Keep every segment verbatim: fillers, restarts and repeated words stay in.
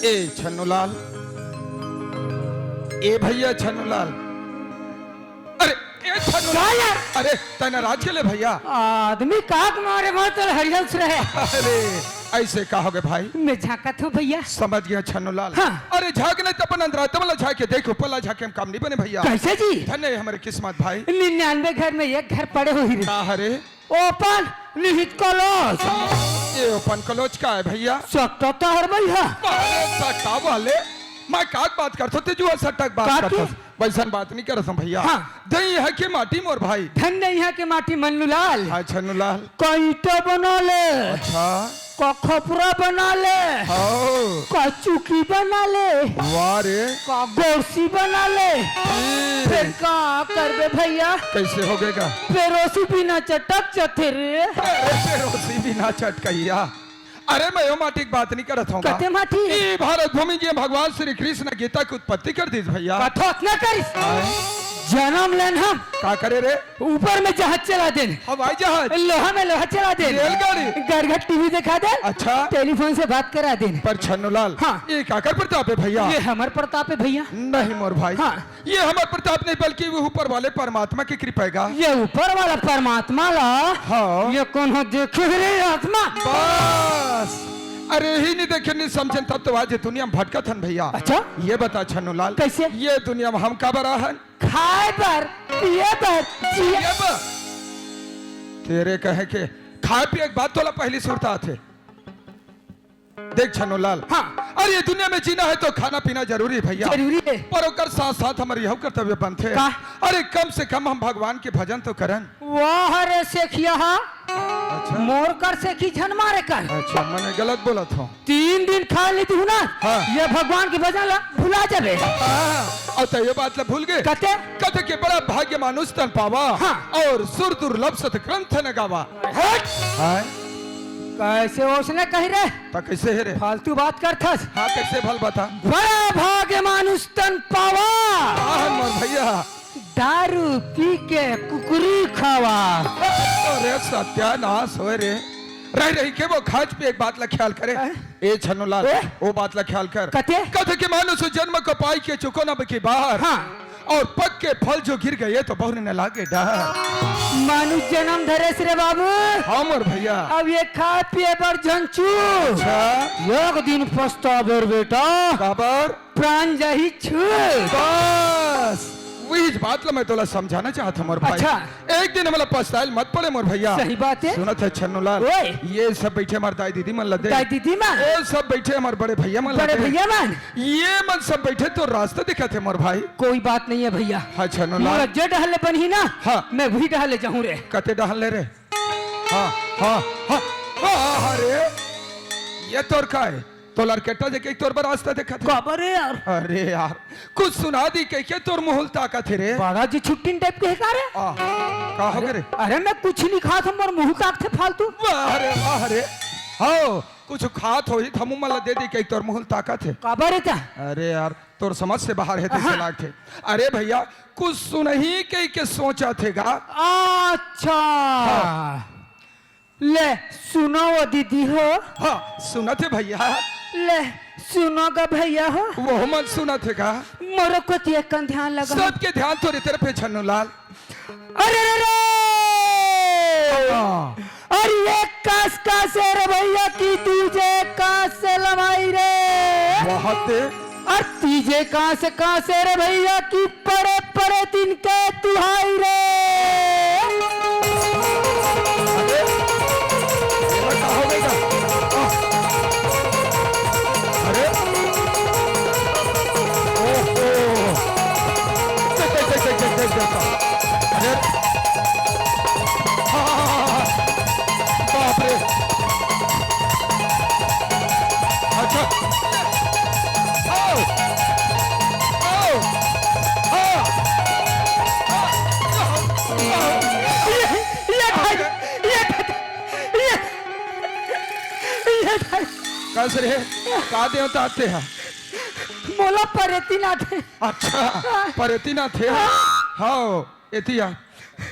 ए छन्नूलाल, ए भैया छन्नूलाल, अरे ए छन्नूलाल, का यार? अरे तै नाराज के ले भैया? आदमी काक मारे मार तो हरियंस रहे। अरे ऐसे का होगे भाई? मैं झांकत हूँ भैया। समझ गया छन्नूलाल। हाँ। अरे झांक नहीं तो अपन अंदराते वाला झांक के देख, ऊपर ला झांक के हम काम नहीं बने भैया। कैसे जी? धन्य है हमारे किस्मत भाई। निन्यानवे घर में एक घर पड़े हुई रे। का हरे? ओपन निहित कलोच। ये ओपन कलोच का है भैया? सट्टा तो हर भाई है। अरे सट्टा वाले, मैं काक बात करत हों, ते जुआ सट्टा के बात का करत के? हों। वैसन बात नहीं करत हों भैया। हाँ। दे इहाँ के माटी मोर भाई। धन दे इहाँ के माटी मन्नूलाल। हाँ छन्नूलाल। का ईंटा बना ले। अच्छा। का खपरा बना ले। हाँ। का चुकी बना ले। वाह रे। का गोरसी बना ले। हम्म। फिर का करबे भैया? कैसे होगे गा? पेरोसी बिना चटक चथे रे। अरे पेरोसी बिना चटकैया। अरे मैं यो माटी के बात नहीं करत हों गा। कते माटी? ई भारत भूमि जे भगवान श्री कृष्ण गीता के उत्पत्ति कर दिस भैया। कथो अतना करिस। हाँ। जनम लेन हम। का करे रे? ऊपर में जहाज चला देन। हवाई जहाज। लोहा में लोहा चला देन। रेलगाड़ी। घर घर टीवी दिखा देन। अच्छा। टेलीफोन से बात करा देन। पर छन्नूलाल, हाँ। ये काकर प्रताप है भैया? ये हमर प्रताप है भैया। नहीं मोर भाई। हाँ। ये हमर प्रताप नहीं, बल्कि वो ऊपर वाले परमात्मा की कृपा है गा। ये ऊपर वाला परमात्मा ला। हाँ। ये कौन हो देखे रे आत्मा? बस। अरे ही नहीं देखे, नहीं समझे, तब तो आज ये दुनिया में भटकत हन भैया। अच्छा। ये बता छन्नूलाल। कैसे? ये दुनिया में हम काबर आहन? खाए बर, पिए बर, जिए ये बर। तेरे कहे के खाए पिए के बाद तोला पहली सुरता आथे। देख छन्नूलाल, हाँ। अरे ये दुनिया में जीना है तो खाना पीना जरूरी है भैया। जरूरी है। पर ओकर साथ साथ हमर यहू कर्तव्य बनथे। का? अरे कम से कम हम भगवान के भजन तो करन। वाह रे सेखिया हा। अच्छा। मोर कर सेखी झन मारे कर। अच्छा, मैंने गलत बोलत हों। तीन दिन खा ली तू ना, हाँ। ये भगवान के भजन ला भुला जाबे। हाँ, और तो ये बात ला भूल गए। कते? कते के बड़ा भाग्य मानुष तन पावा, हाँ। और सुर दुर्लभ सत ग्रंथ न गावा। हट। हाँ। कैसे ओसने कही रे? त कैसे हे रे? फालतू बात करथस। हाँ, कैसे भल बता? बड़ा भाग्य मानुष तन पावा। हाँ, मोर भैया। दारू पी के कुकुरी खावा। अरे सत्यानाश होय रे। रही रही के वो खाच पे एक बात ला ख्याल करे। हैं? ए छन्नूलाल, ए? वो बात ला ख्याल कर। कते? कथे के मानुष जन्म को पाई के चुको न बकी बाहर। हाँ। और पक के फल जो गिर गए तो बहुरे न लागे डर। मानुष जन्म धरेस रे बाबू। हाँ मोर भैया। अब ये खा पिए बर झन छू। अच्छा। एक दिन पछताबे रे बेटा। काबर? प्राण जाही छू। बस, वही बात ला मैं तोला समझाना चाहत हूँ मोर भाई। अच्छा। एक दिन हमला पछताए ल मत पड़े मोर भैया। सही बात है। सुनत है छन्नूलाल। ओए। ये सब बैठे हमार दाई दीदी मन ला दे। दाई दीदी मन। ये सब बैठे हमार बड़े भैया मन ला बड़े दे। भैया मन। ये मन सब बैठे तो रास्ता दिखत हे मोर भाई। कोई बात नहीं है भैया। हाँ, छन्नूलाल। मोला जे डहर ले बनही ना, हाँ। मैं वही डहर ले जाहूँ रे। कते डहर ले रे? हाँ, हाँ, हाँ, हाँ, अरे, ये तोर का है? तोला orchestra देखे तोर बर रास्ता देखत हे। काबर रे यार? अरे यार, कुछ सुना दी कहिके तोर मुँह ल ताकत हे रे। बड़ा जी छुट्टिन type के हे का रे? आ, का होगे रे? अरे मैं कुछ नहीं खात हूँ, मोर मुँह ताकथे फालतू। वाह रे, वाह रे। हव, कुछ खात होही त हमू मन ला दे दी कहिके तोर मुँह ल ताकत हे। काबर रे ता? अरे यार, तोर समझ से बाहर हे तइसे हाँ। लागथे। अरे भैया, कुछ सुनही कहिके सोचत हे गा। अच्छा। हाँ। ले सुनो वो दीदी हो। हाँ, सुनत हे भैया। ले सुनो गा भैया हो। वो मन सुनत हे गा। मोरो कोती एक कन ध्यान लगा। सबके ध्यान तोरे तरफ हे छन्नूलाल। अरे रे रे! हाँ। अरे ये कास कास हे रे भैया की तुझे कास से लमाई रे। बहुत। अरे तीजे कास कास हे रे भैया की परे परे दिन के तुहाई रे। अरे, ये का हो गया? अरे, ओहो। देख, देख, देख, देख, देख, देख। अरे, हाँ, हाँ, हाँ, हाँ। बाप रे। अच्छा। आओ। आओ। हाँ। ये, ये भाई, ये, ये, ये भाई। कस रे, का देवता आथे हा? मोला परेतीनाथ हे। अच्छा, परेतीनाथ हे। हाँ। एती आ,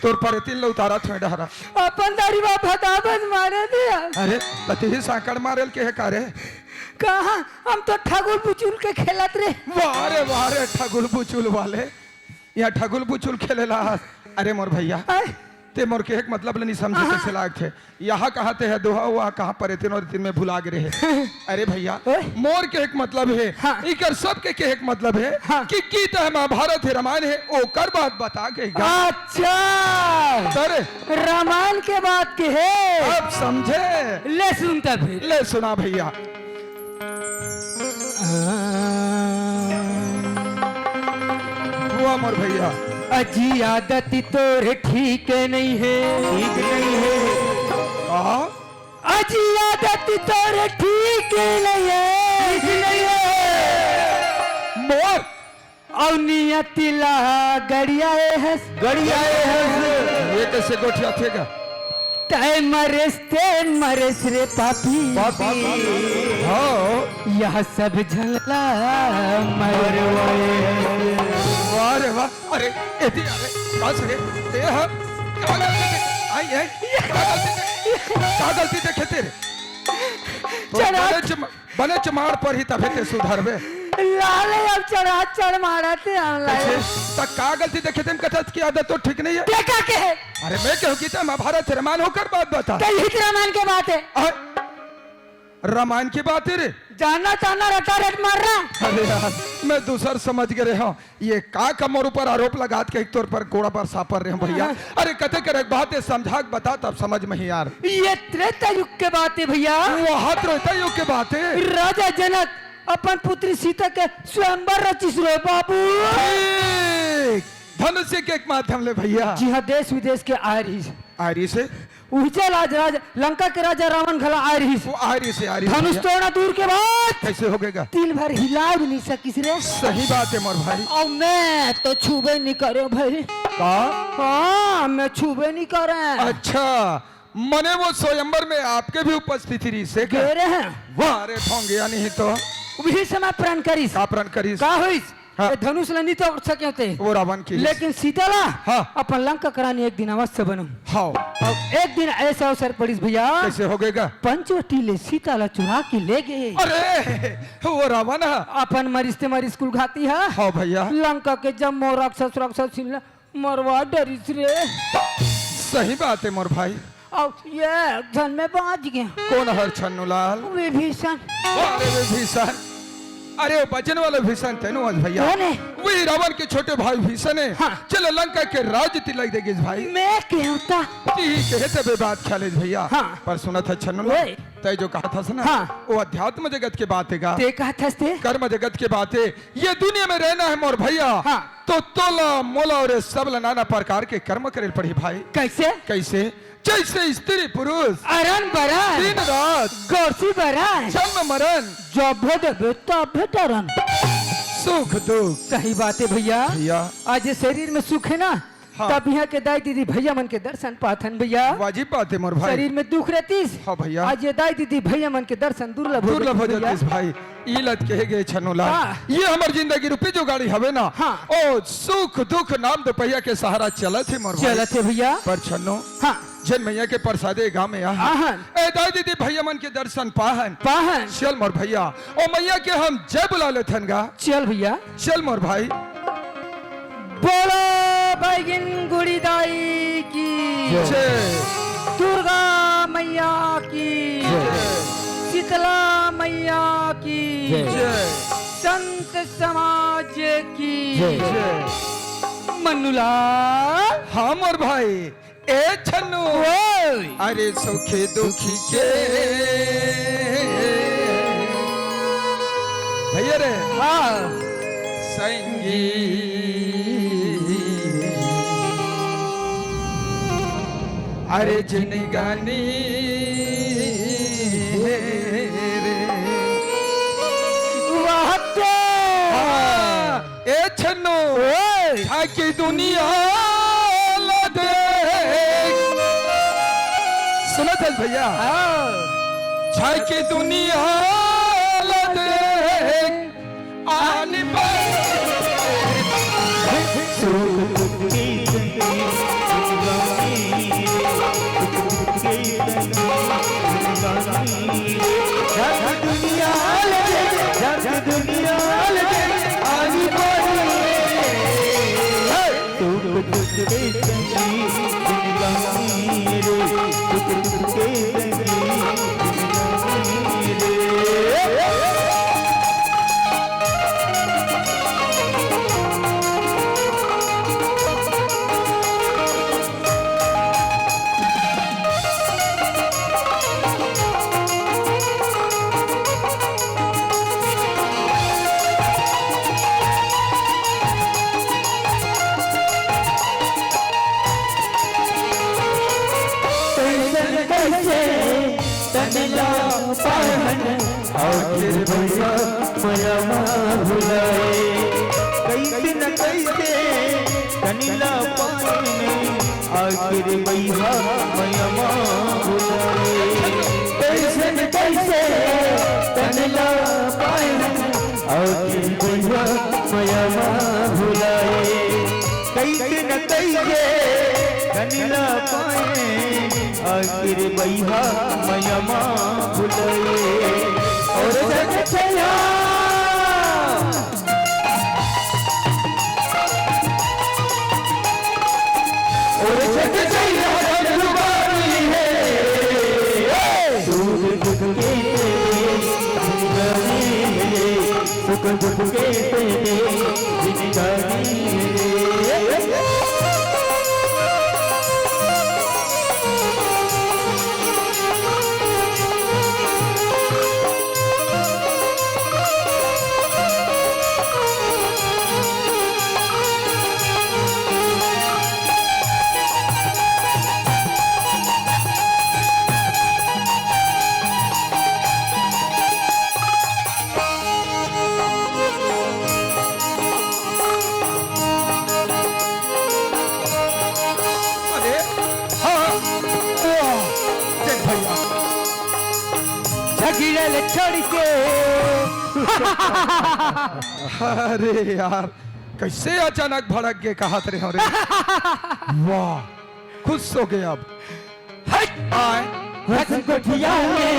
तोर परेतीन ल उतारत हों डहरा। अपन दारी बाप हताबन मारे दिया। अरे, त तिही सांकड़ मारे ल केहे का रे? कहाँ? हम तो ठगुल पुचुल के खेलत रे। वाह रे, वाह रे, ठगुल पुचुल वाले, यहाँ ठगुल पुचुल खेलेला। अरे मोर भैया, आय। ते मोर कहे के मतलब ल नहीं समझे, हाँ। कइसे लागथे? यहाँ कहाँ ते हे दोहा, वहाँ कहाँ परे, तीनों तीन में भुला गे रहे। अरे भैया, ओए। मोर कहे के मतलब हे, हाँ। इकर सबके कहे के मतलब हे हाँ। कि गीता हे, महाभारत हे, रामायण हे, ओकर बात बता के गा। अच्छा। अरे। रामायण के बात के हे। अब समझे? ले सुन तब फिर। ले सुना भैया। वाह मोर भैया। अजी आदत तोर ठीक नहीं हे। ठीक नहीं हे। का? अजी आदत तोर ठीक नहीं हे। ठीक नहीं हे। मोर अउ नियति ला गड़ियाए हस। गड़ियाए हस। ये कइसे गोठियाथे गा? तैं मरेस, तैं मरेस रे पापी। पापी। हाँ। यह सब झन ला मरवाए हस। वाह रे वाह। अरे, एती, अरे, बस रे। ए हा, का गलती दे-, आई, आई, का गलती दे-, का गलती देखे तेरे? तो चढ़ा बड़े च-, बने चमाड़ परही तभे ते सुधरबे। लाले अब चढ़ा चढ़ मारत हे हम लाले। कइसे? त का गलती देखे तेन कथस की आदत तो ठीक नहीं हे। देखा के हे? अरे मैं कहूँ कि ते महाभारत हे, रामायण हे ओकर बात बता। ते हित रामायण के बात हे। आ, रामायण के बात हे रे। जाना ताना रटा रट मार रहा। अरे यार, मैं दूसर समझ गे रहे हँव। ये का का मोर ऊपर आरोप लगात के तोर पर गोड़ा पर सापर रहे हँव भैया। हाँ। अरे कथे करे के बात हे, समझा के बता तब समझ में ही यार। ये त्रेता युग के बात हे भैया। वहाँ त्रेता युग के बात हे। राजा जनक अपन पुत्री सीता के स्वयंवर रचिस रे बाबू। ठीक। धनुष के माध्यम ले भैया। जी हाँ, देश विदेश के आय रहिस। आय रहिस हे। उहिचे लाज राज लंका के राजा रावण घला आय रहिस। वो आय रहिस हे, आय रहिस हे धनुष भैया। तोड़ना दूर के बात। कइसे हो गे गा? तिल भर हिला भी नहीं सकिस रे। सही बात हे मोर भाई। अउ मैं तो छूबे नहीं करे भाई। का? हाँ, मैं छूबे नहीं करे। अच्छा, मने वो स्वयंवर में आपके भी उपस्थिति रहिस हे का? गे रहे हैं। वाह रे, भोंगिया नहीं तो। उही समय प्रण करिस। का प्रण करिस? का होइस? हाँ। ए धनुष ल नहीं तोड़ सके होते। वो रावण की। लेकिन सीता ला हाँ। अपन लंका के रानी एक दिन अवश्य बनहूँ। हाँ। अउ एक दिन अइसे अवसर पड़िस भैया। कइसे हो गे गा? पंचवटी ले सीता ला चुरा के ले गे। अरे, वो रावण ह। अपन मरिस ते मरिस कुल घाती ह। हाँ भैया। लंका के जम्मो राक्षस राक्षसिन ला मरवा डरिस रे। सही बात हे मोर भाई। अउ ये झन में बाँच गे। कोन हर छन्नू लाल? विभीषण। अरे विभीषण, अरे वो बचन वाला विभीषण तेनू आज भैया। कोन हे? वही रावण के छोटे भाई विभीषण हे। हाँ। चल लंका के राज तिलक दे गिस भाई। मैं कहूँ त। ती कहे तबे बात ख्याल हे भैया। हाँ। पर सुनत हस छन्नू लाल, ओए। तैं जो कहत हस ना, हाँ। वो अध्यात्म जगत के बात हे गा। ते कहत हस ते? कर्म जगत के बात हे। ये दुनिया में रहना हे मोर भैया। हाँ। तो तोला मोला अउ ये सब ला नाना प्रकार के कर्म करे ल पड़ही भाई। कइसे? कइसे? जइसे स्त्री पुरुष अरन बरन दिन रात गौसी बरन जन्म मरन जब देबे तब टरन। सुख दुख। सही बात हे भैया। भैया। आज ये शरीर में सुख हे ना, हाँ। तब इहाँ के दाई दीदी भैया मन के दर्शन पाथन भैया। वाजिब बात हे मोर भाई। शरीर में दुख रहतिस। हाँ भैया। आज ये दाई दीदी भैया मन के दर्शन दुर्लभ हो दुर्लभ हो जातिस भैया। भाई। ई लत कहे गे छन्नू लाल। हाँ। ये हमर जिंदगी रूपी जो गाड़ी हवे ना, हाँ। ओ सुख दुख नाम दुपहिया के सहारा चलत हे मोर भाई। चलत हे भैया। पर छन्नू, हाँ। जेन मैया के प्रसादे गाँव में आहन। आहन। ए दाई दीदी भैया मन के दर्शन पाहन। पाहन। चल मोर भैया, ओ मैया के हम जय बुला लेथन गा। चल भैया। चल मोर भाई। बोलो बैगिन गुड़ी दाई की जय। जय। दुर्गा मैया की जय। शीतला मैया की जय। जय। संत समाज की जय। जय। मन्नूलाल। हाँ मोर भाई। ए छन्नू। ओए। अरे सुखी दुखी के भैया रे। हाँ। संगी। अरे जिनगानी रे। वाह ते। हाँ। ए छन्नू, ओए। झांकी दुनिया ला देख। सुनत हस भैया? हाँ। झांकी दुनिया ला देख। आनी पर सुख दुख के संगी, दुनिया आखिर भैया मया मा भुलाए, कइसे न कइसे तन ला पाए नहीं। आखिर भैया मया मा भुलाए, कइसे न कइसे तन ला पाए नहीं। आखिर भैया मया मा भुलाए, कइसे न कइसे तन ला पाए। आखिर भैया मया मा भुलाए। और जग चला, और जग चला जुबानी है। सुख दुख के तेरे जिंदगानी है, सुख दुख के तेरे जिंदगानी है। अरे, हाँ, वाह, देख भैया। झगड़ल छोड़ के। अरे यार, कइसे अचानक भड़क गे, कहत रहे हो रे। वाह, खुश हो गए अब। हट! आए। हंस गोठिया में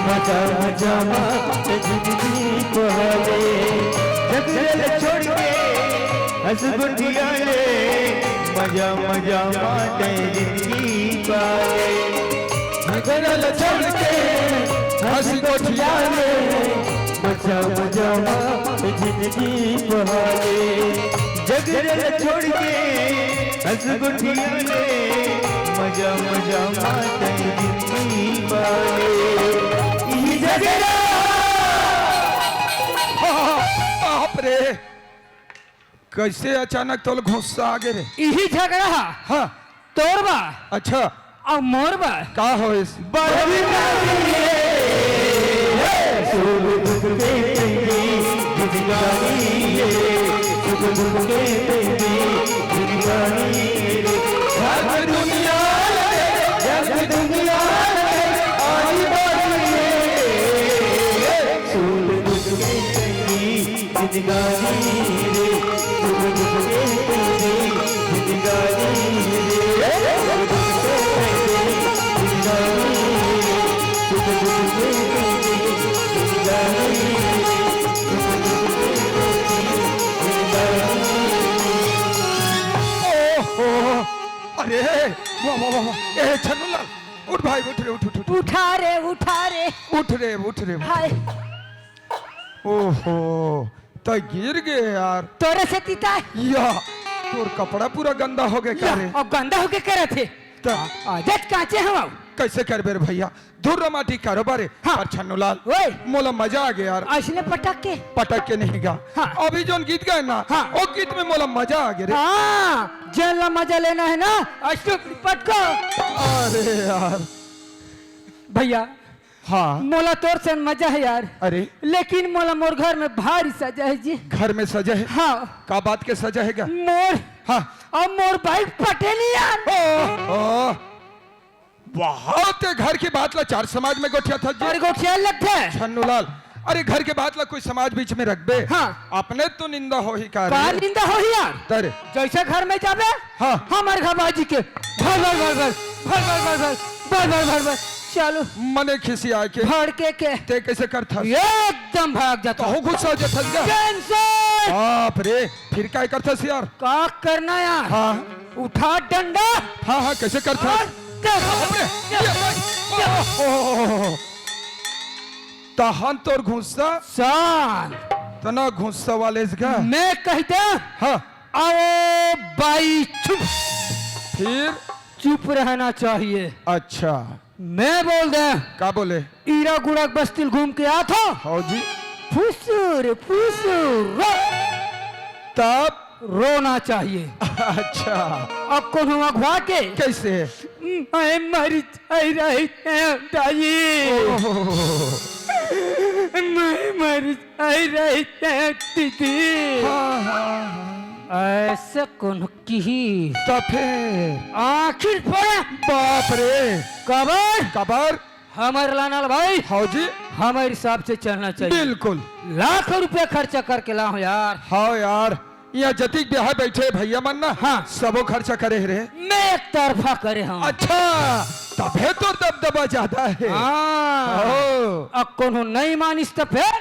मजा मजा मा जिंदगी पहाड़े, झगड़ल छोड़ के हंस गोठिया ले, मजा मजा मा जिंदगी पहाड़े। झगड़ल छोड़ के हंस गोठिया ले, मजा मजा मा जिंदगी पहाड़े। झगड़ल छोड़ के हंस गोठिया ले, मजा मजा मा जिंदगी पहाड़े। इही झगड़ा। बाप रे, कइसे अचानक तोल गुस्सा आ गे रे? इही झगड़ा हा। हाँ। तोर बा। अच्छा। अउ मोर बा। का होइस? बड़वी नदी है, सुख दुख के तेरी जिंदगानी है, सुख दुख के तेरी जिंदगानी है। जग दुनिया लगे, जग दुनिया लगे, आई बारी है, सुख दुख के तेरी जिंदगानी रे, सुख दुख के तेरी जिंदगानी रे, सुख दुख के तेरी जिंदगानी रे, सुख दुख के तेरी जिंदगानी रे, सुख दुख के तेरी जिंदगानी रे। ओहो, अरे, वाह, वाह, वाह, वाह। ए, छन्नूलाल, उठ भाई, उठ रे, उठ, उठ, उठ, उठ। उठा रे, उठा रे। उठ रे, उठ रे, उठ। हाय। ओहो, त गिर गे यार। तोरे से तीता। या, तोर कपड़ा पूरा गंदा हो गे का या, रे? अब गंदा हो गे करत हे। त आ, आदत काचे हवं। कइसे करबे रे भैया? धुर्रा माटी कारोबार हे। हाँ। पर छन्नूलाल, ओए। मोला मजा आ गे यार। अइसने पटक के। पटक के नहीं गा। हाँ। अभी जोन गीत गाए ना, हाँ। ओ गीत में मोला मजा आ गे रे। हाँ, जेन ला मजा लेना हे ना, अइसने पटको। अरे यार। भैया, हाँ। मोला तोर सन मजा हे यार। अरे। लेकिन मोला मोर घर में भारी सजा हे जी। घर में सजा हे? हाँ। का बात के सजा हे गा? मोर। हाँ। अब मोर बाइक फटे नहीं यार। ओ, ओ। बहुत घर के बात ला चार समाज में गोठियाथस जी। अरे गोठिया लगथे। छन्नूलाल, अरे घर के बात ला कोई समाज बीच में रखबे? हाँ। अपने तो निंदा होही का रे? का निंदा होही यार? तरे। जइसे घर में जाबे, हाँ। हमर घर बाजी के भर, भर, भर, भर, भर, भर, भर, भर, भर, भर, भर, भर, भर, चलो। मने खिसिया के। भड़के के। ते कइसे करथस? एकदम भड़क जाथंव। तहूँ गुस्सा हो जाथस का? टेंशन। बाप रे, फिर काय करथस यार? का करना यार? हाँ। उठा डंडा। हाँ, हाँ, कइसे करथस? और देखो। बाप रे, ये भाई। ओहो। तहन तोर गुस्सा? शांत। तना गुस्सा वाले का? मैं कहता। हाँ। आओ बाई चुप। फिर? चुप रहना चाहिए। अच्छा। मैं बोल दे। का बोले? ईरा गुड़क बस्ती घूम के आथंव। हाँ जी। फुसुर, फुसुर, रो। तब? रोना चाहिए। अच्छा। अब कोनो अगवा के। कइसे? मैं मर जाई रही दाई। ओहो। दीदी। हाँ, हाँ, हाँ। ऐसे कौन किही? त फेर? आखिर पड़े। बाप रे। कबर? कबर? हमर लाना ल भाई। हव जी। हमर हिसाब से चलना चाहिए। बिल्कुल। लाखों रुपया खर्चा करके लाहूं यार। हव यार। इहाँ जतिक बिहाय बइठे भइया मन ना, हाँ। सबो खर्चा करे हे रे। मैं एक तरफा करे हंव। अच्छा, तभे तोर दबदबा जादा हे। हाँ। हो। अब कोनो नइ मानिस त फेर?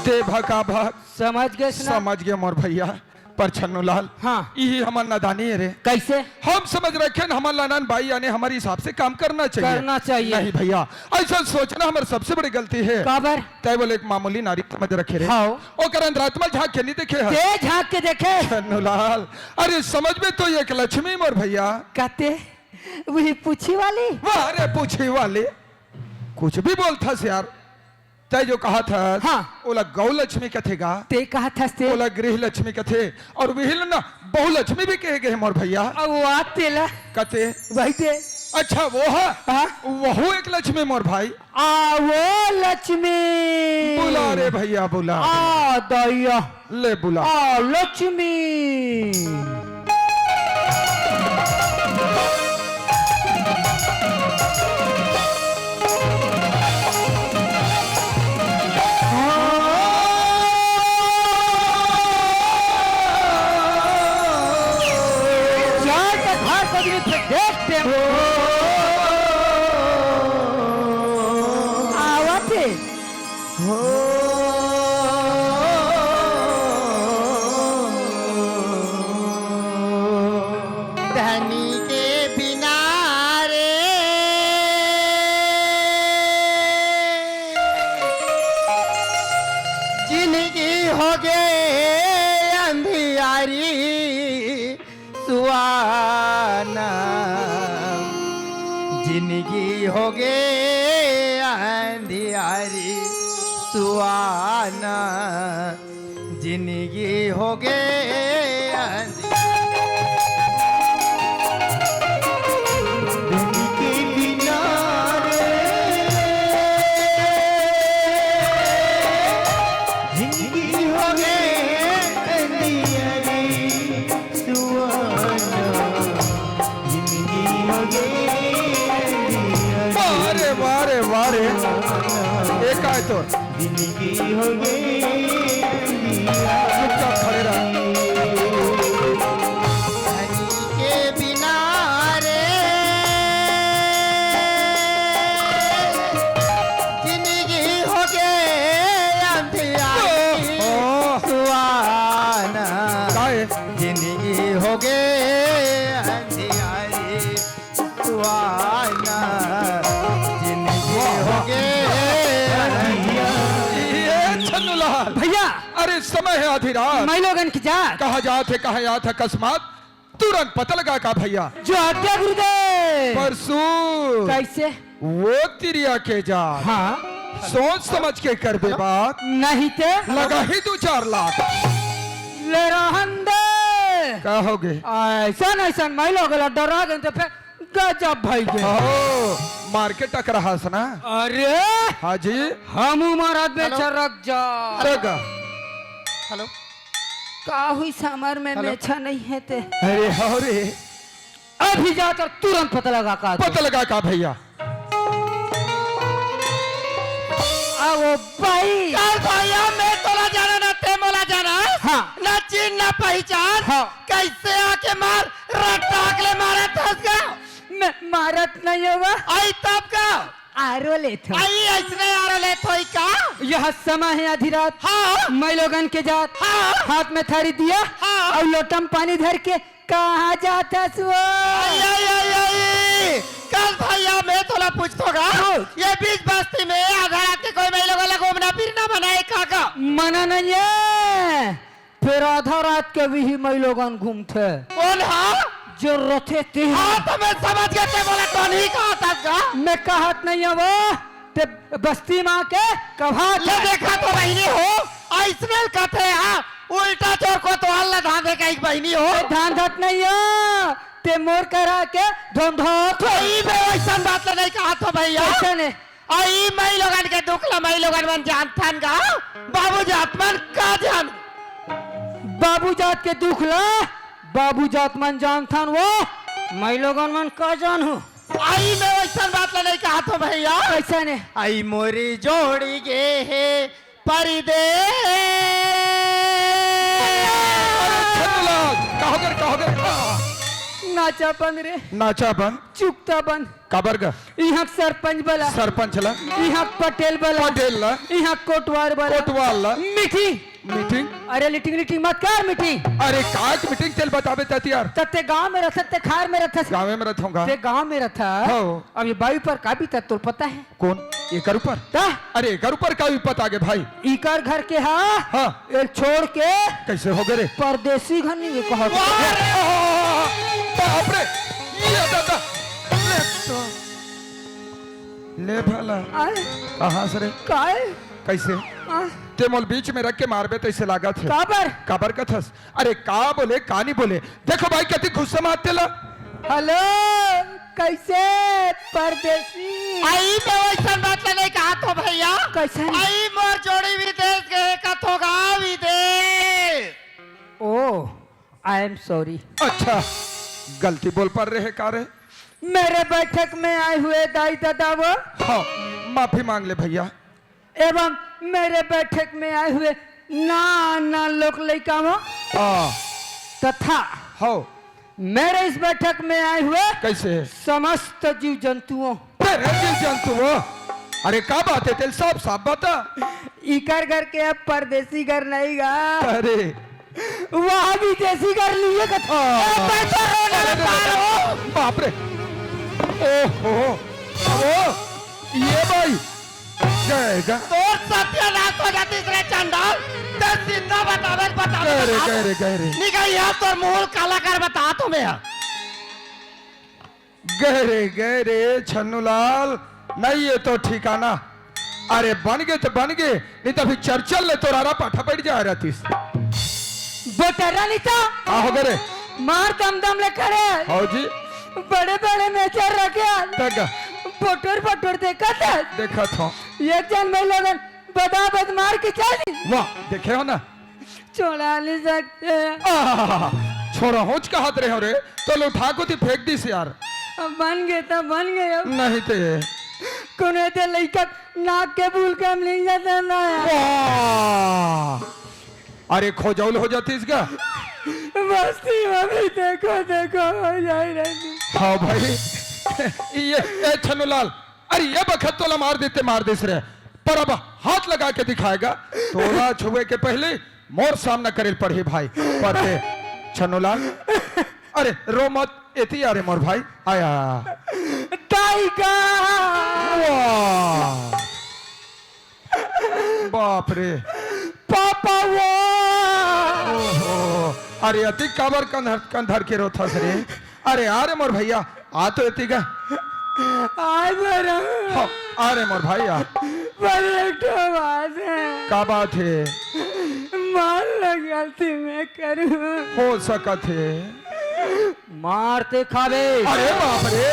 दे भका भक। समझ गेस ना? समझ गे मोर भइया। पर छन्नू लाल, हाँ। इही हमर नादानी हे रे। कइसे? हम समझ रखेन हमर लानन बाई याने हमर हिसाब से काम करना चाहिए। करना चाहिए। नहीं भइया, अइसन सोचना हमर सबसे बड़ी गलती हे। काबर? तैं बोले एक मामूली नारी समझ रखे रे। हव। ओकर अंतरात्मा ल झांक के नइ देखे हस। ते झांक के देखे। छन्नू लाल, अरे समझ में तो एक लक्ष्मी मोर भइया। कते? वही पूछी वाली? वाह रे पूछी वाली। कुछ भी बोलथस यार। तैं जो कहत हस, हाँ। ओला गौ लक्ष्मी कथे गा। ते कहत हस ते। ओला गृह लक्ष्मी कथे। अउ वही ल ना बहु लक्ष्मी भी कहे गे हे मोर भइया। अउ आ तेला। कते? वही ते। अच्छा, वो हे? हाँ। वहू एक लक्ष्मी मोर भाई। आ वो लक्ष्मी। बुला रे भइया, बुला। आ दइया। ले बुला। आ लक्ष्मी। चार के धार पगड़ी पे देख दे। आवत हे। हो। धनी के बिना रे जिनगी होगे अंधियारी सुहाना, जिनगी होगे अंधियारी सुहाना, जिनगी होगे अंधियारी। धनी के बिना रे जिनगी होगे अंधियारी सुहाना, जिनगी होगे अंधियारी। वाह रे, वाह रे, वाह रे। एक आय तो। जिनगी होगे अंधियारी। चुपचाप खड़े रह। धनी के बिना रे जिनगी होगे अंधियारी ओह। सुहाना। काहे? जिनगी होगे अंधियारी सुहाना, जिनगी वाह, वाह। होगे अंधियारी। ये छन्नूलाल। भइया। अरे समय हे आधी रात। माईलोगन के जात। कहाँ जात हे, कहाँ जात हे अकस्मात? तुरंत पता लगा का भइया? जो आज्ञा गुरुदेव। परसू। कइसे? वो तिरिया के जात। हाँ। सोच समझ के करबे बात। नहीं ते। लगा ही दू चार लाख। ले रहन दे। का होगे? अइसन, अइसन माईलोगन ला डरा गेन त फेर गजब भइगे। ओहो, मार के टकराहस ना? अरे। हाँ जी। हमू मारत बे हेलो। चरक जा। हेलो। का होइस? हमर में हेलो। मेछा नइ हे ते। अरे, हव रे। अभी जाकर तुरंत पता लगा का। पता लगा का भइया? आवो बाई। चल भइया, मैं तोला जानंव ना, ते मोला जानस। हाँ। ना चीन, ना पहिचान। हाँ। कइसे आके मार, रटाक ले मारत हस गा? मैं मारत नइ हों। अई तब का? आरो लेथों। अई अइसने आरो लेथों का? यह समय हे आधी रात। हाँ। माईलोगन के जात। हाँ। हाथ में थारी दिया। हाँ। अउ लोटा म पानी धर के कहाँ जात हस वो? अई, अई, अई, अई। कल भइया मैं तोला पूछथों गा। पूछ। ये बीच बस्ती में आधा रात के कोई माईलोगन ला घूमना फिरना मना हे का का? मना नइ हे। फेर आधा रात के भी माईलोगन घूमथे। कोन हा? जो रथे ते। हाँ, त मैं समझ गेंव, ते मोला टोनही कहत हस गा। मैं कहत नइ हों वो, ते बस्ती म आके कभा ले देखा तो बहिनी हो, अइसने कथे हा, उल्टा चोर कोतवाल ला धांधे कहिके बहिनी हो। मैं धांधत नइ हों, ते मोर करा के धोंधोत। कोई बे अइसन बात ला नइ कहत हों भइया। अइसने। अई माई लोगन के दुख ला माई लोगन मन जानथन गा, बाबू जात मन का जान। बाबू जात के दुख ला बाबू जात मन जानथन वो, माई लोगन मन का जानहू। अई मैं वैसन बात ला नहीं कहत हों भैया। कैसे ने? अई मोरी जोड़ी गे हे परदेस। अरे छन्नूलाल, का होगे, का होगे? नाचा बंद रे। नाचा बंद? चुकता बंद। काबर गा? इहाँ के सरपंच बला। सरपंच ला? इहाँ के पटेल बला। पटेल ला? इहाँ के कोटवार बला। कोटवार ला? मीटिंग। मीटिंग? अरे लीटिंग लीटिंग मत कर मीटिंग। अरे का के मीटिंग तेला बताबे ततियार? त तें गाँव में रथस, तें खार में रथस। गाँवे में रथों गा। तें गाँव में रथस। हो। अब ये बाई ऊपर का बीतत तोला पता हे? कोन? एकर ऊपर? त? अरे एकर ऊपर का बीतत आगे भाई? इकर घर के हा? हाँ। एला छोड़ के कैसे होगे रे? परदेसी घर नहीं कहा। वाह रे! बाप रे! ये दादा! ले तो। ले भला। आय। कहाँ से रे? काय? कैसे? आ। तें मोला बीच में रख के मारबे तइसे लागत हे। काबर? काबर कथस? अरे का बोले, का नहीं बोले? देखो भाई, कतिक गुस्सा म आथे ला। हेलो, कैसे परदेसी? अई मैं वैसन बात ला नहीं कहत हों भैया। कैसे? अई मोर जोड़ी विदेश गे हे कथों गा, विदेश। Oh, I am sorry। अच्छा, गलती बोल पर रहे का रे? मेरे बैठक में आए हुए दाई दादा वो। हाँ, माफी मांग ले भैया। एवं मेरे बैठक में आए हुए नाना लोक लइका हो हाँ। तथा हो। मेरे इस बैठक में आए हुए कैसे? समस्त जीव जंतुओं। तेरे जीव जंतुओं? अरे का बात हे तेला साफ साफ बता। इकर घर के अब परदेसी घर नहीं गा। अरे। वहाँ विदेशी घर लिए कथों। हाँ। ए, पैसा रोने अरे, में अरे, पार हो। बाप रे। ओहो। ओ, ये भाई। गए गा। तोर सत्यानाश हो जातिस रे चंडाल। तें जिंदा बताबे, बताबे, गए रे, बताबे। गए रे, गए रे। निकल यहाँ तोर मुंह काला कर बतात हों मैं। गए रे, गए रे, छन्नूलाल, नहीं ये तो ठिकाना। अरे बन गे त बन गे, नहीं त अभी चरचर ले तोर आरा पाठा बैठ जाए रहतिस। बोटरा नहीं तो। का होगे रे? मार दम दम ले खड़े। हाँ जी। बड़े बड़े मेचर रखे। तक। बोटर बोटर देखत हे। देखत हों। एक झन भाई लोगन बदा बद मार के चल दी। वाह, देखे हो ना? छोड़ा नहीं सकते। आह, छोड़ा होच कहत रहे हो रे, तोला उठा के उती फेंक दिस यार। अब बन गे त बन गे अब। नहीं ते। कोनो ते लइका नाक के बूल के हम नहीं जाते ना यार। वाह! अरे खोजौल हो जातिस गा। बस्ती में भी देखो, देखो, हो जाए रहती। हाँ भाई, ये, ए छन्नूलाल, अरे ये बखत तोला मार देते, मार देस रे, पर अब हाथ लगा के दिखाएगा। तोला छुए के पहले मोर सामना करे ल पड़ही भाई। पर ते छन्नूलाल, अरे रो मत, एती आ रे मोर भाई, आया। टाइगर! वाह! बाप रे। पापा वो! ओहो, अरे अति काबर कंधर, कंधर के रोथस रे? अरे आ रे मोर भैया, आ तो एती गा। आय बरा। हाँ, आ रे मोर भाई, आ। पर एक ठो बात हे। का बात हे? मान लो गलती मैं करूँ। हो सकत हे। मार ते खाबे। अरे बाप रे।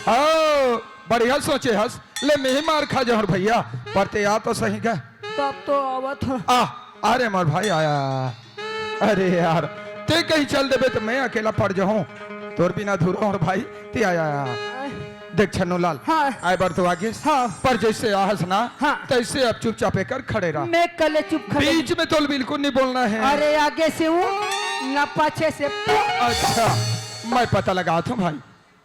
हाँ, बढ़िया सोचे हस। ले मैं ही मार खा जाहूँ भैया। पर ते आ तो सही गा। तब तो आवत हूँ। आ, अरे मोर भाई आया। अरे यार, ते कहीं चल देबे त मैं अकेला पड़ जाहूँ। तोर बिना अधूरा हूँ भाई, ते आया, आया। देख छन्नूलाल, हाँ। आय बर तो आगेस, हाँ। पर जैसे आहस ना, हाँ। तैसे अब चुपचाप एकर खड़े रह। मैं कले चुप खड़े। बीच में तोला बिल्कुल नहीं बोलना हे। अरे आगे से हूँ, ना पाछे से। अच्छा, मैं पता लगात हूँ भाई।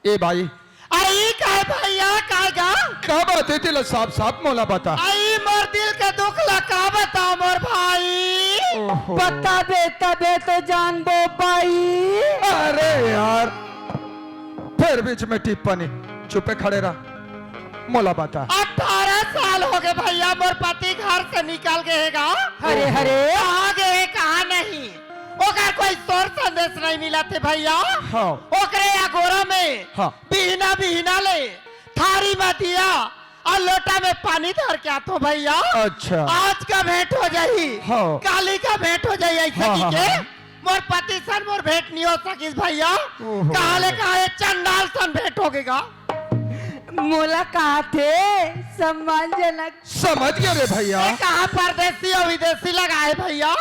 ए भाई। अरे ई काय भैया, काय गा? का बात हे तेला साफ साफ मोला बता। अई मोर दिल के दुख ला का बताओ मोर भाई। ओहो। बताबे तबे तो जानबो पाई। अरे यार, फेर बीच में टिप्पणी, चुपे खड़े रह, मोला बता। अठारह साल होगे भैया, मोर पति घर से निकल गे हे गा। अरे, अरे। कहाँ गे हे, कहाँ नहीं? ओकर कोई सोर संदेश नहीं मिलत हे भैया। हाँ। ओकरे अगोरा में हाँ। बिहना बिहना ले थारी म दिया अउ लोटा में पानी धर के आथों भैया। अच्छा। आज का भेंट हो जाही, हाँ। काली का भेंट हो जाही, ऐसा हाँ, की हाँ, के हाँ। मोर पति सन मोर भेंट नहीं हो सकिस भैया। ओहो। कहाँ ले कहाँ ये चंडाल सन भेंट होगे गा। मोला कहाथे सम्मानजनक। समझ गया रे भैया। ए, कहाँ परदेसी अउ विदेशी लगाए भैया?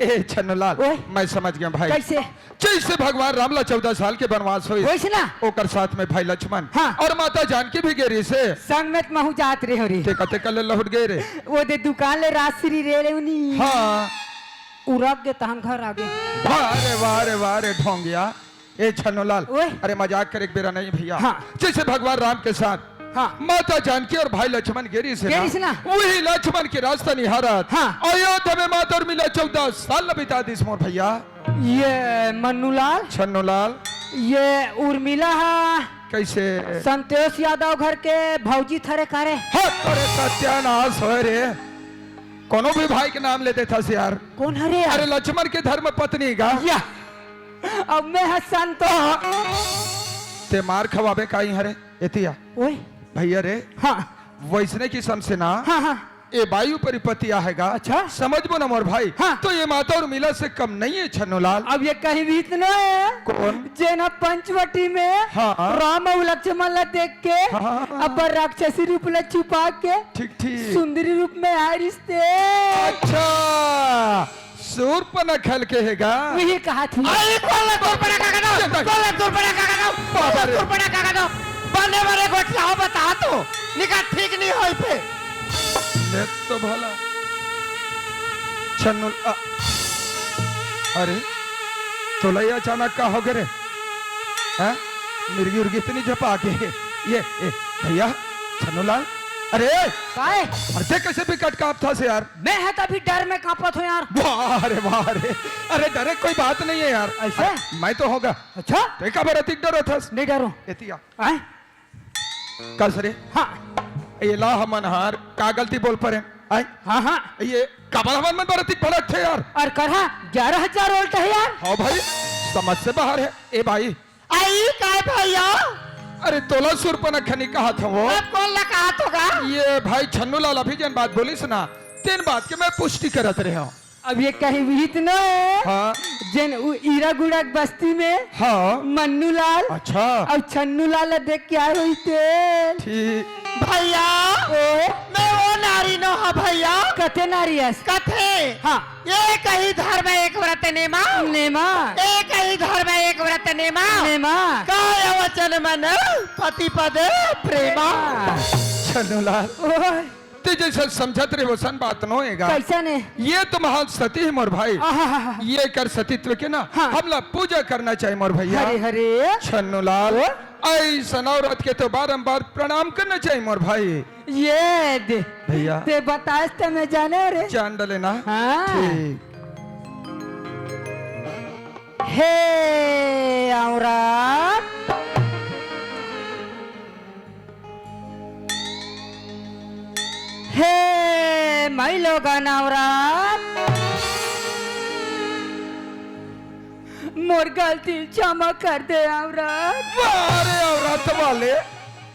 ए छन्नूलाल, ओए। मैं समझ गया भाई। कैसे? जैसे भगवान राम ला चौदह साल के बनवास होइस, होइस ना? ओकर साथ में भाई लक्ष्मण हाँ। अउ माता जानकी भी गे रिहिसे। संग में त महूँ जात रहे हो रे। ते कते कले लहुट गे रे? वो दे दुकान ले राजश्री ले लेवनी। हाँ। उरक गे तहन घर आ गे। वाह रे, वाह रे, वाह रे ढोंगिया। ए छन्नूलाल, ओए। अरे मजाक करे के बेरा नहीं भैया। हाँ। जैसे भगवान राम के साथ हाँ। माता जानकी अउ भाई लक्ष्मण गे रिहिसे ना, गे रिहिसे ना। वही लक्ष्मण के रास्ता निहारत हाँ। अयोध्या में माता उर्मिला चौदह साल ल बिता दिस मोर भैया। ये मन्नूलाल, छन्नूलाल। ये उर्मिला हा कैसे? संतोष यादव घर के भौजी थरे करे। हट, अरे सत्यानाश होय रे, कोनो भी भाई के नाम ले देथस यार। कोन हरे यार? अरे लक्ष्मण के धर्म पत्नी गा। या। अब मैं ह संतोष। ते मार खवाबे काई हरे? एतिया। ओए। भैया रे। हाँ। वैसने किसम से ना। हाँ, हाँ। ए बाई ऊपर ही पति आहे गा। अच्छा। समझबो ना मोर भाई। हाँ। तो ये माता उर्मिला से कम नहीं है छन्नूलाल। अब ये कहीं भी इतना है। कोन? जेन ह पंचवटी में हाँ। राम अउ लक्ष्मण ला देख के हाँ। अपन राक्षसी रूप ला छुपा के ठीक, ठीक। सुंदरी रूप में आए रिहिसे। अच्छा। सूर्पनखा ल कहे गा। वही कहाथे। अरे, कोन ला सूर्पनखा कहाथस? कोन ला सूर्पनखा कहाथस? कोन ला सूर्पनखा कहाथस? बने बने गोठियाहू बता तो। निका ठीक नहीं होय पे। ले तो भला। छन्नू, अ, अरे, तोला ये अचानक का हो गे रे? हैं? मिर्गी उर्गी तो नहीं झपा के? ये, ए, भैया, छन्नूलाल, अरे! काय? अरे, ते कैसे बिकट कांपथस यार? मैं ह त अभी डर में कांपत हों यार। वाह रे, वाह रे। अरे, डरे कोई बात नहीं है यार। ऐसे? अरे, मैं तो हों गा। अच्छा? ते काबर अतिक डरथस? नहीं डरों। एतिया। आय? कस रे? हाँ। ये ला हमन हार का गलती बोल परे? आय? हाँ, हाँ। ये काबर हमन मन बर अतिक भड़कथे यार? अउ करहा ग्यारह हजार वोल्ट है यार। हाँ भाई, समझ से बाहर है। ए भाई, आई काय भैया? अरे तोला सूर्पनखा नइ कहाथंव। अब कोन ला कहाथस गा? ये भाई छन्नूलाल अभी जेन बात बोलिस ना, तेन बात के मैं पुष्टि करत रहेंव। अब ये कहीं विहित न हे। हाँ। जेन उ ईरा गुड़ा के बस्ती में हाँ। मन्नूलाल अच्छा। अउ छन्नूलाल ला देख के आए होही तेन। ठीक। भैया, ओए। मैं वो नारी नोहंव भैया। कथे नारी अस? कथे। हाँ। एक ही धर्म एक व्रत नेमा। नेमा। एक ही धर्म एक व्रत नेमा। नेमा। काय वचन मन पति पद प्रेमा। छन्नूलाल। ओए। ते जैसा समझत रहे वैसन बात नोहे गा। कैसन हे? ये तो महान सती हे मोर भाई। आहाहा। ये कर सतीत्व के ना हाँ। हमला पूजा करना चाहिए मोर भैया। हरे हरे। छन्नूलाल। ओ? ऐसन औरत के तो बारंबार प्रणाम करना चाहिए मोर भाई। ये दे। भैया। ते बतास त मैं जानेंव रे। जान डले ना? हाँ। ठीक। हे औरत। हे माईलोगन औरत। मोर गलती क्षमा कर दे औरत। वाह रे औरत वाले।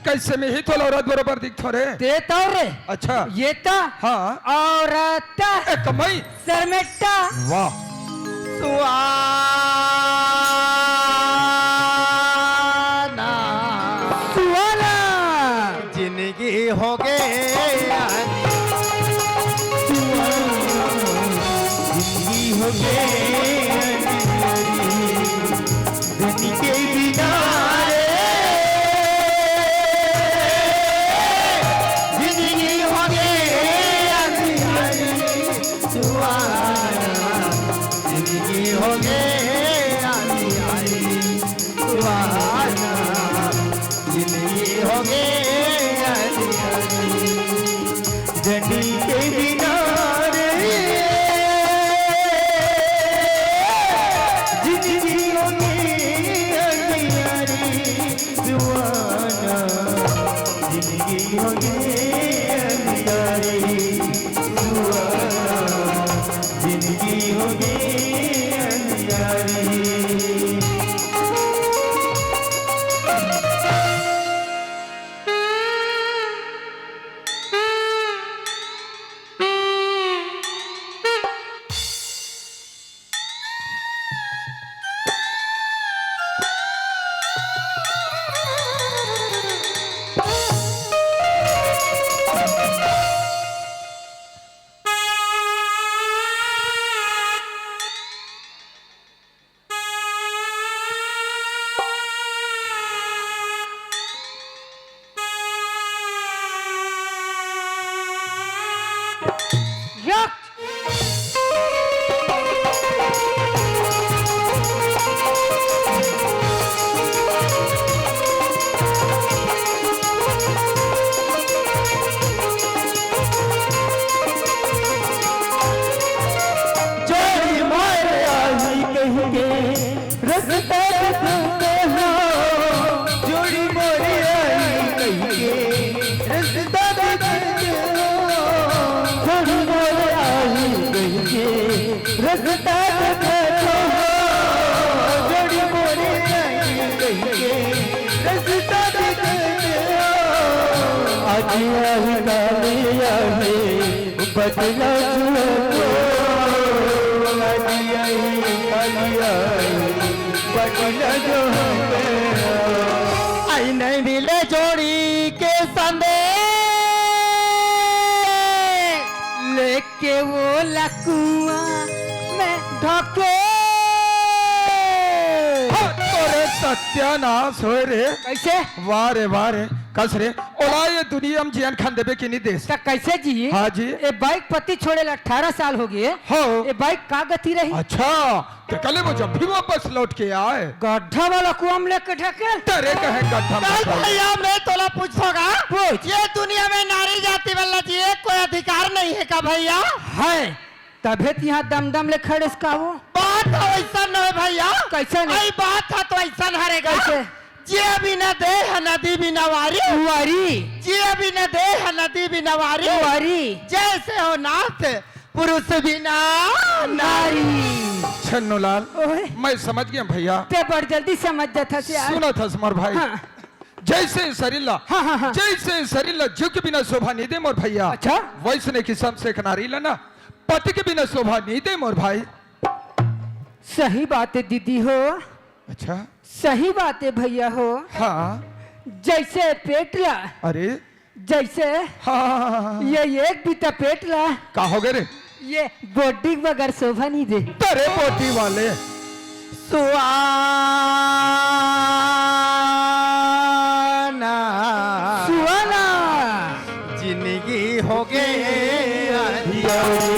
कैसे में ही तोला औरत बरोबर दिखथों रे? ते तो रे। अच्छा। ये ता। हाँ। औरत। ए कमाई। सरमेट्टा। वाह। सुहाना। सुहाना। जिंदगी हो गे। जिंदगी हो गे। धनी के बिना रे, जिंदगी हो गे अंधियारी, सुहाना, जिंदगी हो गे अंधियारी, सुहाना, जिंदगी हो गे अंधियारी। धनी के बिना रे, जिंदगी हो गे अंधियारी, सुहाना, जिंदगी हो गे अंधियारी, सुहाना, जिंदगी हो गे अंधियारी। रस्ता दिखा दो, जोड़ी मोरे आई कहिके, रस्ता दिखा दो। आज आई काली आई, बदला जो हमको। आज आई काली आई, बदला जो हमको। आई नहीं मिले जोड़ी के संदेश, लेके वो लकुआ में धके। हाँ, तोरे सत्यानाश होय रे। कैसे? वाह रे, वाह रे। कस रे, ओला ये दुनिया में जियन खान देबे कि नहीं देस? त कैसे जी? हाँ जी। ए बाइक पति छोड़े ला अठारह साल हो गए। हो। ए बाइक का गति रही? अच्छा, त कले वो जब भी वापस लौट के आए। गड्ढा वाला कुआं में लेके ढकेल। तेरे कहे गड्ढा में चल ढकेल। भैया, मैं तोला पूछोगा। पूछ। ये दुनिया में नारी जाति वाला जी एक कोई अधिकार नहीं है का भैया? है, तभे त यहाँ दम दम ले खड़े से का वो। बात तो ऐसा न है भैया। कैसे नहीं? आई बात है तो ऐसा न हरेगा। कैसे? जिए बिना देह नदी बिना वारी। वारी। जिए बिना देह नदी बिना वारी। वारी। जैसे हो नाथ पुरुष बिना नारी। छन्नूलाल, ओए। मैं समझ गया भैया। ते बड़ जल्दी समझ जाथस यार। सुनथस मोर भाई। हाँ। जैसे शरीर ला, हाँ, हाँ, हाँ। जैसे शरीर ला जीव के बिना शोभा नहीं दे मोर भैया। अच्छा। वैसने किसम से एक नारी ला ना पति के बिना शोभा नहीं दे मोर भाई। सही बात है दीदी हो। अच्छा। सही बात है भैया हो। हाँ। जैसे पेट ला। अरे। जैसे हाँ। ये एक बीता पेट ला। का हो गए रे? ये body बगैर शोभा नहीं दे। तेरे body वाले। सुहाना। सुहाना। जिंदगी हो गई अंधियारी।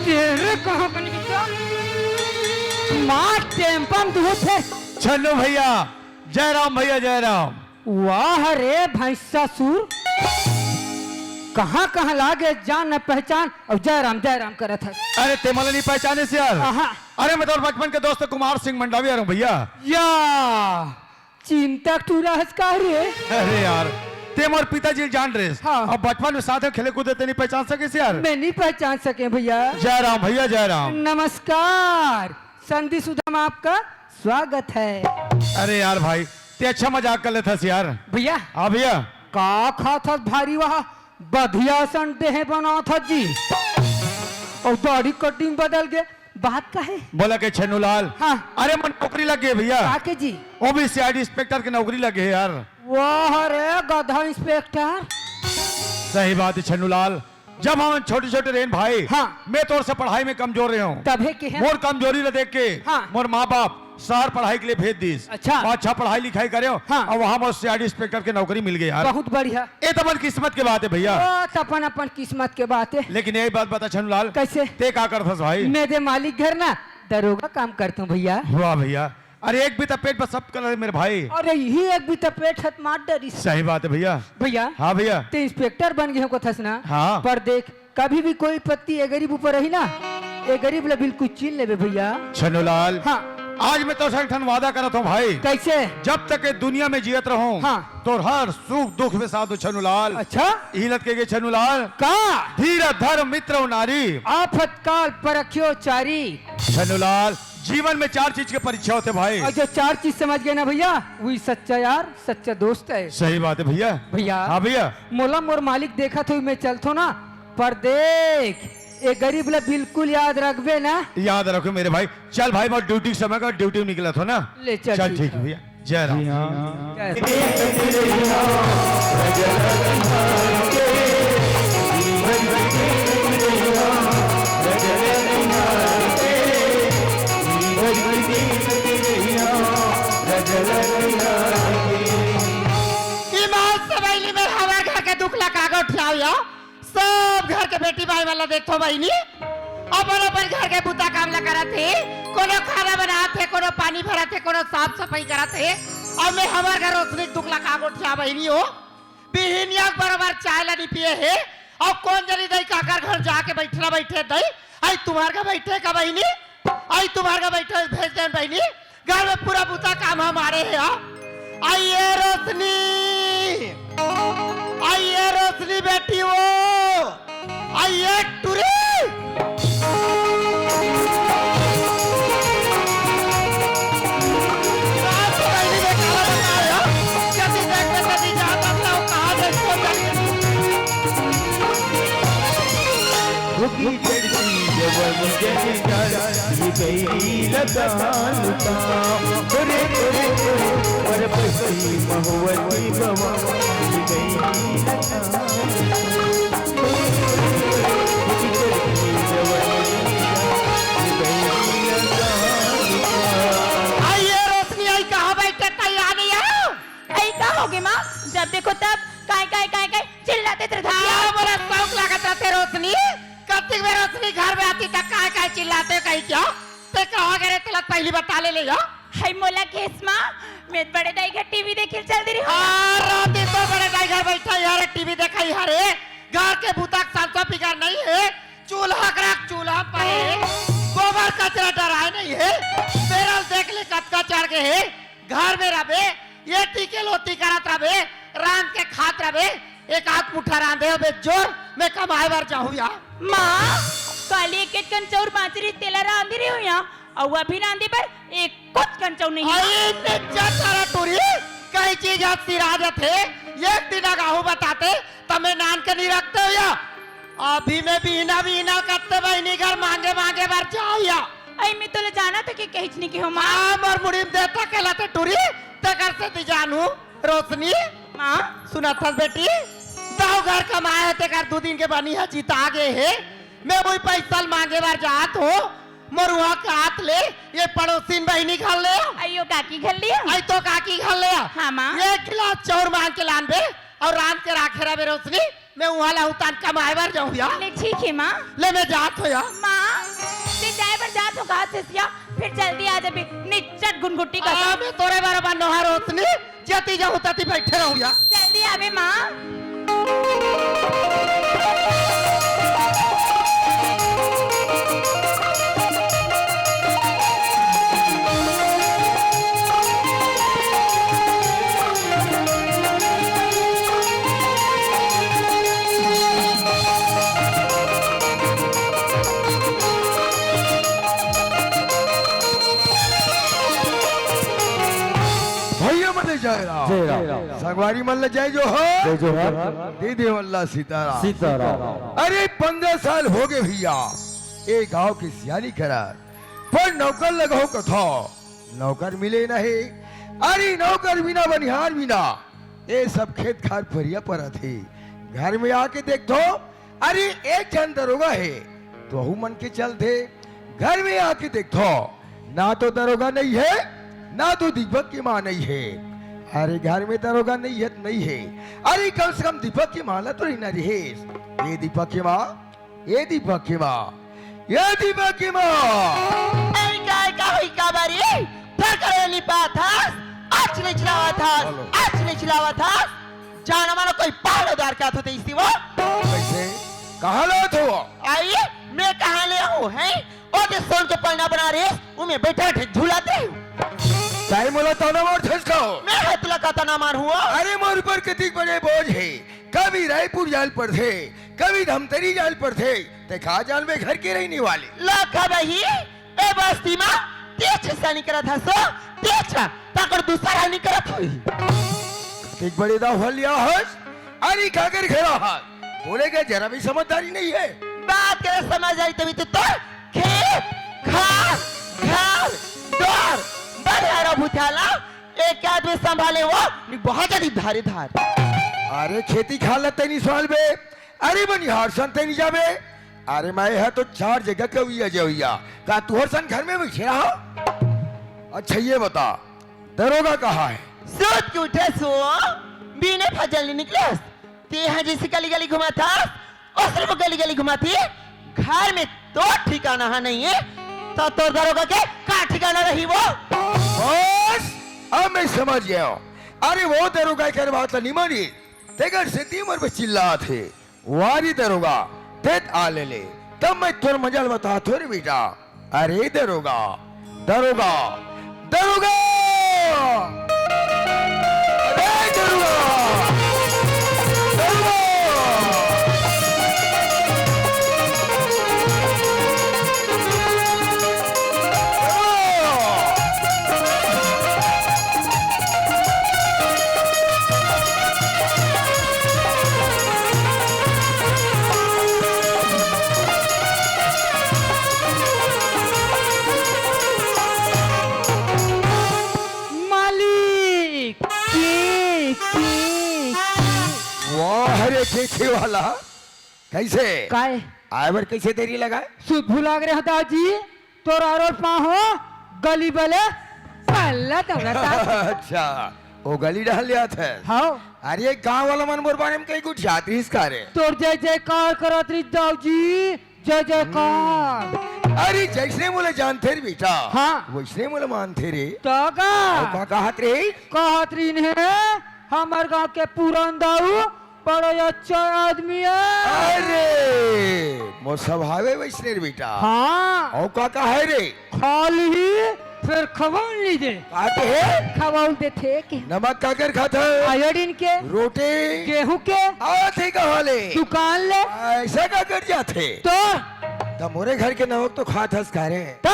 तेरे कहाँ बनी क्या? माँ टेम्पम दूध है। छन्नू भैया, जय राम भैया, जय राम। वाह रे भैंसासुर, कहाँ कहाँ लागे जान न पहचान अउ जय राम जय राम करत है। अरे ते मोला नहीं पहचाने से यार। आहा। अरे मैं तो बचपन के दोस्त कुमार सिंह मंडावी आ रहा हूँ भैया। या चिंता टूरा हस का रे? अरे यार, ते मोर पिताजी जान रेस। हाँ। अब बचपन में साथ में खेले कूदे ते नहीं पहचान सके से यार। मैं नहीं पहचान सके भैया। जय राम भैया, जय राम। नमस्कार, संधि सुधा में आपका स्वागत है। अरे यार भाई, ते अच्छा मजाक कर लेथस यार। भैया। हाँ भैया। का खाथस भारी वहा बधिया सन देह बनाथस जी। अउ दाढ़ी cutting बदल गे, बात का है? बोला के छन्नूलाल। हाँ। अरे मन नौकरी लग गई भैया। का के जी? वो भी सीआईडी इंस्पेक्टर की नौकरी लगे है यार। वाह रे गधा इंस्पेक्टर। सही बात है छन्नूलाल, जब हम छोटे छोटे रहेन भाई, हाँ। मैं तोर से पढ़ाई में कमजोर रहे हूँ। तभे के है? मोर कमजोरी ला देख के हाँ। मोर माँ बाप शहर पढ़ाई के लिए भेज दिस। अच्छा। वहाँ अच्छा पढ़ाई लिखाई करे हो, हाँ। और वहाँ मोर सीआईडी इंस्पेक्टर के नौकरी मिल गई यार। बहुत बढ़िया। ये तो अपन किस्मत के बात है भैया। वो तो अपन अपन किस्मत के बात है। लेकिन यही बात बता छन्नूलाल, कैसे? ते का करथस भाई? मैं दे मालिक घर ना दरोगा काम करता हूँ भैया। वाह भैया, अरे एक भी तो पेट पर सब कलर है मेरे भाई। अरे यही एक भी तो पेट हत मार डरिस। सही बात है भैया। भैया। हाँ भैया। ते इंस्पेक्टर बन गए हो कथस ना। हाँ। पर देख, कभी भी कोई पत्ती ए गरीब ऊपर रही ना, ए गरीब ला बिल्कुल चीन लेबे भैया। छन्नूलाल। हाँ। आज मैं तोर से एक ठन वादा करत हूँ भाई। कैसे? जब तक ये दुनिया में जियत रहूँ, हाँ। तोर हर सुख दुख में साथ हूँ छन्नूलाल। अच्छा। इही लत के छन्नूलाल। का? धीर धर मित्र नारी। आफत काल परख्यो चारी। छन्नूलाल, जीवन में चार चीज के परीक्षा होते भाई। और जो चार चीज समझ गए ना भैया, वही सच्चा यार, सच्चा दोस्त है। सही बात है भैया। भैया। हाँ भैया। मोला मोर मालिक देखत हुई मैं चलथो ना, पर देख, ए गरीब ला बिल्कुल याद रखबे ना? याद रखो मेरे भाई। चल भाई, मैं ड्यूटी समय का ड्यूटी निकला था ना। ले चल, चल ठीक ठीक है। भैया, जय राम। जी हाँ। जय राम। ईमान से बहिनी में हमार घर के दुख ला कागो उठाओ या। सब घर के बेटी माई वाला देखो बहिनी, अपन अपन घर के बुता काम ला करत हे, कोनो खाना बनात हे, कोनो पानी भरत हे, कोनो साफ सफाई करत हे। अब मैं हमार घर रोशनी के दुख ला का गोठिया बहिनी हो, बिहिनिया के बरोबर चाय ला नी पिए हे। और कौन जनी दई काकर घर जाके बैठना बैठे दई, आई तुम्हार घर बैठे का बहिनी? आई तुम्हार घर बैठे भेज देन बहिनी, घर में पूरा बुता काम हमारे हे। हाँ, आइए रोशनी, आइए रोशनी बेटी हो, आइए टुरी। रात को बहिनी में काला बता रहे हो, जल्दी देख के जल्दी जाता था, कहाँ देखो जल्दी। रुकी चढ़ती जवन जन कर, ये गई लतान का। तोरे, तोरे, तोरे, पर बसी महुआ की गवा, ये गई लतान का। रुकी चढ़ती जवन जन कर, ये गई लतान का। आइए रोशनी, आई कहाँ बैठे तैयार नहीं है? आई का होगे माँ? जब देखो तब काय, काय, काय, काय चिल्लाते तेरे धकिया। हाँ, बड़ा शौक लागत रहते रोशनी। कतिक बेर रोशनी घर में आती त काय, काय चिल्लाते कही क्या? ते कहाँ गए रे? तलत पहली बता ले ले या। हाय मोला केस माँ, मैं बड़े दाई घर टीवी देखे चल दी रही हूँ। हाँ, राती तो बड़े दाई घर बैठा यार, टीवी देखा ही हरे। घर के बुता के संसो फिकर नहीं है। चूल्हा करा चूल्हा पर है। गोबर कचरा डराए नहीं है। बेरल देख ले कतका चढ़ गए है। घर में रहबे, ये टीके लोती करत रहबे, रांध के खात रहबे, एक आध मुट्ठा रांधे होबे जोर, मैं कमाए बर जाहूँ या। माँ, काली एक एक कन चाउर बाँचे रहिस, तेला रांधे रहे हो या, अउ अभी रांधे बर एक कुछ कन चाउर नहीं। आई निच्चा तारा टूरी, कई चीज हाथ सिरा जाथे, एक दिन अगाहू बताते, त मैं नान के नहीं रखते हो या। अभी मैं बीना बीना कत्ते बहिनी घर मांगे मांगे बर जाओ या। आई मैं तोला जाना तो के कहिच नहीं के हो माँ। हाँ, मोर मुड़ी में देता केला ते टूरी, ते घर से दी जानू। रोशनी, माँ। सुना था बेटी, दाऊ घर कमाए हे, ते घर दू दिन के बनी है, जीता गे हे। मैं वही पैसा मांगे बर जात हो, मोर वहाँ के हाथ ले, ये पड़ोसिन बहिनी घर ले। अयो काकी घर ले। आई तो काकी घर ले। हाँ माँ। एक गिलास चाउर मांग के लानबे और रांध के राखे रहबे रोशनी। मैं उहाँ ला उतान कमाए बर जाहूँ या। ले ठीक हे माँ। ले मैं जात हो या। माँ, ते जाए बर जात हो कहा से सिया, फिर जल्दी आ जाबे, निच्चट गुनगुटी का। आ, मैं तोरे बरोबर नोहा रोशनी, जती जाहूँ तती बैठे रहूँ या। जल्दी आबे माँ। भैया मन ले जय राम। जय राम। संगवारी मन ले जय जोहर। जय जोहर। दीदी मन ला सीताराम। सीताराम। अरे पंद्रह साल हो गए भैया, ए गांव के सियानी करा, पर नौकर लगाओ कथो, नौकर मिले नहीं। अरे नौकर बिना, बनिहार बिना, ए सब खेत खार परिया परत हे। घर में आके देखथो, अरे एक झन दरोगा हे, तो वहू मन के चलथे। घर में आके देखथो, ना तो दरोगा नहीं हे, ना तो दीपक के माँ नहीं हे। अरे घर में दरोगा नहीं हे त नहीं हे, अरे कम से कम दीपक के माँ ला तो रहना रहे। ए दीपक के माँ, ए दीपक के माँ, ए दीपक के माँ। ऐ का, ऐ का होई का बारी? फेर करे नहीं पात हस, आज नहीं चिल्लावत हस, हेलो। आज नहीं चिल्लावत हस। जाना मानो कोई पहाड़ उधार के आत होते इसी वो। कैसे? कहाँ लात हो? आई, मैं कहाँ ले आऊँ, हैं? ओ जे सोन के पलना बना रहे, उमे बैठा बैठे झूलाते हो। ताई मोला ताना मार थस का हो? मैं है तुला का ताना मार हुआ? अरे मोर ऊपर कितनी बड़े बोझ हे। कभी रायपुर जाल पड़थे, कभी धमतरी जाल पड़थे, ते खा जान में घर के रहने वाले। लाखा बही, ए बस्ती मा तेच सानी करत हसो, तेच, ताकर दूसरा नहीं करत होई। एक बड़े दा हलिया हस, अरे काकर घेरा हस, बोले के जरा भी समझदारी नहीं है। बात करे समझ आई तभी तो तोर खेत, खार, घर, द्वार, बनिहारा भूथाला, एक आदमी संभाले वो, नी बहुत जदी धारे धार। अरे खेती खार ल तैं नी संभालबे, अरे बनिहार सन तैं नी जाबे, अरे मैं ह तो चार जगह के उइया जवइया, का तुहर सन घर में बइठे रहा? अच्छा ये बता, दरोगा कहाँ हे? सूत के उठे सो, बिने फजल नी निकलस। तेहा जइसे गली गली घुमाथस, ओसने वो गली गली घुमाथे। घर में तोर ठिकाना ह नइ हे, त तोर दरोगा के का ठिकाना रही वो? बस, अब मैं समझ गया हूँ। अरे वो दरोगा के बात ला नी मानी, तेकर सेती मोर पे चिल्लात हे। वा रे दरोगा, तें त आ ले ले, तब मैं तोर मजा ल बताथों रे बेटा। अरे दरोगा, दरोगा, दरोगा! अरे दरोगा! दरोगा! दरोगा! मालिक, के, के, के। वाह रे, के, के वाला। कइसे? काय? आय बर कइसे देरी लगाय? सुध भुला गे रहा दाऊ जी, तोर आरोर पाँव हो, गली बले, पल्ला तोरा ता। अच्छा, वो गली डहर ले आथस। हव। अरे, गाँव वाला मन मोर बारे में कहीं कुछ जात रहिस का रे? तोर जय जयकार करत रहिस दाऊ जी, जय जयकार। अरे, जइसने मोला जानथे रे बेटा, हाँ। वइसने मोला मानथे रे। त का? अउ का कहत रहिस? कहत रहिन हे, हमर गाँव के पुरन दाऊ बड़ा अच्छा आदमी हे। अरे, मोर स्वभावे वइसने रे बेटा। हाँ। अउ का कहे रे? खा लिही, फेर खवाल नइ दे। का कहे? खवाल देथे के। नमक काकर खाथस? आयोडीन के। रोटी? गेहूं के। आथे कहाँ ले? दुकान ले। अइसे काकर जाथे? त? त मोरे घर के नमक तो खाथस का रे? त?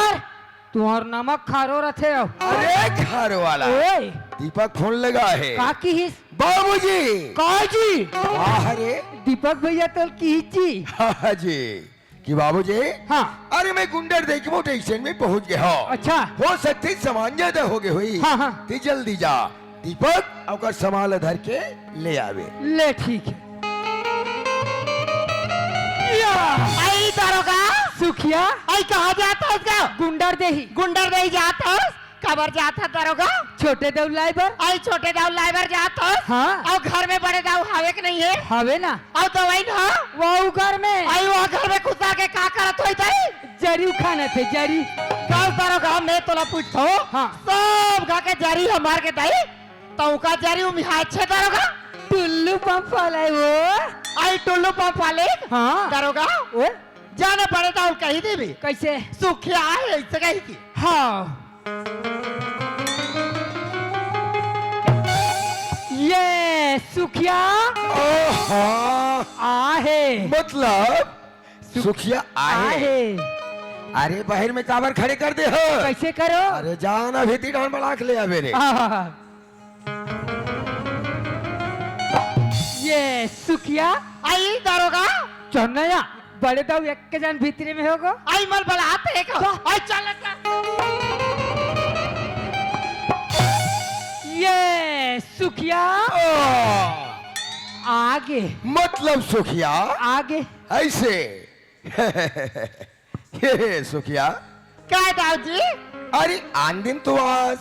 तुँहर नमक खारो रथे हो। अरे खारो वाला। ओए। दीपक फोन लगा हे। का किहिस? बाबूजी। का जी? वाह रे। दीपक भइया तोला किहिस जी। हाँ जी। कि बाबूजी। हाँ। अरे मैं गुंडर देख के मोटे स्टेशन में पहुँच गे हँव। अच्छा। हो सकथे सामान ज्यादा हो गे होही। हाँ, हाँ। तें जल्दी जा। दीपक, ओकर सामान ला धर के ले आबे। ले, ठीक हे। या! अई दरोगा! सुखिया! अई कहाँ जात हस गा? गुंडर देही। गुंडर देही जात हस? काबर जात हस दरोगा? छोटे दाऊ लाय बर। अई छोटे दाऊ लाय बर जात हस? हाँ। अउ घर में बड़े दाऊ हवे के नइ हे? हवे ना। अउ दवाई ना? वो घर में। अई वो घर में घुसा के का करत होही तई? जरी खाना थे, जरी। गाँव दरोगा, मैं तोला पूछथँव। हाँ। सब घर के जरी ह मार के दई, त ओकर जरी उमिहाय छे दरोगा। टुल्लू पंप वाला हे वो। अई टुल्लू पंप वाले? हाँ। दरोगा? ओए? जाने पड़े त अउ कही देबे। कइसे? सुखिया हे, अइसे कही के। हाँ। ये सुखिया। आहा। आहे। मतलब? सुखिया आहे। आहे। अरे, बाहिर में काबर खड़े कर दे हो? कइसे करो? अरे, जा ना भीतरी डांड बना के ले आबे रे। आहा। ये सुखिया। अई दरोगा। चन्नैया, बड़े दाऊ एक के जन भीतरी में होगो। अई मल बलात हे का? का? अई चल, चल। ये सुखिया। आ। आगे। मतलब सुखिया? आगे। अइसे। हे, हे, सुखिया। काय दाऊ जी? अरे, आन दिन तो आस,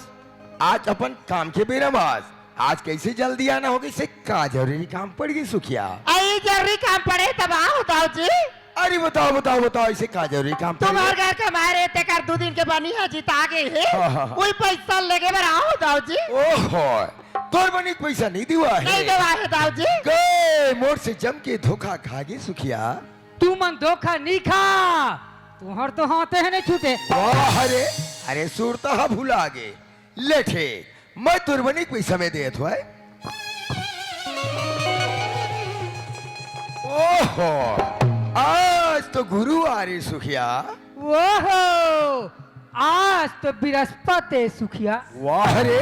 आज अपन काम के बेरा म आस, आज कइसे जल्दी आना हो गे, से का जरूरी काम पड़ गे सुखिया? अई जरूरी काम पड़े तब आव दाऊ जी। अरे बताव, बताव, बताव, अइसे का जरूरी काम पड़ गे? तुम्हर घर के मारे तेकर दू दिन के बनिहा जिता गे हे। हाँ, हाँ, हाँ। ओही पइसा लेगे बर आव दाऊ जी। ओहो, तोर बनी के पइसा नइ देवा हे? नइ देवा हे दाऊ जी। गे, मोर से जम के धोखा खा गे सुखिया। तुमन धोखा नइ खा, तुम्हर तो हाथे ह नइ छूटे। वाह रे, अरे सुरता ह भुला गे। ले ठीक, मैं तोर बनी के पइसा में देत हों। ओहो, आज तो गुरुवार हे सुखिया। ओहो, आज तो बृहस्पति हे सुखिया। वाह रे,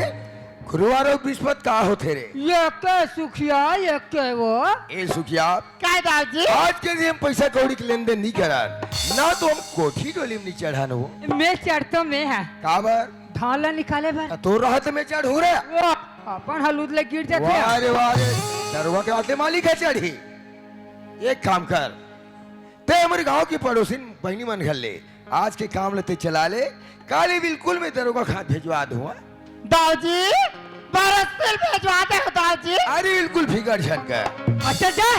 खुरवार अउ बिस्पत का होथे रे? ये के सुखिया, ये के वो। ए सुखिया, का दाऊ जी? आज के दिन हम पैसा कौड़ी के लेन देन नहीं करन, ना तो हम कोठी डोली में नहीं चढ़न हो। मैं चढ़तो मैं है। काबर? धान ला निकाले बर। आ, तोर रहत में चढ़ हो रे। वो अपन हलूद ले गिर जाथे। वाह रे वाह रे, दरुआ के आते मालिक है चढ़ी। एक काम कर, ते हमर गांव की पड़ोसिन बहिनी मन घर ले आज के काम ल ते चला ले, काली बिल्कुल मैं दरोगा खान भेजवा दूंगा। दाऊ जी, बरसिल भेजवा दे हो दाऊ जी। अरे बिल्कुल फिकर झन कर। अच्छा जा,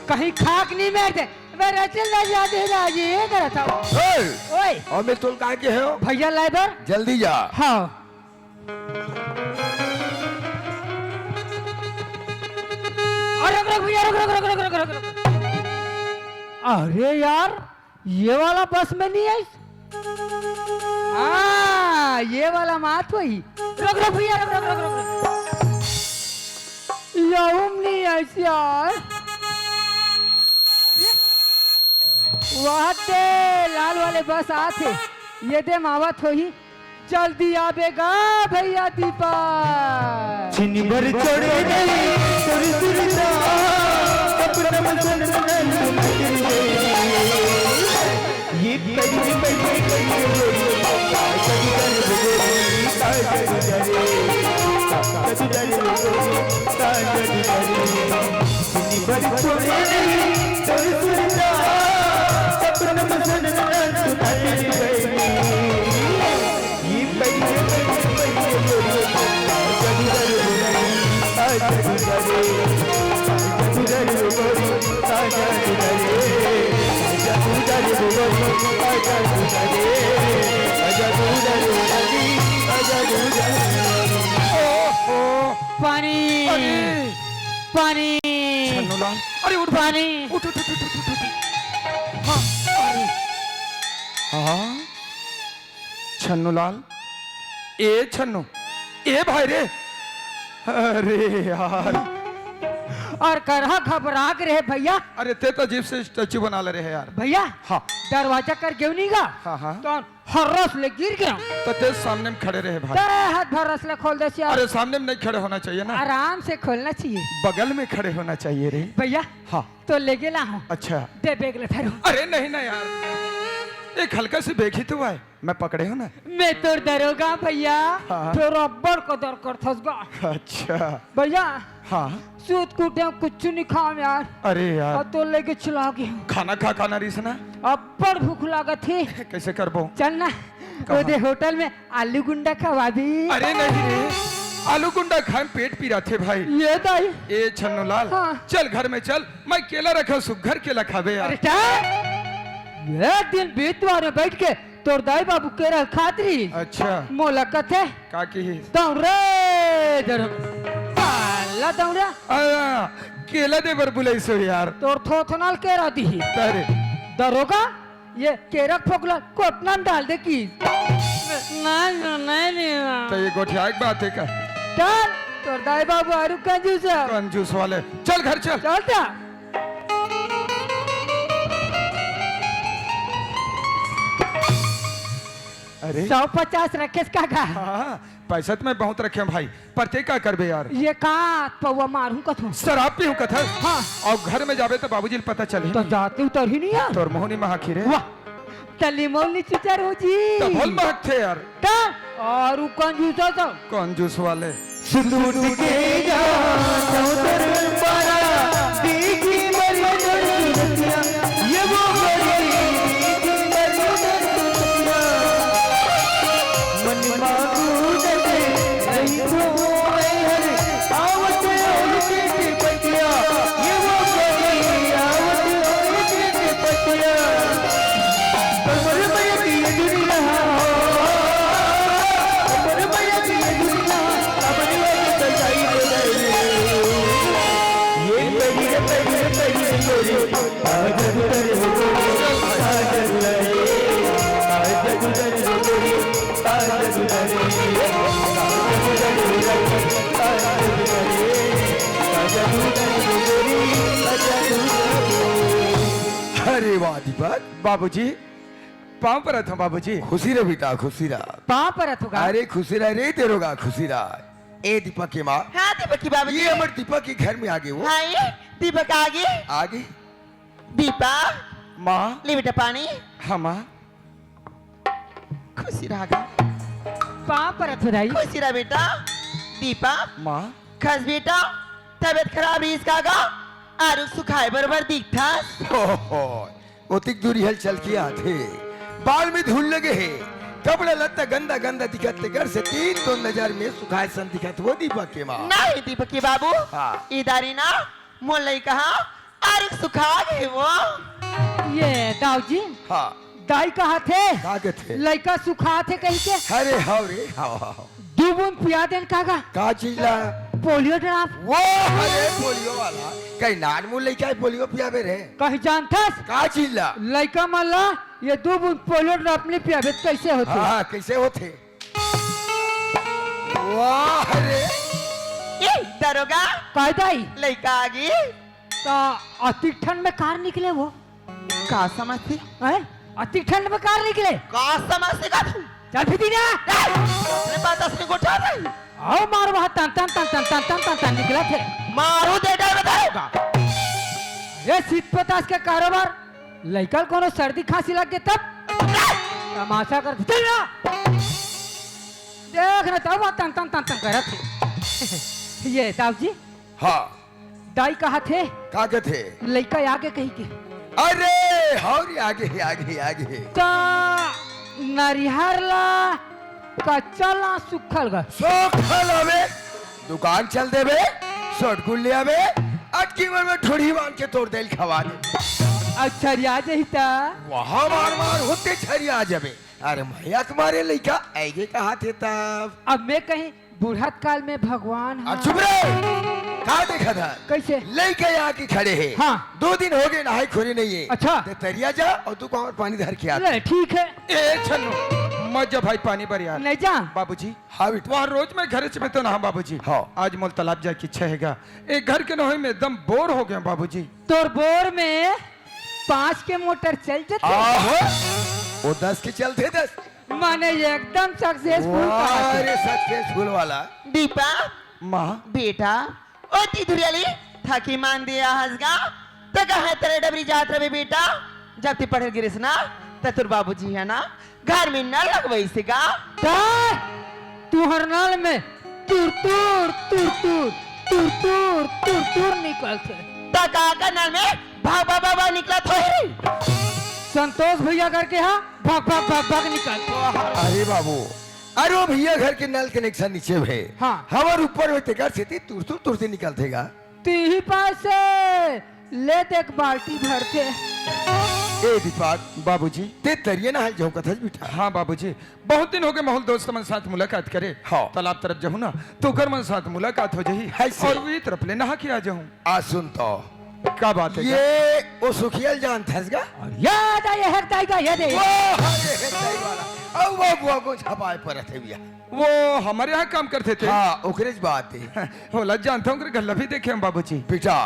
कहीं खाक नहीं मेर दे, मैं रचिल ले जा दे दाऊ जी, ये करत हूँ। ओए, ओए। और मैं तोल कहाँ के हो? भैया लाए बर। जल्दी जा। हाँ। अरे रुक, रुक भैया, रुक, रुक। अरे यार, ये वाला बस में नहीं आइस। हाँ, ये वाला मात वही। रुक, रुक भैया, रुक, रुक, रुक, रुक। यहूं नहीं आइस यार। वाह ते लाल वाले बस आथे, ये दे मावत होही। जल्दी आबे गा भैया दीपक। छिन भर छोड़े नहीं तोर सुरता, सपनम सन नंद नंद ये पड़ी पड़ी पड़ी पानी। अरे। पानी। छन्नूलाल, अरे उठ, पानी। उठ, उठ, उठ। हाँ, अरे। हाँ। छन्नूलाल, ए छन्नू, ए भाई रे, अरे यार। और करहा घबरा के रहे भैया। अरे ते तो अजीब से स्टैचू बना ले रहे यार। भैया, हाँ। दरवाजा कर गेव नहीं गा। हाँ, हाँ। तो हर्रस ले गिर गया। तो ते सामने में खड़े रहे भाई। ते हाथ भर्रस ले खोल दे सियार। अरे सामने में नहीं खड़े होना चाहिए ना। आराम से खोलना चाहिए। बगल में खड़े होना चाहिए रे। भैया, हाँ। तो ले गेला हूँ। अच्छा। दे बेग ले फेरू। अरे नहीं ना यार, एक हल्का सी बेग ही तो आए। मैं पकड़े हूँ ना। मैं तोर दरोगा भैया, हाँ। तोर अब्बड़ कदर करथस गा। अच्छा। भैया, हाँ। सूत कूटे कुछ नहीं खाम यार। अरे यार। अब तो लेके चला गया। खाना खा, खाना रिस ना। अब्बड़ भूख लागत हे। कैसे करबो? चल ना, कहाँ? ओदे होटल में आलू गुंडा खवा दी। अरे नहीं रे, आलू गुंडा खाए में पेट पिराथे भाई। ये दाई। ए छन्नूलाल, हाँ। चल घर में चल, मैं केला रखा, सुग्घर केला खाबे यार। अरे चल, एक दिन बीतवार में बैठ के तोर दाई बाबू केरा खात रहिस। अच्छा। मोला कथे। का किहिस? दौड़ रे, दौड़। काला दौड़ा। आ, केला दे बर बुलाइस हो यार। तोर थोथनाल केरा दिही। अरे। दरोगा, ये केरा फोकला कोटना में डाल दे किहिस। नहीं, नहीं, नहीं। तो ये गोठिया के बात है का? चल, तोर दाई बाबू आरू कंजूस है। कंजूस वाले। चल घर चल। चल जा। अरे। सौ पचास रखेस का गा? हाँ, पैसा तो मैं बहुत रखे हूँ भाई, पर ते का करबे यार? ये का पौवा मारहूँ कथो? शराब पीहूँ कथस? हाँ। और घर में जाबे तो बाबूजी ल पता चलही तो नहीं। जाते उतर ही नहीं यार। तोर मोहनी महाखी रे। वाह, तली मोल नी चुचर हो जी। तो बोल महकथे यार। ता, और उ कंजूस हो तो। कंजूस वाले। सुन उठ के जा चौधर पारा, देखी मरी दर्द रतिया, ये वो गली, देखी मरी दर्द रतिया। मन मांगू दे, नहीं तो मैं हर आवत और के पतिया, ये वो गली, आवत और के पतिया। अरे वाह दीपक। बाबूजी, पाँव परत हूँ बाबूजी। खुशी रह बेटा, खुशी रह। पाँव परत हूँ गा। अरे खुशी रह रे दरोगा, खुशी रह। ए दीपक के माँ। हाँ, दीपक के बाबूजी। ये हमर दीपक के घर में आगे वो। हाँ, ये दीपक आगे। आगे। दीपक। माँ। ले बेटा पानी। हाँ, माँ। खुशी रहा गा। पाँव परत हो दाई। खुशी रहा बेटा। दीपक। माँ। कस बेटा, तबीयत खराब रहिस का गा? आरुग सुखाए बरोबर दिखथस। हो, हो। ओतिक दूरी हल चल के आथे। बाल में धूल लगे हे। कपड़ा लत्ता गंदा गंदा दिखत ते घर से तीन तो नजर में सुखाए सन दिखत वो दीपक के माँ। नहीं दीपक के बाबू। हाँ। इदारी ना मोर लइका हा आरुग सुखा गे वो। ये दाऊ जी। हाँ। दाई कहा थे? का कथे? लइका सुखा थे कही के। अरे हाव रे, हाव, हाव, हाव। दू बूंद पिया देन का गा? का चीज ला? Polio drop. वो, अरे पोलियो वाला। कहीं नान मुन लइका हे पोलियो पियाबे रे। कहीं जानथस? का चीज ला? लइका मन ला ये दू बूंद पोलियो ड्राप नहीं पियाबे त कैसे होथे? हाँ, हाँ, कैसे होथे? वाह रे। ए, दरोगा। काय दाई? लइका आगे। त अतिक ठंड में कार निकले वो? का समझथे? हैं? अतिक ठंड में कार निकले? का समझथे का तू? चल फिर दीना। ए, अपने बात असली गोठा रही। आओ मारो वहाँ तन तन तन तन निकला थे। मारू दे डर बताएगा। ये शीत पतास के कारोबार, लइका ल कोनो सर्दी खांसी लग गए तब तमाशा कर चल ना। देख ना तब वहाँ तन तन तन तन करत हे। ये साहब जी। हाँ। दाई कहा थे? का कथे? लइका आगे कही के। अरे, हौरी आगे हे, आगे हे, आगे हे। त नरिहर ला कच्चा ला सुखल गा। सुखल हवे। दुकान चल देबे, शॉटगुल ले आबे, अटकी मन में ठोड़ी बांध के तोर देल खवा दे। अच्छा, रिया जही ता। वहाँ मार मार होते छरिया जाबे। अरे, मया के मारे लइका आगे कहा थे तब। अब मैं कहीं बुढ़त काल में भगवान अरे हा। चुप रे! का देखत हस? कैसे? लइका आके खड़े हे। हाँ। दो दिन हो गए, नहाई खोरी नहीं है। अच्छा। ते तरिया जा और तू कुआं पानी धर के आ। ले, ठीक है। ए छन्नू, मत जा भाई पानी बर यार। नहीं जा। बाबूजी। हाँ बेटा। वहाँ रोज मैं घर से तो नहा बाबूजी। हाँ। आज मोल तालाब जाए की इच्छा हैगा। ए घर के नहाई में एकदम बोर हो गया बाबूजी। तोर बोर में पाँच के मोटर चल जाथे। आहो, वो दस के चलथे, दस। माने एकदम successful वाह कहाथे। रे, successful वाला। दीपा, माँ। बेटा, ओ ती धुरियाली, थाकी मान दिया हंसगा, त कहा तेरे डबरी जात रहे बेटा, जब ती पढ़े गिरिस ना, त तुर बाबूजी है ना, घर में नल लगवइसे गा। का? तुहर नल में तुर तुर, तुर तुर, तुर तुर, तुर तुर निकलथे। त का का नल में भग भग भग भग निकलत होही? संतोष भैया करके हा, भग भग भग भग निकलथे। अरे बाबू, अरे वो भैया घर के नल connection नीचे हे। हाँ। हमर ऊपर में तेकर सेती तुर तुर तुर तुर निकलथे गा। तीही पासे ले देख बाल्टी भरथे। ए दीपक। बाबूजी। ते तरिया नहाय जाहूं कथस बेटा। हाँ बाबूजी, बहुत दिन हो गए, माहौल दोस्त मन साथ मुलाकात करे। हाँ। तालाब तरफ जाहूं ना, तो ओकर मन साथ मुलाकात हो जाही। है से। और वही तरफ ले नहा के आ जाहूं। आ सुन तो। का बात है? ये वो सुखिया ल जानथस गा? और याद आए हेकदाई का, ये दे। वो, अरे हेकदाई वाला। अब वो गुआ को छपाए परत हे भैया। वो हमर यहाँ काम करथे ते। हाँ, ओकरे ज बात हे। ओला जानथंव, ओकरे गल्ला भी देखे हंव बाबूजी। बेटा,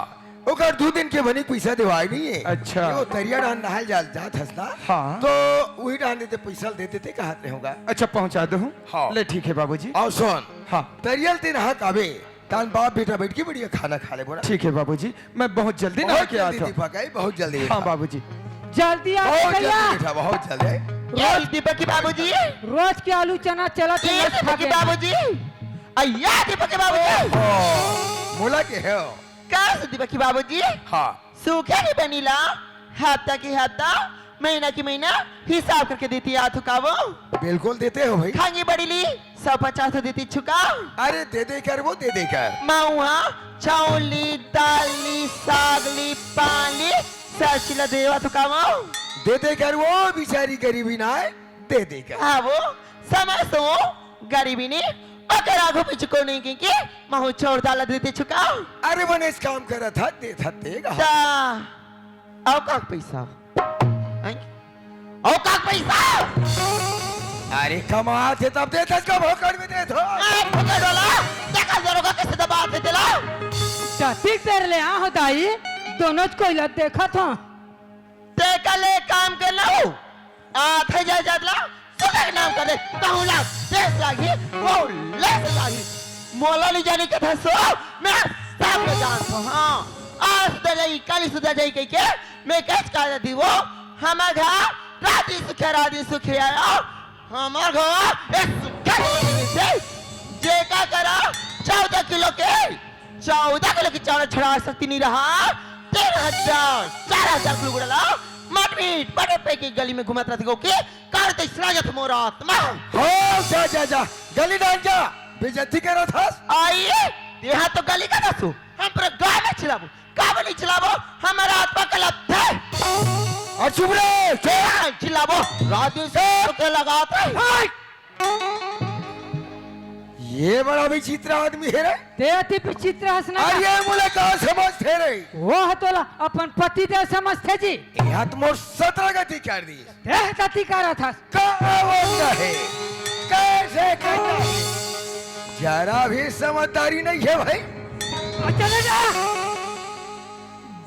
ओकर दू दिन के बनी पइसा देवाय नइ हे। अच्छा। वो तरिया डहन नहाय ल जात हस ना? हाँ। तो उही डहन देते पइसा ल दे देते कहत रहेंव गा। अच्छा, पहुँचा देहूँ। हाँ। ले, ठीक हे बाबूजी। अउ सुन। हाँ। तरिया ल ते नहा के आबे, तहान बाप बेटा बइठ के बढ़िया खाना खा लेबो ना। ठीक हे बाबूजी, मैं बहुत जल्दी नहा के आथंव। दीपक, बहुत जल्दी हाँ बेटा। बाबूजी। जल्दी आ बहुत जल्दी भैया। बेटा, बहुत जल्दी। ये दीपक के बाबूजी। रोज के आलू चना चला के ये मस्त दीपक के खाके। बाबूजी। अय्या दीपक के बाबूजी। ओहो, मोला के हो? का से दीपक के बाबूजी? हाँ। सूखे के बनी ला, हफ्ता के हफ्ता, महीना के महीना हिसाब करके देती आथंव का वो? बिल्कुल देते हो भाई। खांगी बड़ी ली, सौ पचास तो देती छुका। अरे दे दे कर वो, दे दे कर। माँ उहाँ चाउर ली, दाल ली, साग ली, पान ली, सब चीज ला देवाथंव का वो? दे दे कर वो, बिचारी गरीबी ना हे, दे दे कर। हाँ वो, समझ तो वो, गरीबी नहीं, ओकर आगू पीछू कोनो नहीं कि, कि महू छोड़ डाला देती छुका। अरे मने इस काम करत हस, देत हस, देगा। ता, अउ का पइसा? हैं? अउ का पइसा? अरे कमात हे तब देत हस, का भोकड़ में देत हो? ए, भोकड़ वाला, देखा दरोगा कैसे दबात हे तेला? जातिक तेरे ले आ हो दाई, दोनों कोई ला देखत हो। ते का ले काम कर ला हो? आथे जाए जात ला, सुबह के नाम कर दे, कहूँ ला, देश लागी, वो लेस लागी। मोला नहीं जाने के था सो, मैं सब ल जानत हूँ। हाँ, आज सुधर जाई, काली सुधर जाई कह के मैं कच का दी वो। हमर घर राजी सुखिया, राजी सुखिया आयो। हमर घर ए सुखिया नहीं से, जेका करा चौदह किलो के, चौदह किलो के चावल छड़ा सकती नहीं रहा। तीन हजार, चार हजार किलो गुड़ा ला, मट मीट बड़े पे की गली में घुमत रहती को के, कर दे सराजत मोर आत्मा। हो जा, जा, जा, गली डाल जा, बेइज्जती करत हस। आई, यहाँ तो गली का दसू, हम पूरा गाँव में चिल्लाबो, का बोली चिल्लाबो, हमारा आत्मा का लत है। और चुप रहे, चुप। हाँ, चिल्लाबो, रात दिन से के लगाते हैं। हाय! ये बड़ा विचित्र आदमी है रे। ते अति विचित्र हस ना। अरे ये मुलाकात समझते रे। वो तोला अपन पति देव समझते जी। यहाँ तो मोर सत्रह गति कर दी। देह गति करत हस। का बोलता है? कैसे करता है? जरा भी समझदारी नहीं है भाई। चले जा।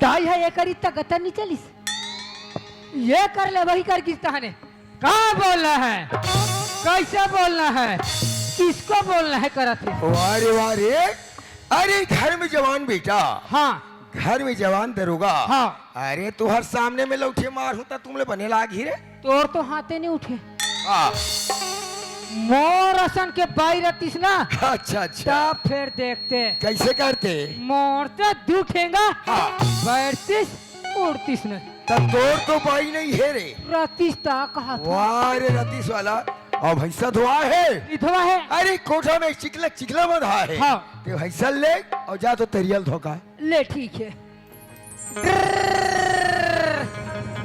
दाई है, ये करी त गतर नहीं चलिस। ये कर ले, वही कर गिरता है ने। का बोलना है, कैसे बोलना है, किसको बोलना है, करत है। वाह रे, वाह रे। अरे घर में जवान बेटा। हाँ। घर में जवान दरोगा। हाँ। अरे तुहर सामने में लौठे मार होता तुमले बने लाग ही रे। तोर तो हाथे नहीं उठे। हाँ। मोर असन के बाई रतिस ना। अच्छा, अच्छा। तब फिर देखते। कैसे करते? मोर तो दू ठेंगा। हाँ। बैठतिस, उड़तिस नहीं। त तोर तो बाई नहीं है रे। रतिस ता कहा था। वाह रे रतिस वाला। और भैंसा धोआ है। ई धोआ है। अरे कोठा में चिखला, चिखला बंधा है। हाँ। ते भैंसा ले और जा तो तरियल धोका। ले ठीक है।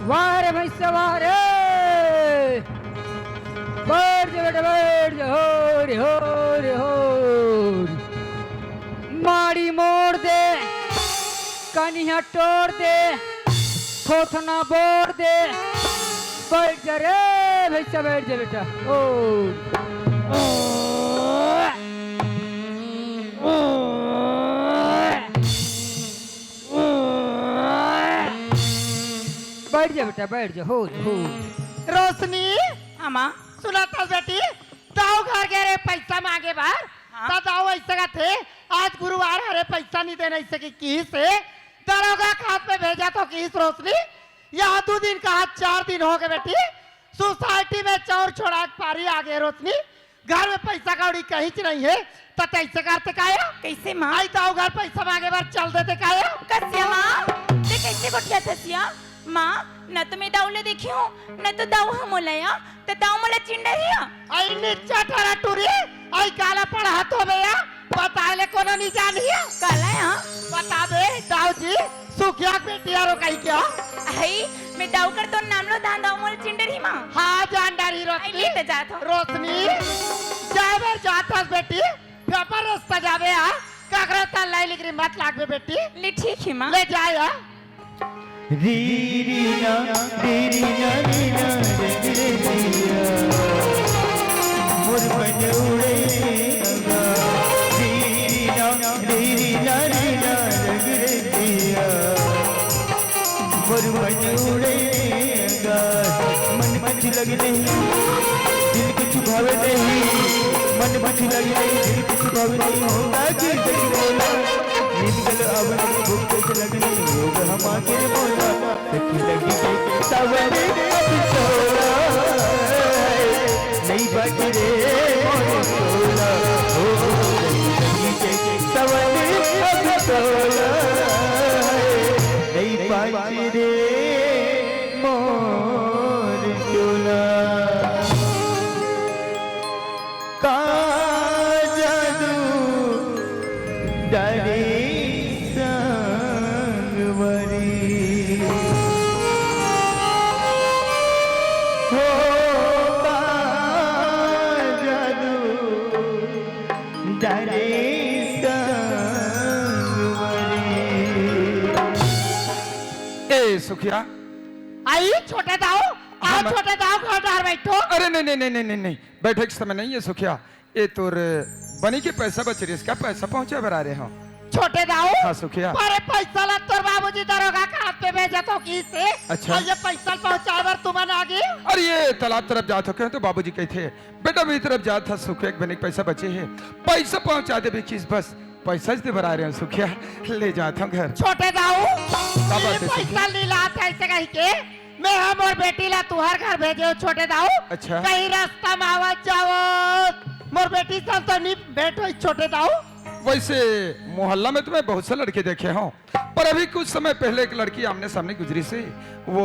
वाह रे भैंसा, वाह रे। बैठ जा बेटा, बैठ जा। हो रे, हो रे, हो रे। माड़ी मोड़ दे, कनिहा टोर दे, थोथना बोर दे। बैठ जा रे भैंसा, बैठ जा बेटा। ओ, ओ, ओ। बैठ जा बेटा, बैठ जा। हो रे, हो रे। रोशनी। हाँ माँ। सुनत हस बेटी, दाऊ घर गे रहे पैसा मांगे बर। हाँ। त दाऊ ऐसे कथे, आज गुरुवार हरे, पैसा नहीं देना, ऐसे कि किहिस हे। दरोगा खास में भेजा तो किहिस रोशनी। यहाँ दू दिन का, आज चार दिन हो गए बेटी। सोसाइटी में चोर छोड़ा के पारी आ गए रोशनी। घर में पैसा कौड़ी कहीं च नहीं है, त तैसे करते काया? कैसे माँ? आई दाऊ घर पैसा मांगे बर चल देते काया? कसिया माँ, ते कैसे गोठियाथस या? माँ, न तो मैं दाऊ ले देखी हूँ, न तो दाऊ हम मोला या, त दाऊ मोला चिंडा ही या। आई नीचा ठरा टूरी, आई काला पढ़ा तो बे या, बताए ले कोनो नहीं जानी है। काला या? बता दे, दाऊ जी, सुखिया के बेटी आरो कही क्या? अहई, मैं दाऊ कर तो नाम लो दान दाऊ मोल चिंडर ही माँ। हाँ, जान डारी रोशनी। आई, ले तो जात हो। रोशनी, जाए बर जात हस बेटी, व्यापार रास्ता जावे आ, काकरा ताल लाई लिगरी मत लागबे बेटी। ले ठीक ही माँ। ले जाए आ। री री ना, री री ना, री ना, रे रे दिया। मोर मन उड़ेगा। री री ना, री री ना, री ना, रे रे दिया। मोर मन उड़ेगा, मन कुछ लग नहीं, दिल कुछ भावे नहीं, मन कुछ लग नहीं, दिल कुछ भावे नहीं, होगा कि सच बोला, नींद गल अब नहीं, भूख कुछ लग नहीं, लोग हम आके बोला, सच लगी के सवारी अब तोला, नहीं बात रे मोर तोला, हो, सच लगी के सवारी अब तोला। दई पांच रे मोर टोला। का जादू डारे संगवारी। हो का जादू डारे संगवारी। ए सुखिया। आई छोटे दाऊ, आ हम छोटे दाऊ घर डार बैठो। अरे नहीं, नहीं, नहीं, नहीं, नहीं, नहीं, बैठे के समय नहीं है सुखिया। ए तोर बनी के पैसा बच रही, इसका पैसा पहुंचा बर आ रहे हो। छोटे दाऊ। हाँ, सुखिया। अरे, पैसा ला तोर बाबूजी दरोगा के हाथ में भेजत हो किसे? अच्छा। अउ ये पैसा पहुँचाए बर तुमन आगे? अरे, ये तालाब तरफ जात हो कहे तो बाबूजी कहिथे, "बेटा, मैं ये तरफ जात हँव, सुखिया के बने के पैसा बचे हे, पैसा पहुँचा देबे किस बस, पैसा दे बर आए रहेंव सुखिया, ले जात हँव घर।" छोटे दाऊ, का बात ये हे सुखिया? पैसा नी लात हे अइसे कहिके, मैं हा मोर बेटी ला तुँहर घर भेजे हँव छोटे दाऊ। अच्छा। कहीं रस्ता में आवत जावत मोर बेटी संग तो नी भेंट होइस छोटे दाऊ। वइसे मोहल्ला में तो मैं बहुत से लड़के देखे हँव, पर अभी कुछ समय पहले एक लड़की आमने सामने गुजरिस हे, वो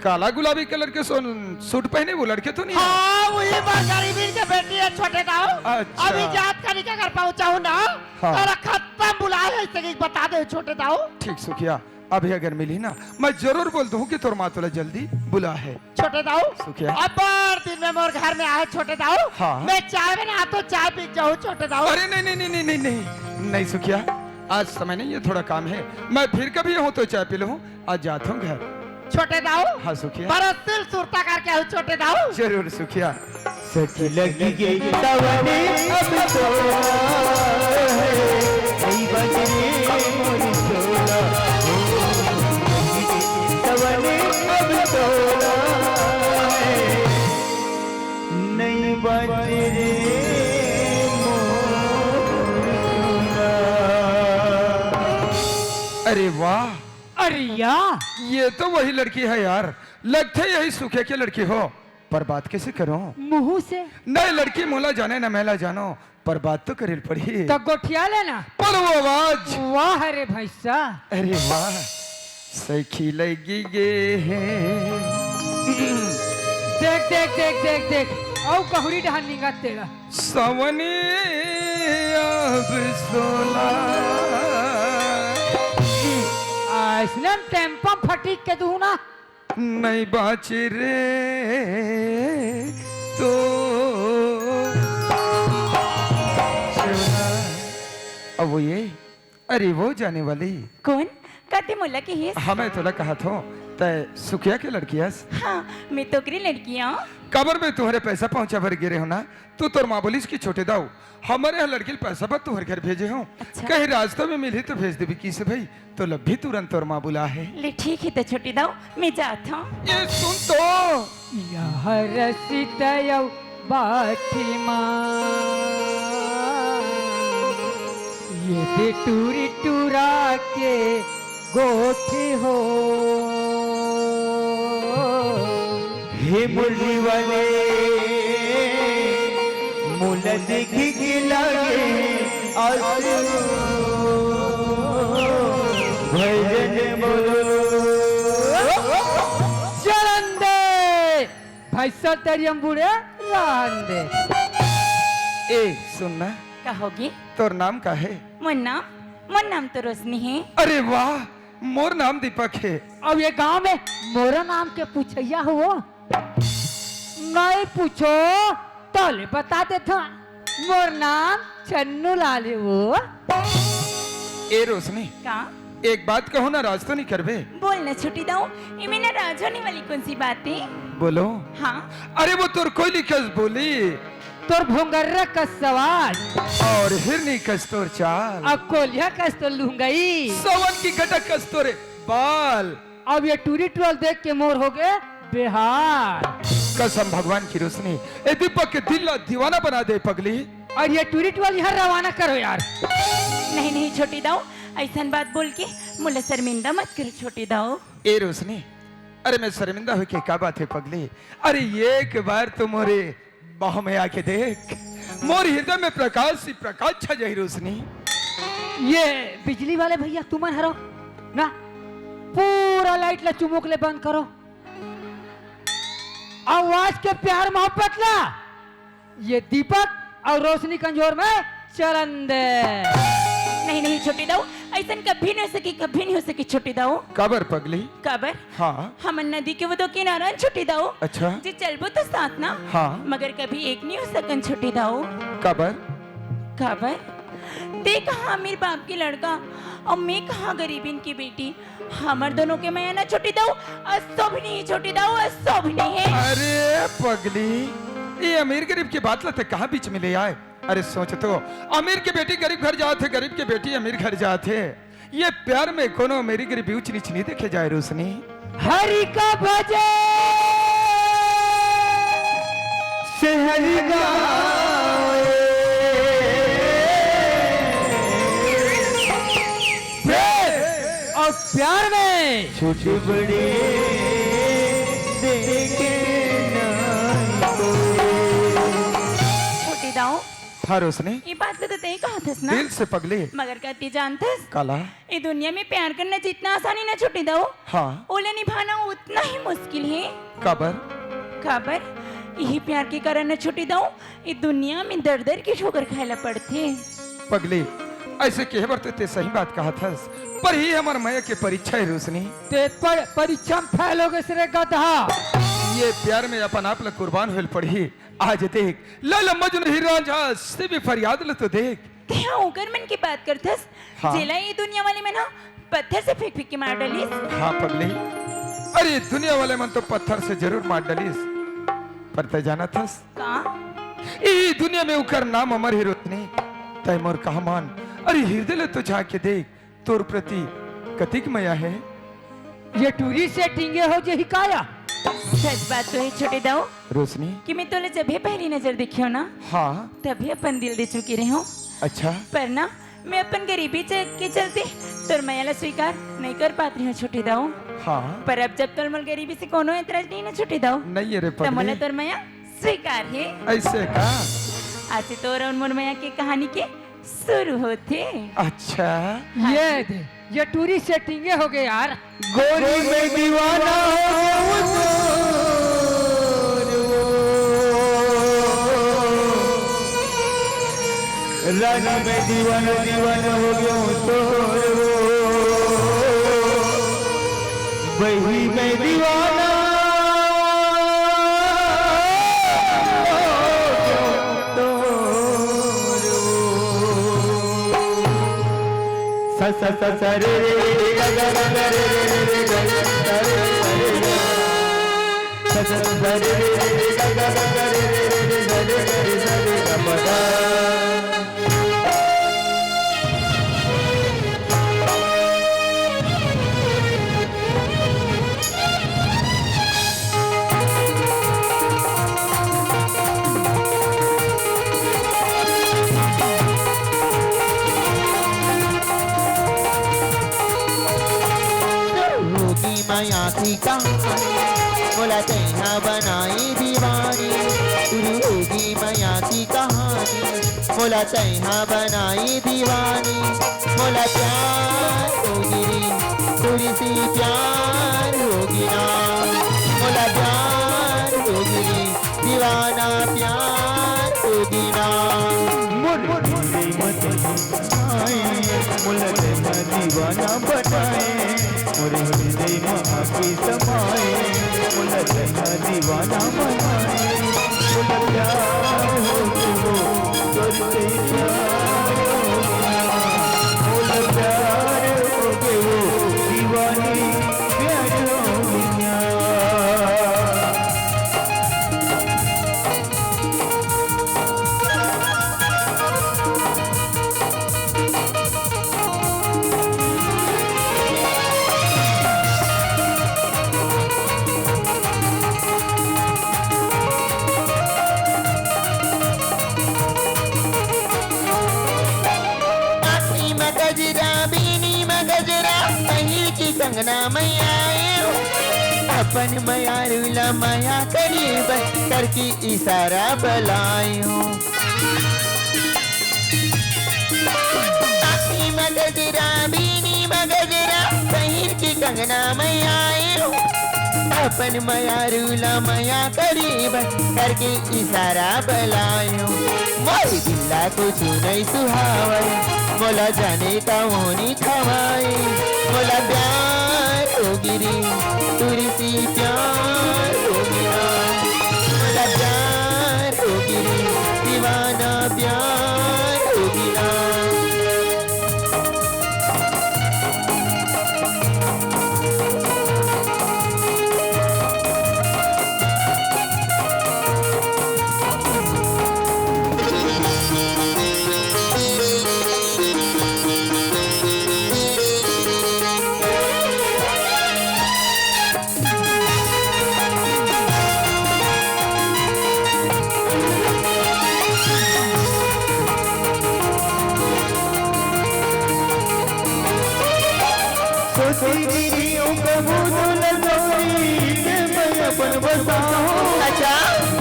काला गुलाबी colour के सोन-, suit पहने वो लड़के तो नहीं हे? हाँ, वही बर गरीबी के बेटी हे छोटे दाऊ। अच्छा। अभी जात करी के घर पहुँचाहूँ ना, हाँ। तोला खत्म बुलाए हे, अइसे कि बता दे छोटे दाऊ। ठीक सुखिया, अभी अगर मिली ना, मैं जरूर बोल दूँ कि तोर माँ तोला जल्दी बुलाए हे। छोटे दाऊ, सुखिया। अब्बड़ दिन में मोर घर में आए छोटे दाऊ। हाँ। मैं चाय बनात हँव, चाय पी के जाहूँ छोटे दाऊ। अरे नहीं, नहीं, नहीं, नहीं, नहीं, नहीं, नहीं सुखिया, आज समय नहीं हे, थोड़ा काम हे, मैं फिर कभी हँव तो चाय पी लूँ, आज जात हँव घर। छोटे दाऊ। हाँ सुखिया। बड़ा सिल सुरता करके आहू छोटे दाऊ। जरूर सुखिया। सखी लगी गई तवने अब तो है, नहीं बजरे मोर छोला, ओ, लगी गई तवने अब तो है, नहीं बजरे मोर छोला। अरे वाह! अरे या! ये तो वही लड़की हे यार, लगथे यही सुखिया के लड़की हो। पर बात कइसे करूँ? मुँहू से। नहीं, लड़की मोला जाने न मैं ला जानों, पर बात तो करे ल पड़ही। त गोठिया ले ना। पर वो आवाज। वाह रे भइसा। अरे वाह, सखी लगी गे हे। देख, देख, देख, देख, देख, अउ कहुरी डहर निंगत तेला। सवने अब सोला। अइसने टेम्पो फटीक के दूँ ना। नहीं बाँचे रे तो। अब वो ये, अरे वो जाने वाली। कोन? कते मोला किहिस? हाँ, मैं तोला कहत हँव, तैं सुखिया के लड़की अस। हाँ, मैं तो ओकरे लड़की हँव। काबर मैं तुँहरे पैसा पहुँचाए बर गे रहेंव ना, तो तोर माँ बोलिस कि छोटे दाऊ, हमर यहाँ लड़की ल पैसा बर तुँहर घर भेजे हँव। अच्छा। कहीं रास्ता में मिलही तो भेज देबे किसे भई। तोला भी तुरंत तोर माँ बुलाए हे। ले ठीक हे त छोटे दाऊ, मैं जात हँव। ये सुन तो। यह रसित अउ बाठी माँ, ये दे टूरी टूरा के गोठी हो। हे मुरली वाले, मोला देखी के लागे आंसू। भजन बोलो। चलन दे, भइसा तरियम बूड़े रहन दे। ए, सुन ना। का होगे? तोर नाम का हे? मोर नाम, मोर नाम तो रोशनी हे। अरे वाह, मोर नाम दीपक हे। अब ये गांव में मोरो नाम के पूछइया हो? नहीं पूछो, तोले बता देथँव, मोर नाम छन्नू लाल हे वो। ए रोशनी। का? एक बात कहूँ ना, राज तो नहीं करबे? बोल ना छोटी दाऊ, इमे ना राज होने वाली कौन सी बात हे? बोलो। हाँ। अरे वो तोर कोयली कस बोली। तोर भोंगर्रा कस सवाल। और हिरनी कस तोर चाल। अब कोलिया कस तोर लुंगई। सवन की गटक कस तोरे बाल। अब ये टूरी टुरल देख के मोर होगे बेहाल। कसम भगवान की रोशनी, ए दीपक के दिल ला दीवाना बना दे पगली। और ये टूरी टुरल यहाँ रवाना करो यार। नहीं, नहीं छोटी दाऊ, अइसन बात बोल के मोला शर्मिंदा मत करो छोटी दाऊ। ए रोशनी, अरे मैं शर्मिंदा होय के का बात हे पगली? अरे एक बार तो मोरे बाह में आके देख, मोर हृदय में प्रकाश ही प्रकाश छा जाही रोशनी। ये बिजली वाले भइया तुमन हरो ना, पूरा लाइट ला चुमुक ले बंद करो। अउ आज के प्यार मोहब्बत ला ये दीपक अउ रोशनी के अंजोर में चलन दे। नहीं, नहीं छोटी दाऊ, अइसन कभी नहीं हो सके, कभी नहीं हो सके छोटी दाऊ। काबर पगली? काबर? हाँ। हमन नदी के वो दो किनारा छोटी दाऊ। अच्छा। जे चलबो तो साथ ना। हाँ। मगर कभी एक नहीं हो सकन छोटी दाऊ। काबर? काबर? तैं कहाँ अमीर बाप के लड़का अउ मैं कहाँ गरीबिन की बेटी। हमर दोनों के मया ना छोटी दाऊ, असो भी नहीं हे छोटी दाऊ, असो भी नहीं हे। अरे पगली, ये अमीर गरीब की बात ला तैं कहाँ बीच में ले आए? अरे सोच तो, अमीर के बेटी गरीब घर जात हे, गरीब के बेटी अमीर घर जात हे। ये प्यार में कोनो अमीरी गरीबी ऊंच नीच नहीं देखे जाए रोशनी। हरि का भजे से हरि गाए। प्रेम और प्यार में छोटी बड़ी देखे ना कोई। छोटी दाऊ, हाँ रोशनी। ये बात ल तो तैं कहत हस ना? दिल से पगली। मगर का तैं जानत हस? काला? ये दुनिया में प्यार करना जितना आसान हे ना छोटे दाऊ, हाँ। ओला निभाना उतना ही मुश्किल हे। काबर? काबर? यही प्यार के कारण ना छोटे दाऊ, ये दुनिया में दर दर के ठोकर खाए ला पड़थे। पगली, ऐसे कहे बर तो तैं सही बात कहत हस, पर ये हमर मया के परीक्षा हे रोशनी। तैं पर, परीक्षा में फेल हो गे रे गधा। ये प्यार में अपन आप ला कुर्बान होए ल पड़ही। आज देख, लैला मजनू हीर रांझा से भी फरियाद ल तो देख। तैं ओकर मन के बात करथस, हाँ। जेला ये दुनिया वाले मन ह पत्थर से फेंक फेंक के मार डालिस। हाँ पगली, अरे दुनिया वाले मन तो पत्थर से जरूर मार डालिस, पर तैं जानत हस? का? ये दुनिया में ओकर नाम अमर हे रोशनी। तैं मोर कहा मान, अरे हृदय ले तो झांक के देख, तोर प्रति कतिक मया हे। ये टूरी से टिंगे हो जही काया। सच बात तो हे छोटे दाऊ रोशनी। कि मैं तोला जब भी पहली नजर देखियो ना, हाँ। तभी अपन दिल दे चुकी रही हूँ। अच्छा। पर ना, मैं अपन गरीबी च-, के चलते तोर मया ला स्वीकार नहीं कर पात रही हूँ छोटे दाऊ। हाँ। पर अब जब तोर मोर गरीबी से कोनो एतराज नहीं ना छोटे दाऊ, नहीं हे रे त मोला पगली। तोर मया स्वीकार हे। ऐसे का? आज से तोर अउ मोर मया के कहानी के शुरू होथे। अच्छा। हाँ ये जी। दे, ये टूरी सेटिंगे हो गए यार। गोरी मैं दीवाना हो गया हूँ तोर वो। रानी मैं दीवाना, दीवाना हो गया हूँ तोर वो। बही मैं दीवाना हो गया हूँ तोर वो। सा, सा, सा, सा, रे, रे, रे, रे, गा, गा, गा, गा, रे, रे, रे, रे, गा, गा, गा, गा, रे, रे, रे, रे, गा, गा, गा, गा, रे, रे, रे, रे, गा, रे, रे, रे, गा, गा, रे, रे, रे, गा, गा, गा, रे, रे, रे, गा, गा, गा। होगी मया की कहानी, मोला तैहा बनाई दीवानी। शुरू होगी मया की कहानी, मोला तैहा बनाई दीवानी। मोला प्यार होगी रे, तोर से प्यार होगी ना। मोला प्यार होगी रे, दीवाना प्यार होगी ना। मोर दिल मत आए, मोला तैहा दीवाना बनाए। मोर हृदय में आके समाए, मोला तैहा दीवाना बनाए। मोला प्यार होगे वो, तोर से प्यार होगे ना। मोला प्यार होगे वो, दीवानी प्यार होगे ना। आँखी म गजरा, बीनी म गजरा, पहिर के कंगना मैं आएंव। अपन मयारू ला मया करे बर करके इशारा बलाएंव। आँखी म गजरा, बीनी म गजरा, पहिर के कंगना मैं आएंव। अपन मयारू ला मया करे बर करके इशारा बलाएंव। मोर दिल ला कुछु नइ सुहावय, मोला जाने कौन खवाए। मोला प्यार होगे रे, तोर से प्यार होगे ना। मोला प्यार होगे रे, दीवाना प्यार होगे ना। बसाओ। अच्छा।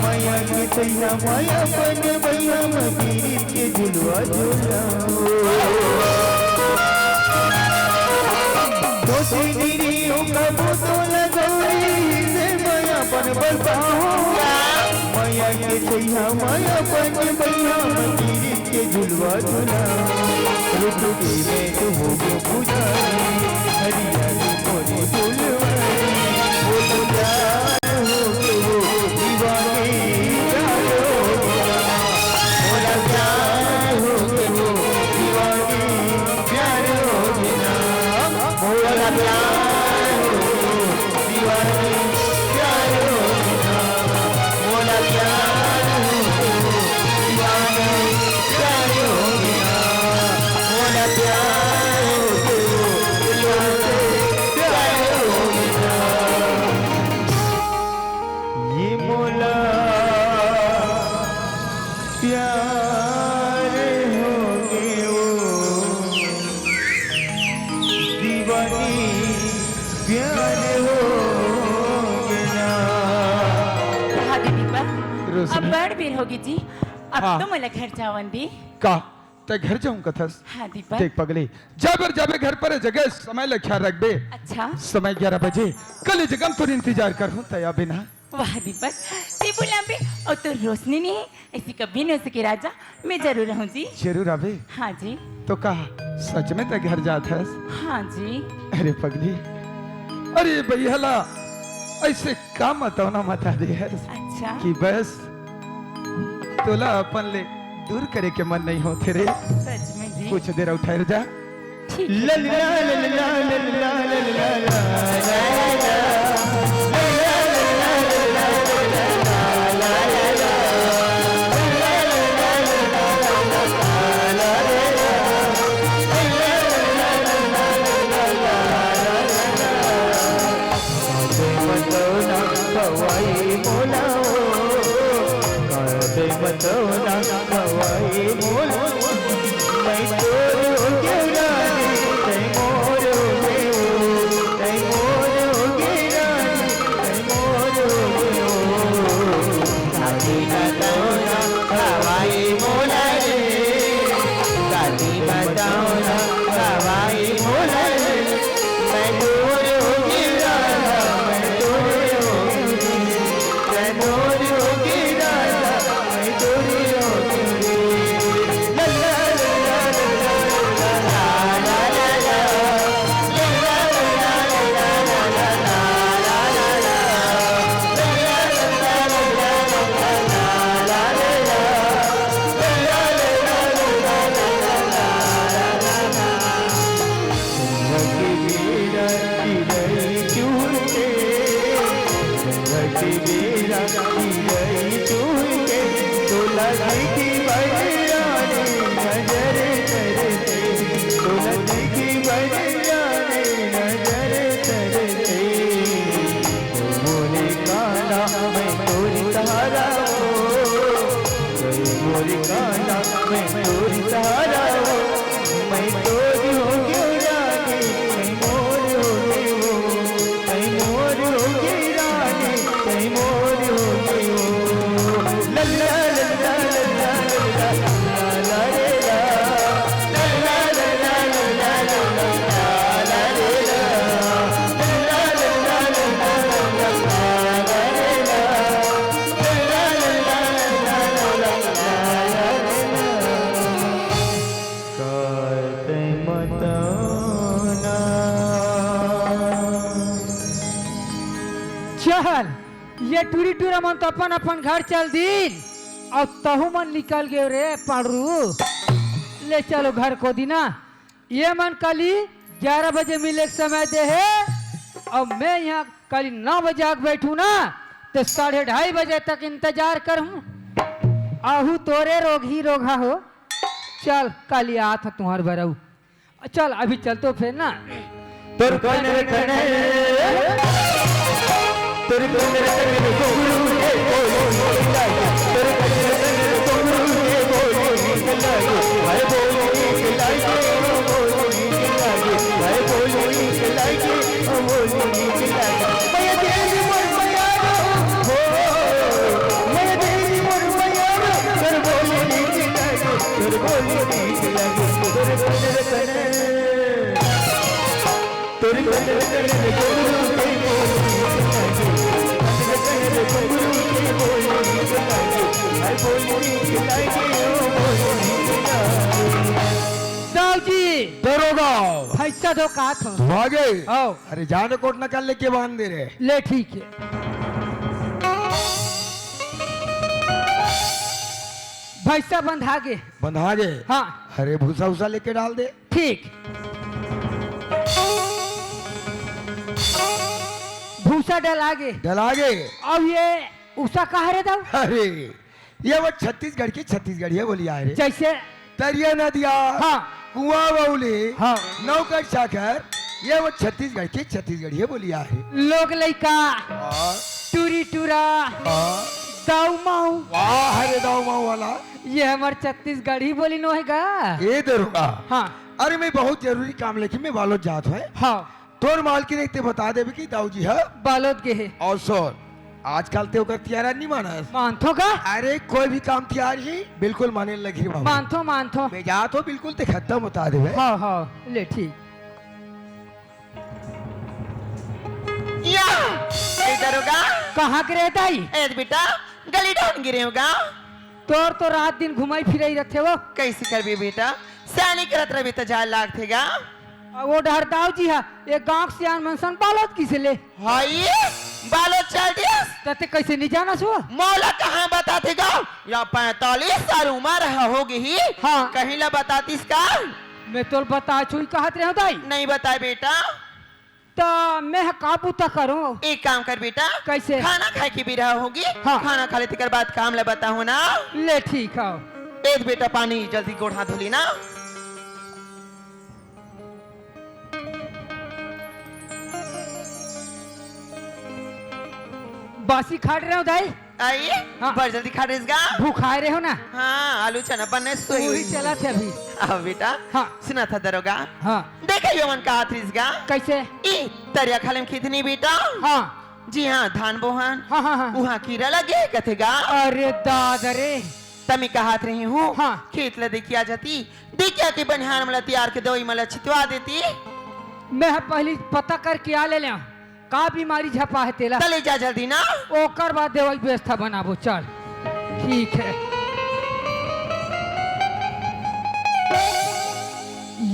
मया के छैया मया अपन बहिया म गिरिस के झुलवा झुलाओ। दोषी गिरी ओ कबो तो लगौरी से मया अपन बसाओ। मया के छैया मया अपन बहिया म गिरिस के झुलवा झुला। रुक के मैं तो हो गो पुजारी, हरिया की मोरी फुलवारी। ओ पुजारी हो गो वो दीवानी, प्यार हो गो ना। मोला प्यार हो गो वो दीवानी, प्यार हो गो ना। मोला प्यार हो गो दीवानी, प्यार हो गो ना। मोला प्यार हो गो दीवानी, प्यार हो गो ना। मोला प्यार हो गो, प्यार हो गो ना। ये मोला प्यार हो गो, दीवानी प्यार हो गो ना। हाँ दीदी बा, रोशनी। अब बड़ बेर होगे जी, अब हाँ। तो मोला घर जावन दे। का? तैं घर जाऊं कथस? हाँ दीपक। देख पगली, जब जाबे घर पर जगह समय ल ख्याल रखबे। अच्छा। समय ग्यारह बजे, कल जगह तोर इंतजार करहूं, तैं आबे ना। वाह दीपक, तैं बुलाबे अउ तोर रोशनी नहीं, ऐसी कभी नहीं हो सके राजा, मैं जरूर रहूं जी। जरूर आबे। हाँ जी। तो का सच में तैं घर जात हस? हाँ जी। अरे पगली, अरे भैया ला ऐसे का मतौना मता दे हस? अच्छा। कि बस तोला अपन ले दूर करे के मन नहीं होथे रे। सच में जी। कुछ देर अउ ठहर जा। ठीक है। लल्ला, लल्ला, लल्ला, लल्ला, लल्ला। काटे मतौना खवाई मोला ओ, काटे मतौना खवाई मोला। मैं तोर हो गे रानी, तैं मोर हो गे ओ, तैं मोर हो गे रानी, तैं मोर हो गे ओ। काटे मतौना खवाई मोला रे, काटे मतौना खवाई मोला रे। मैं तोर हो गे राजा, मैं तोर हो गे, मैं तोर हो गे राजा, मैं तोर हो गे। ला, ला, ला, ला, ला, ला, ला, ला, ला, ला, ला, ला। संझा के बेरा चिरई चुहके, संझा के बेरा चिरई चुहके, तोला देखी बर रानी नजर तरसे, तोला देखी बर रानी नजर तरसे। मोरे काना मैं तोर सहारा हो, मोरे काना मैं तोर सहारा हो। मैं तोर हो गे रानी, तैं मोर हो गे ओ, तैं मोर हो गे रानी, तैं मोर हो गे ओ। लल्ला, लल्ला, लल्ला, लल्ला, ला, ला रे ला। लल्ला, लल्ला, लल्ला, लल्ला, ला, ला रे ला। लल्ला, लल्ला, लल्ला, लल्ला, ला, ला रे ला। लल्ला, लल्ला, लल्ला, लल्ला, ला, ला रे ला। काटे मतौना। चल, ये टूरी टूरा मन तो अपन अपन घर चल दीन, अउ तहू मन निकल गेव रे पाड़रू। ले चलो घर कोती ना। ये मन काली ग्यारह बजे मिले के समय दे हे, अउ मैं यहाँ काली नौ बजे आके बैठू ना, तो साढ़े ढाई बजे तक इंतजार करहूँ। आहू तोरे रोगही रोगहा हो। चल, काली आत ह तुँहर बर अउ। चल, अभी चलतो फेर ना। तोर कनर कनर, तोर कनर कनर घुंघरू के बोली नीक लागे, तोर कनर कनर घुंघरू के बोली नीक लागे, हाय बोली नीक लागे, ओ बोली नीक लागे, हाय बोली नीक लागे, ओ बोली नीक लागे। भैया तेरी मोर बयारो, दाऊ जी, दरोगा। भैंसा धो का थो। भागे। आओ। अरे, जाने कोट न कर लेके बांध दे रे। ले, ठीक है। भैंसा बंधा गे। बंधा गे? हाँ। अरे, भूसा उसा लेके डाल दे। ठीक। भूसा डला गे। डला गे। अब ये उसा कहाँ रे दाऊ? अरे, ये वो छत्तीसगढ़ की छत्तीसगढ़िया बोली आय रे। जैसे? तरिया नदिया, हाँ। कुआं बउली, हाँ। नौकर चाकर, ये वो छत्तीसगढ़ की छत्तीसगढ़िया बोली आय रे। लोग लइका, हाँ। टूरी टूरा, हाँ। दाऊ माऊ। वाह रे दाऊ माऊ वाला। ये हमर छत्तीसगढ़ी बोली नो हे गा? ए दरोगा। हाँ। अरे मैं बहुत जरूरी काम लेके मैं बालोद जात हों। हाँ। तोर मालकिन एक ते बता देबे कि दाऊ जी ह बालोद गे हे। अउ सुन, आजकल ते ओकर तियारा नी मानस। मानथो का? अरे कोई भी काम तियार ही बिल्कुल माने लगही बाबू। मानथो, मानथो। मैं जात हों बिल्कुल ते खत्म बता देबे। हाँ, हाँ, ले ठीक। या, ए दरोगा। कहाँ गे रहे दाई? ए बेटा, गली डाहन गे रहेंव गा। तोर तो रात दिन घुमई फिरई रथे वो। कैसे करबे बेटा, सियानी करत रहिबे त जाय लागथे गा। अउ वो डहर दाऊ जी ह, ये गांव के सियान मन सन बालोद किसे ले। हाय, बालोद चल दिस। त ते कैसे नी जानस वो? मोला कहाँ बताथे गा? या पैंतालीस साल उमर ह, हो गे ही। हाँ। कहीं ला बतातिस का? मैं तोल बता छुई कहत रहेंव दाई। नहीं बताय बेटा। त मैं ह का बूता करूं? एक काम कर बेटा। कैसे? खाना खाए के बेरा होगे। हाँ। खाना खा ले, तेकर बाद काम ला बताहूं ना। ले ठीक हव। ए बेटा पानी, जल्दी गोड़ हाथ धो ले ना। बासी खा डरेंव दाई। आई? हाँ। बड़ जल्दी खा डरेस गा। भूखाय रहेंव ना। हाँ, आलू चना बने सोई पूरी हुई। चलत हे अभी। अब बेटा, हाँ। सुनत हस दरोगा। हाँ। देखा यो मन का हाथ रिस गा। कैसे? ई तरिया खाले में खेत नहीं बेटा। हाँ। जी हाँ, धान बोहन। हाँ, हाँ, हाँ। उहाँ कीरा लगे कथे गा। अरे दादा रे। त मैं कहत रहे हूँ। हाँ। खेत ला देखिया जाती, देखिया के बनिहार मन ला तियार के दवई मन ला छितवा देती। मैं ह पहली पता करके आ ले लेंव। का बीमारी झपा हे तेला? त ले जा जल्दी ना। ओकर बाद दवई के व्यवस्था बनाबो, चल। ठीक हे।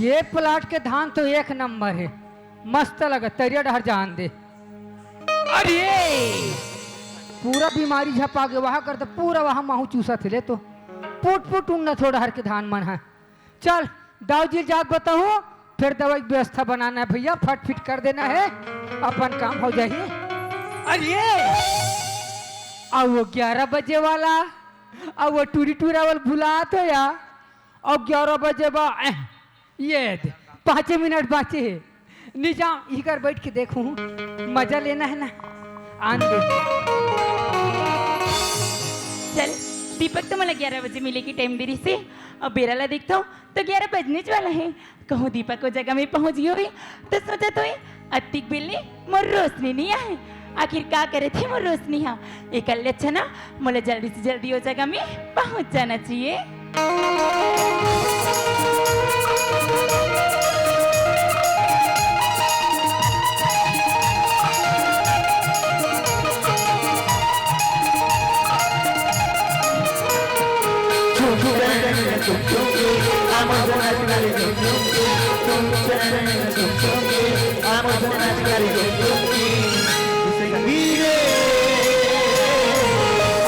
ये प्लाट के धान तो एक नंबर हे, मस्त लगत, तरिया डहर जान दे। अरे! पूरा बीमारी झपा गे, वहाँ कर त पूरा वहाँ माहू चूसत हे ले तो। पुट पुट उन्नत हो डहर के धान मन ह। चल, दाऊ जी जाके बताहूँ, फिर दवई के व्यवस्था बनाना हे भैया, फटफिट कर देना हे, अपन काम हो जाही। अरे, अउ वो ग्यारह बजे वाला, अउ वो टूरी टूरा वाला भुलात हो या, अउ ग्यारह बजे बा, एह, ये दे, पाँचे मिनट बाँचे हे। नी जांव, इही कर बइठ के देखहूँ, मजा लेना हे ना, आन दे। चल, दीपक तो मोला ग्यारह बजे मिले के टाइम दे रिहिसे, अब बेरा ला देखथंव त ग्यारह बजनेच वाला हे। कहूँ दीपक ओ जगह में पहुँच गे होही, त सोचत होही, अतिक बेर ले मोर रोशनी नी आए, आखिर का करत हे मोर रोशनी हा? एकर ले अच्छा ना, मोला जल्दी से जल्दी ओ जगह में पहुँच जाना चाहिए। संगी रे,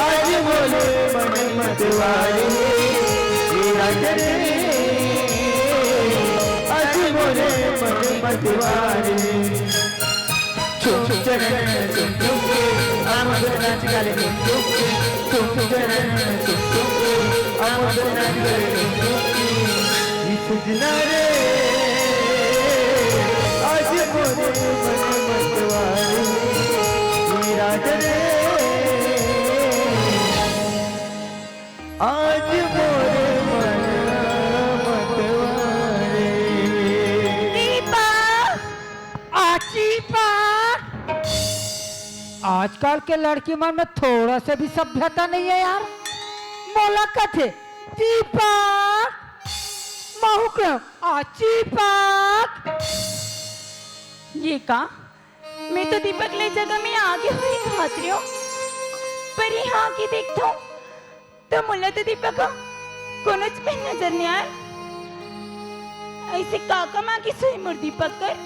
आज मोरे मन मतवारे, ए राजा रे, आज मोरे मन मतवारे। चुम चुम चुम चुम के, आमद नाच गाले चुम चुम के, चुम चुम चुम चुम के, आमद नाच गाले चुम चुम के। ई सजना रे, आज मोरे मन मतवारे, ई राजा रे, आज मोरे मन मतवारे। दीपक! आची पाक। आजकल के लड़की मन में थोड़ा सा भी सभ्यता नहीं है यार। मोला कथे दीपक, पाहू के आची पाक। ये का? मैं तो दीपक ले जगह में आगे हुई खात रही हूँ, पर यहाँ आके देखता हूँ तो मोला तो दीपक ह कोनोच में नजर नहीं आए। ऐसे काका माँ की सोई मोर दीपक कर,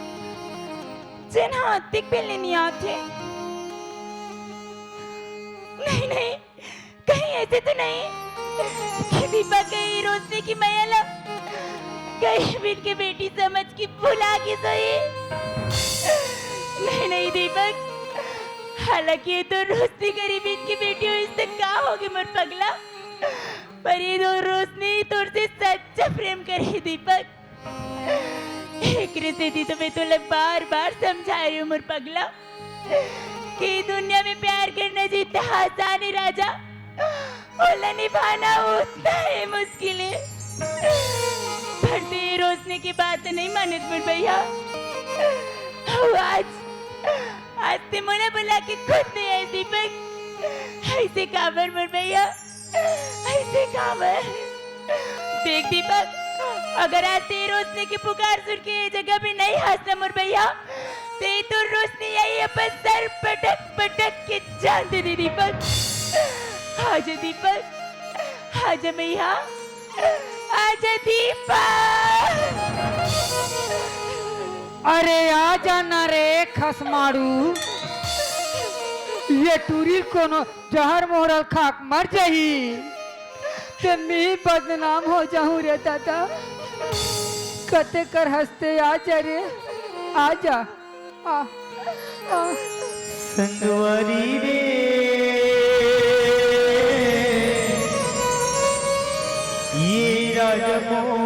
जेन हाथ तक पहले नहीं आते। नहीं, नहीं, कहीं ऐसे तो नहीं कि दीपक गई रोशनी की मैया ला गई बिन के बेटी समझ के भुला के सोई। नहीं, नहीं दीपक, हालांकि ये तो रोशनी गरीबीन की बेटी हो, इससे का होगे मोर पगला? पर ये तो रोशनी तोर से सच्चा प्रेम करे दीपक। एकरे सेती तो मैं तोला बार-बार समझा रही हूँ मोर पगला, कि दुनिया में प्यार करना जितना आसान है राजा, ओला निभाना उतना ही मुश्किल है। पर ते रोशनी की बात नहीं मानत मोर भैया। अउ आज, आज ते मोला बुला के खुद नहीं आए दीपक। ऐसे काबर मोर भैया? ऐसे काबर? देख दीपक, अगर आज ते रोशनी की पुकार सुन के ये जगह भी नहीं हंसना मोर भैया, ते तो रोशनी यही अपन सर पटक पटक के जान दे दे दीपक। आजा दीपक, आजा मैया, आजा दीपक। अरे आ जाना रे खसमाड़ू, ये टूरी कोनो जहर मोहरल खाक मर जाही, ते मी बदनाम हो जाहूं रे दादा। कते कर हंसते, आ जा रे, आ जा, आ, आ। संगवारी रे, ये राजा मोर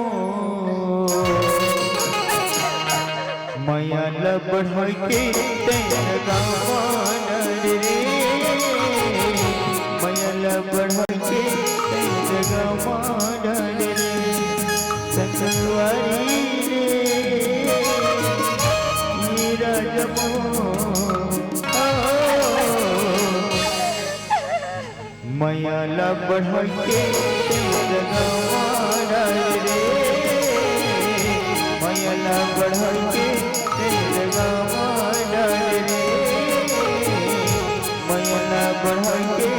मया ल बढ़ाई के तैं जगा मानर रे, मया ल बढ़ाई के तैं जगा मानर रे, संगवारी रे, ये राजा मोर, ओ, मया ला बढ़ाई के तैं जगा मानर रे, मया ला बढ़ाई के तैं जगा मानर रे, मया ला बढ़ाई के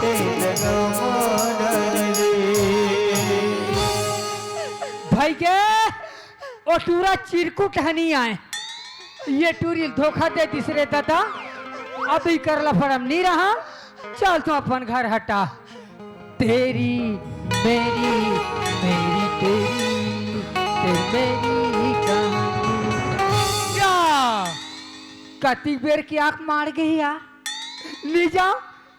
तैं जगा मानर रे। भाई के ओ टूरा चिरकुट हनी आए, ये टूरी ल धोखा दे दिस रे दादा। अब ई करला फरम नी रहा, चल तू अपन घर हटा। तेरी मेरी, मेरी तेरी, तेरी मेरी कहानी। या! कतिक बेर के आंख माड़ गे या? नी जा,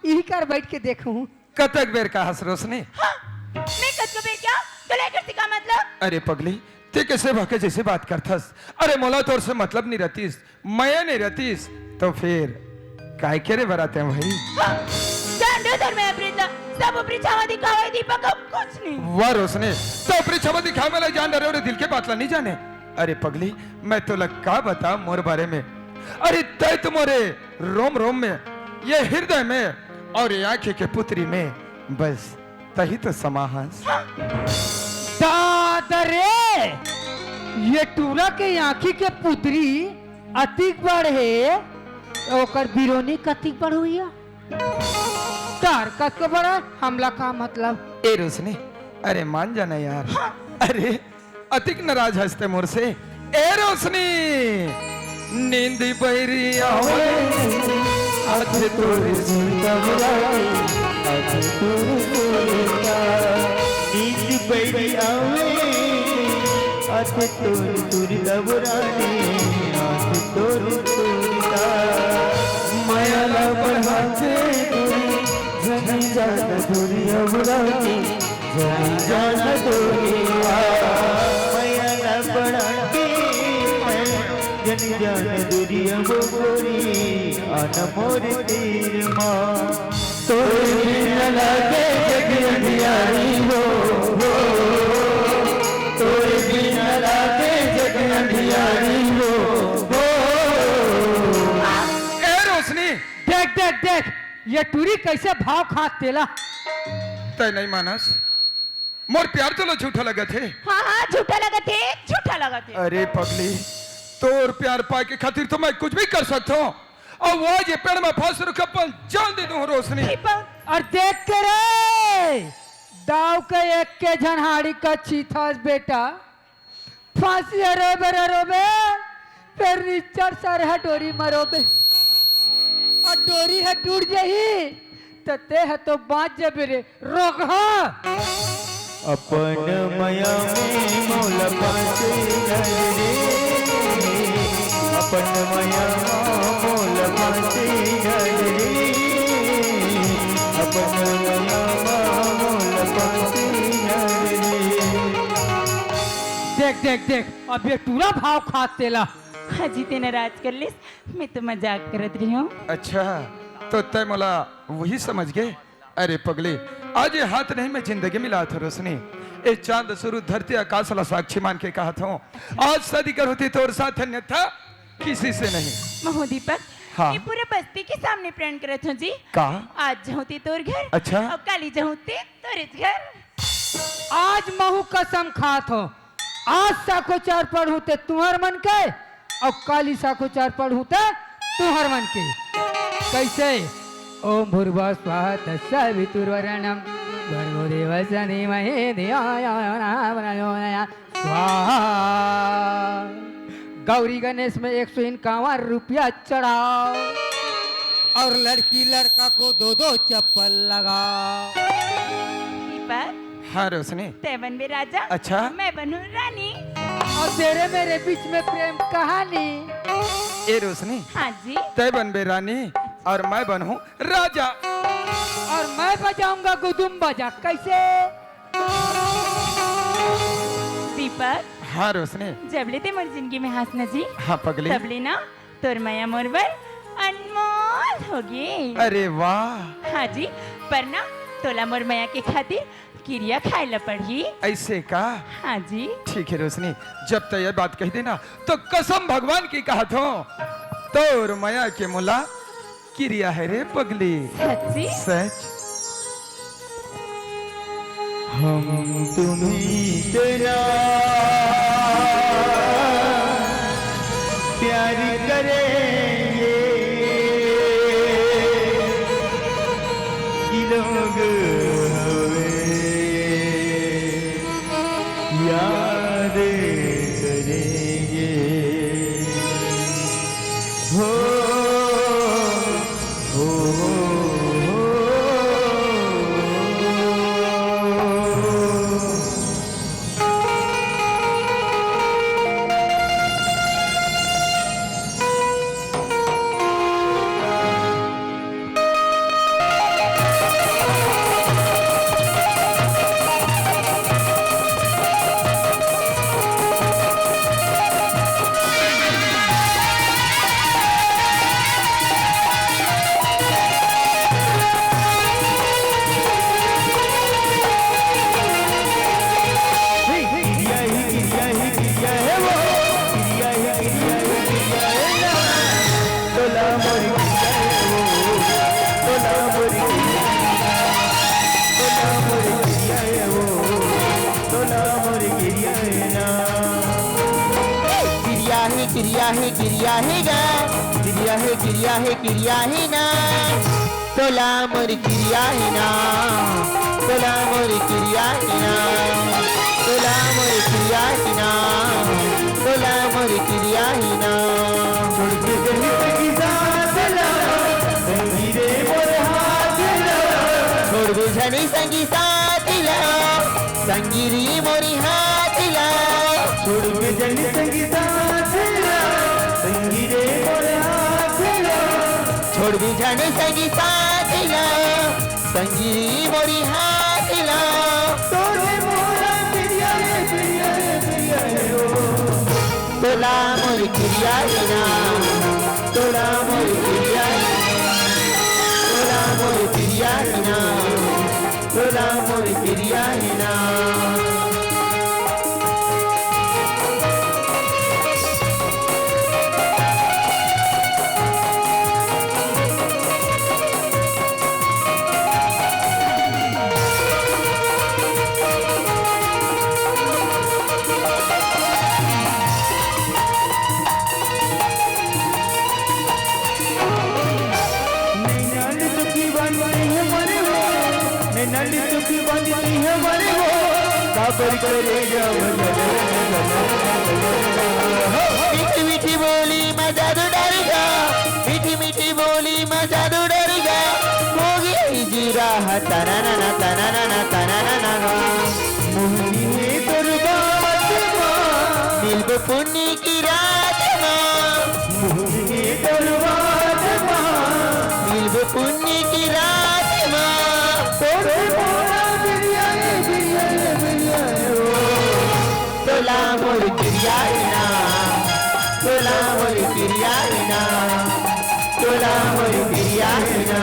इही कर बैठ के देखूं। कतक बेर का हस रोशनी? हाँ, मैं कतको बेर क्या? तो लेकर से का मतलब? अरे पगली, ते कैसे भाके जैसे बात करथस? अरे मोला तोर से मतलब नहीं रहतीस, मया नहीं रहतीस, तो फिर काय करे बराते भाई? हाँ, जान दे तोर मैं अपनी इतना सब ऊपरी छावा दिखावे दीपक को कुछ नहीं। वाह रोशनी, तो ऊपरी छावा दिखावे वाला जान डरे और दिल के बात ला नहीं जाने। अरे पगली, मैं तो लग का बता मोर बारे में। अरे तय तुम्हारे रोम रोम में, ये हृदय में और ये आंखें के पुतरी में बस तही तो समा हस। दादा रे, ये टूरा के आंखी के पुतरी अतिक बड़ हे, ओकर बिरोनी कतिक बड़ हुई है? तार कतको बड़ा, हमला का मतलब? ए रोशनी, अरे मान जाना यार। हाँ। अरे अतिक नाराज हस ते मोर से। ए रोशनी, नींद बैरी आवे, आँख तोर सुरता बुलावे, आँख तोर सुरता। नींद बैरी आवे, आँख तोर सुरता बुलावे, आँख तोर सुरता। मया ला बढ़ाके दूरी, जनी जाना दूरी अब रानी। जान जान दुनिया, मया ला बढ़ाके, जन जान दुनिया वो गोरी, आना मोर तीर मा। तोर बिन लागे जग अंधियारी हो, हो। तोर बिन लागे जग अंधियारी हो, हो। ए रोशनी, देख, देख, देख, ये टूरी कैसे भाव खात तेला। तय नहीं मानस। मोर प्यार तोला झूठा लगत हे? हाँ, हाँ, झूठा लगत हे, झूठा लगत हे। अरे पगली, तोर प्यार पाए के खातिर तो मैं कुछ भी कर सकत हूँ। अउ वो आज ये पेड़ में फंस रुके, अपन जान दे दूँ रोशनी। दीपक। अउ देख के रे, दाव के एक के झन हाड़ी का चीथस बेटा, फांसी हरोबे, हरोबे, फेर निच्चर सर ह डोरी म रोबे। अउ डोरी ह टूट जाही, त तें ह तो बांच जबे रे, रोगहा। अपन मया में मोला फांसी झन रे, अपन मया में मोला फांसी झन रे, अपन मया में मोला फांसी झन रे। देख, देख, देख, अब ये टूरा भाव खात तेला। हाँ जी, तें नाराज कर लेस, मैं तो मजाक करत रहे हूँ। अच्छा, तो तैं मोला वही समझ गे? अरे पगली, आज ये हाथ नहीं मैं जिंदगी मिलात हूँ रोशनी। ए चांद सूरज धरती आकाश ला साक्षी मान के कहत हूँ, आज शादी कर होती तोर साथ, अन्यथा किसी से नहीं। महू दीपक, हाँ। ये पूरा बस्ती के सामने प्रण करत हूँ जी। का? आज जाहूँ ते तोर घर। अच्छा। अउ काली जाहूँ ते तोरेच घर। आज महू कसम खात हूँ, आज साखोचार पढ़हूँ ते तुंहर मन के, अउ काली साखोचार पढ़हूँ ते तुंहर मन के। कैसे? ओम भूर्भुवः स्वः तत्सवितुर्वरेण्यं भर्गो देवस्य धीमहि धियो यो न प्रचोदयात्। स्वाहा। गौरी गणेश में एक सौ इक्यावन रुपया चढ़ाओ अउ लड़की लड़का को दो दो चप्पल लगाओ। दीपक। हाँ रोशनी। तैं बनबे राजा। अच्छा। मैं बनूँ रानी। अउ तेरे मेरे बीच में प्रेम कहानी। ए रोशनी। हाँ जी। तैं बनबे रानी अउ मैं बनहूँ राजा। अउ मैं बजाऊंगा गुदुम बाजा। कैसे? दीपक। हाँ रोशनी। जब ले तें मोर जिंदगी में हस ना जी, हाँ पगली। तब ले ना तोर मया मोर बर अनमोल होगे। अरे वाह। हाँ जी, पर ना तोला मोर मया के खातिर किरिया खाए ला पड़ही। ऐसे का? हाँ जी। ठीक है रोशनी, जब तैं ये बात कहि दे ना, तो कसम भगवान की कहत हूँ, तोर मया के मोला किरिया हे रे पगली। सच्ची? सच। हम तुम्ही तेरा प्यार करेंगे, कि लोग हमें याद करेंगे। हो, हो, हो, हो। किरिया हे, किरिया हे गा, किरिया हे, किरिया हे, किरिया हे ना। तोला मोर किरिया हे ना, तोला मोर किरिया हे ना, तोला मोर किरिया हे ना, तोला मोर किरिया हे ना। छोड़ के जनी संगी साथ ला, संगी रे मोर हाथ ला। छोड़ के जनी संगी साथ ला, संगी रे मोर हाथ ला। छोड़ के जनी संगी साथ ला, संगी रे मोर हाथ ला। छोड़ भी झन संगी साथ ला, संगी मोर हाथ ला। तोरे मोरा पिरिया रे, पिरिया रे, पिरिया रे ओ। तोला मोर किरिया हे ना, तोला मोर किरिया हे ना, तोला मोर किरिया हे ना, तोला मोर किरिया हे ना। ठंड सुख बनती है मन वो, काबर करे जब। मीठी मीठी बोली में जादू डाल गा, मीठी मीठी बोली में जादू डाल गा, हो गई जीरा हा तना ना ना, तना ना ना, तना ना ना गा। मोहनी है तोर बात माँ, मिलबो पुन्नी की रात माँ। मोहनी है तोर बात माँ, मिलबो पुन्नी की रात माँ। तोर मोरा बिरिया रे, बिरिया रे, बिरिया रे। तोला मोर किरिया हे ना, तोला मोर किरिया हे ना, तोला मोर किरिया हे ना,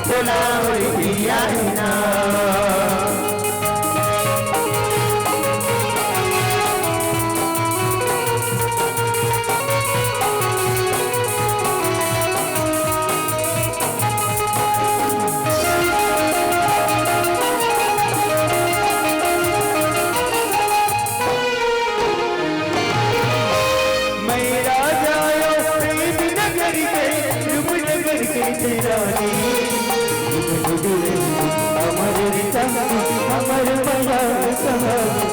तोला मोर किरिया हे ना। मैं राजा आयो प्रेम नगर के, रूप नगर के तेरा रे। अमर रिता, अमर मया कहानी।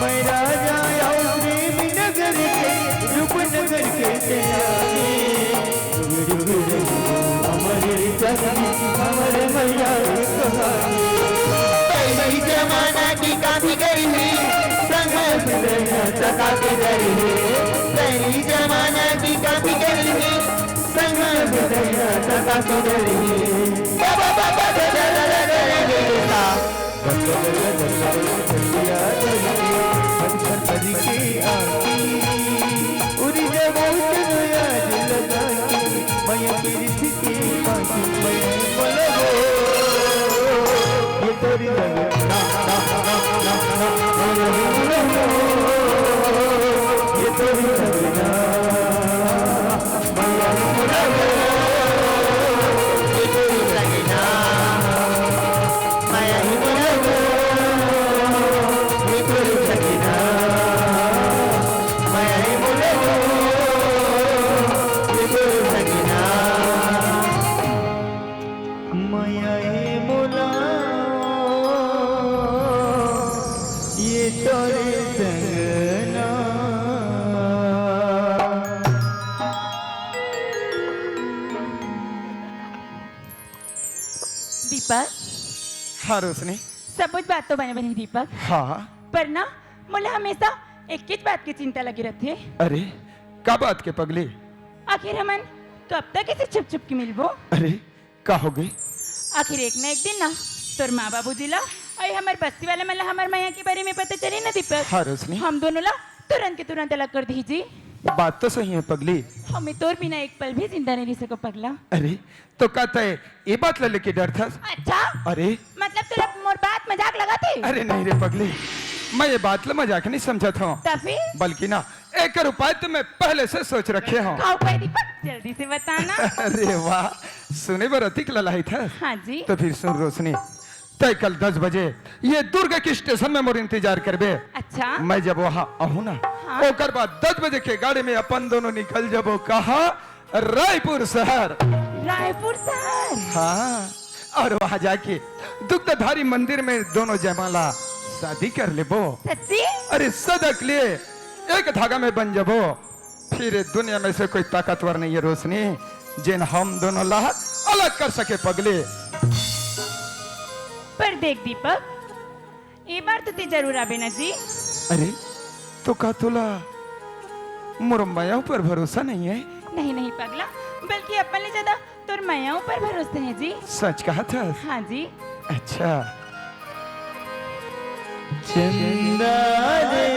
मैं राजा आयो प्रेम नगर के, रूप नगर के तेरा रे। अमर चंदी, अमर मैया कहानी। पहली जमाना की काफी गई है, संघर्ष से चका के गई है। पहली जमाना की काफी गई है, संघर्ष से चका के गई है। बाबा, बाबा, दादा, दादा, दादा, दादा। मया ए मोला, ये तोरे संग ना। दीपक। हाँ रोशनी। सबुच बात तो बने बने दीपक। हाँ। पर ना, मोला हमेशा एक ही बात की चिंता लगी रहती है। अरे, का बात के पगली? आखिर हमन कब तक इसे छुप छुप के मिलबो? अरे, का हो गई? आखिर एक ना एक दिन ना तोर माँ बाबूजी ला अउ हमर बस्ती वाला मन ला हमर मया के बारे में पता चली ना दीपक। हाँ रोशनी। हम दोनों ला तुरंत के तुरंत अलग कर दीजिए। बात तो सही है पगली। हमें तोर बिना एक पल भी जिंदा नहीं रह सको पगला। अरे तो का तय ये बात ला लेके डरथस? अच्छा। अरे मतलब तोला मोर बात मजाक लगा थे? अरे नहीं रे पगली, मैं ये बात ला मजाक नहीं समझा था। बल्कि ना एकर उपाय तो मैं पहले से सोच रखे हूँ। का उपाय दीपक, जल्दी से बताना। अरे वाह, सुने बर अतिक ललाही था। हाँ जी। तो फिर सुन रोशनी, तय कल दस बजे ये दुर्ग के स्टेशन में मोर इंतजार करबे। अच्छा। मैं जब वहाँ आहूँ ना, हाँ। ओकर बाद दस बजे के गाड़ी में अपन दोनों निकल जबो। कहाँ? रायपुर शहर। रायपुर शहर? हाँ। और वहाँ जाके दुग्धधारी मंदिर में दोनों जयमाला शादी कर लेबो। सच्ची? अरे सदा के लिए एक धागा में बन जबो। फिर ये दुनिया में से कोई ताकतवर नहीं है रोशनी, जेन हम दोनों ला अलग कर सके पगले। पर देख दीपक, ये बार तो ते जरूर आबे ना जी। अरे तो का तोला मोर मया ऊपर भरोसा नहीं है? नहीं नहीं पगला, बल्कि अपन ले ज्यादा तोर मया ऊपर भरोसा है जी। सच कहा था? हाँ जी। अच्छा। चंदा रे,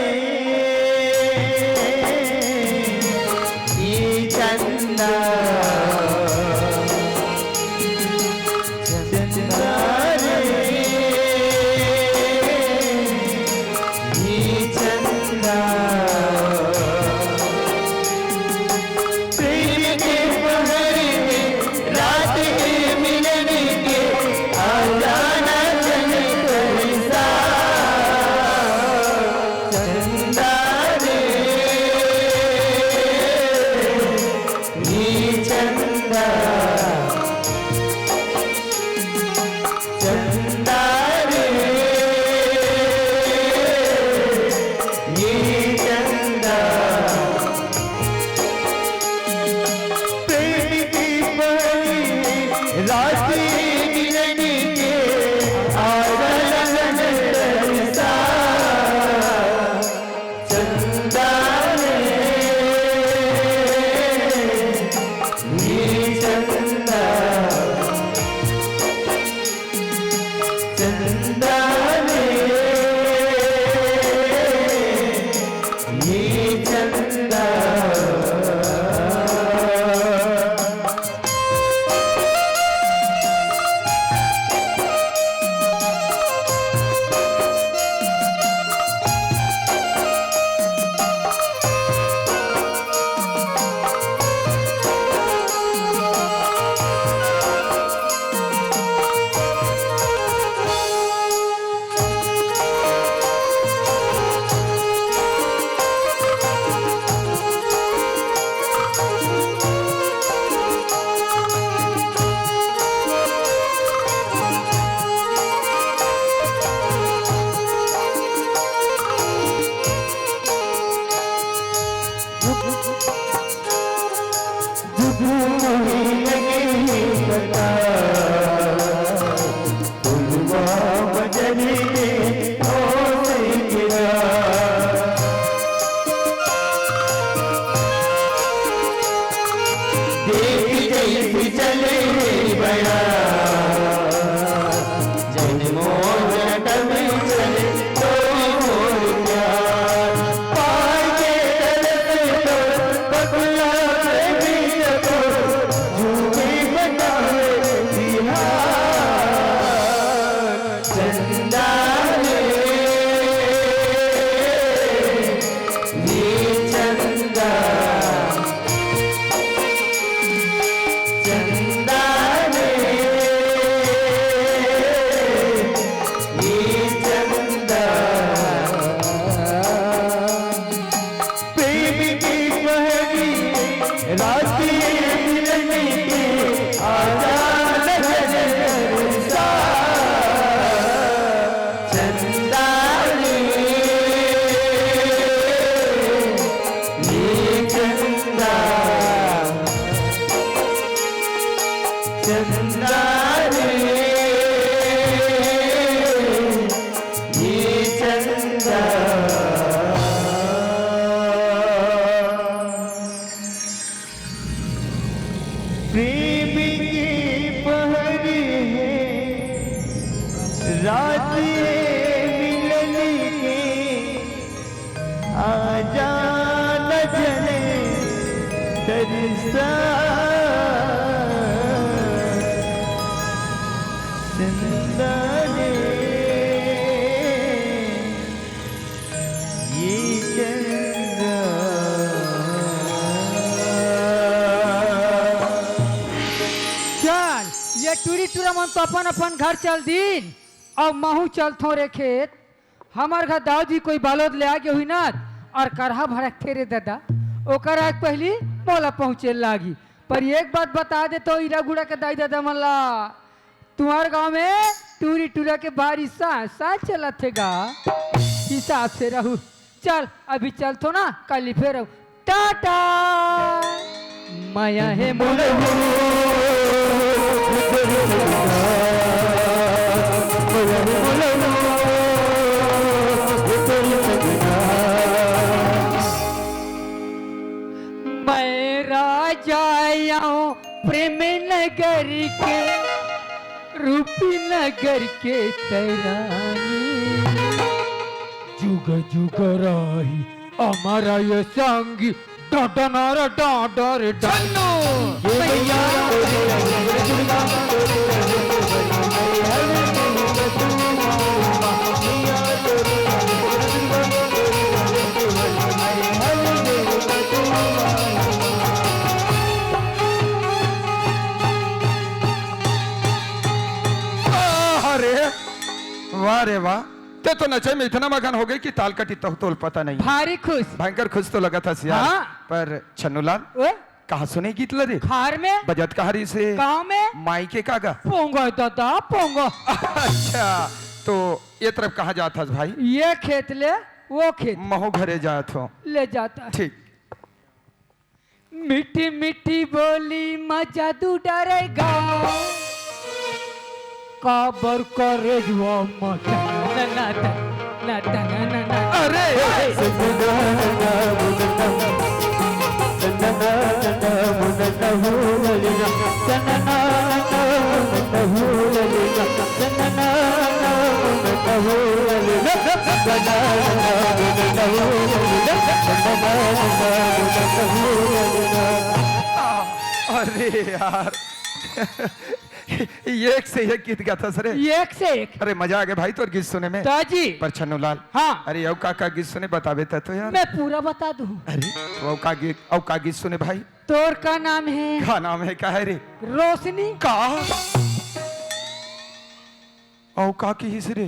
ये चंदा, चंदा रे, ये चंदा। प्रेम के पहर में रात के मिलन के आ जाना चल पैसा। चंदा रे, ये चंदा। नहीं लगे पता, फुलवा बजरी के ओस गिरा। देख जैसे चले बड़ा, जन्मों जन्म चले तो मोर प्यार। पाए के तरस तो पगला प्रेमी को, झूठी बताए बिहार। चंदा रे, ये चंदा, चंदा रे, ये चंदा। प्रेम की पहली रात ये मिलन की, आजा नजर सा। चंदा रे, ये चंदा, चंदा रे, ये चंदा। प्रेम के पहर है, रात है मिलन की, आजा न जले तरसा। चंदा रे, ये चंदा। चल, ये टूरी टूरा मन तो अपन अपन घर चल दीन, अउ महू चलथों रे खेत। हमर घर दाऊ जी कोई बालोद ले आगे हुई ना, अउ करहा भड़कथे रे ददा, ओकर आग पहली मोला पहुँचे लागी। पर एक बात बता देथों इरा गुड़ा के दाई ददा मन ला, तुम्हर गाँव में टूरी टूरा के बारिश सा, सा चलत हे गा। हिसाब से रहू। चल, अभी चलथों ना, काली फेर आऊ। टाटा। मया हे मोला, मया हे मोला, मैं राजा आऊं प्रेम नगर के, रूपी नगर के तरानी। जुग जुग राही अमर ये संगी, डडनर डाडर डन्नू। ये भैया। अरे वाह रे वाह, ते तो नचे में इतना मगन हो गई कि ताल कटी तहु तोल पता नहीं। भारी खुश। भयंकर खुश तो लगत हस यार। हाँ। पर छन्नूलाल, ओए? कहाँ सुने गीत ल रे? खार में। बजत कहाँ रहिसे? गाँव में। माई के का गा? पोंगा दादा, पोंगा। अच्छा, तो ये तरफ कहाँ जात हस भाई? ये खेत ले, वो खेत। महू घरे जात हों। ले जाता। ठीक। मीठी मीठी बोली मा जादू डारे गा। काबर करे जुआ मा टन टन टन टन टन टन। अरे, अरे। अरे यार, एक से एक गीत गाथस रे। एक से एक। अरे मजा आ गया भाई तोर गीत सुने में। तो जी। पर छन्नू लाल। हाँ। अरे अउ का का गीत सुने बताबे त तो यार। मैं पूरा बता दूँ। अरे अउ का गीत, अउ का गीत सुने भाई? तोर का नाम है? का नाम है, का है रे? रोशनी। का? अउ का किहिस रे?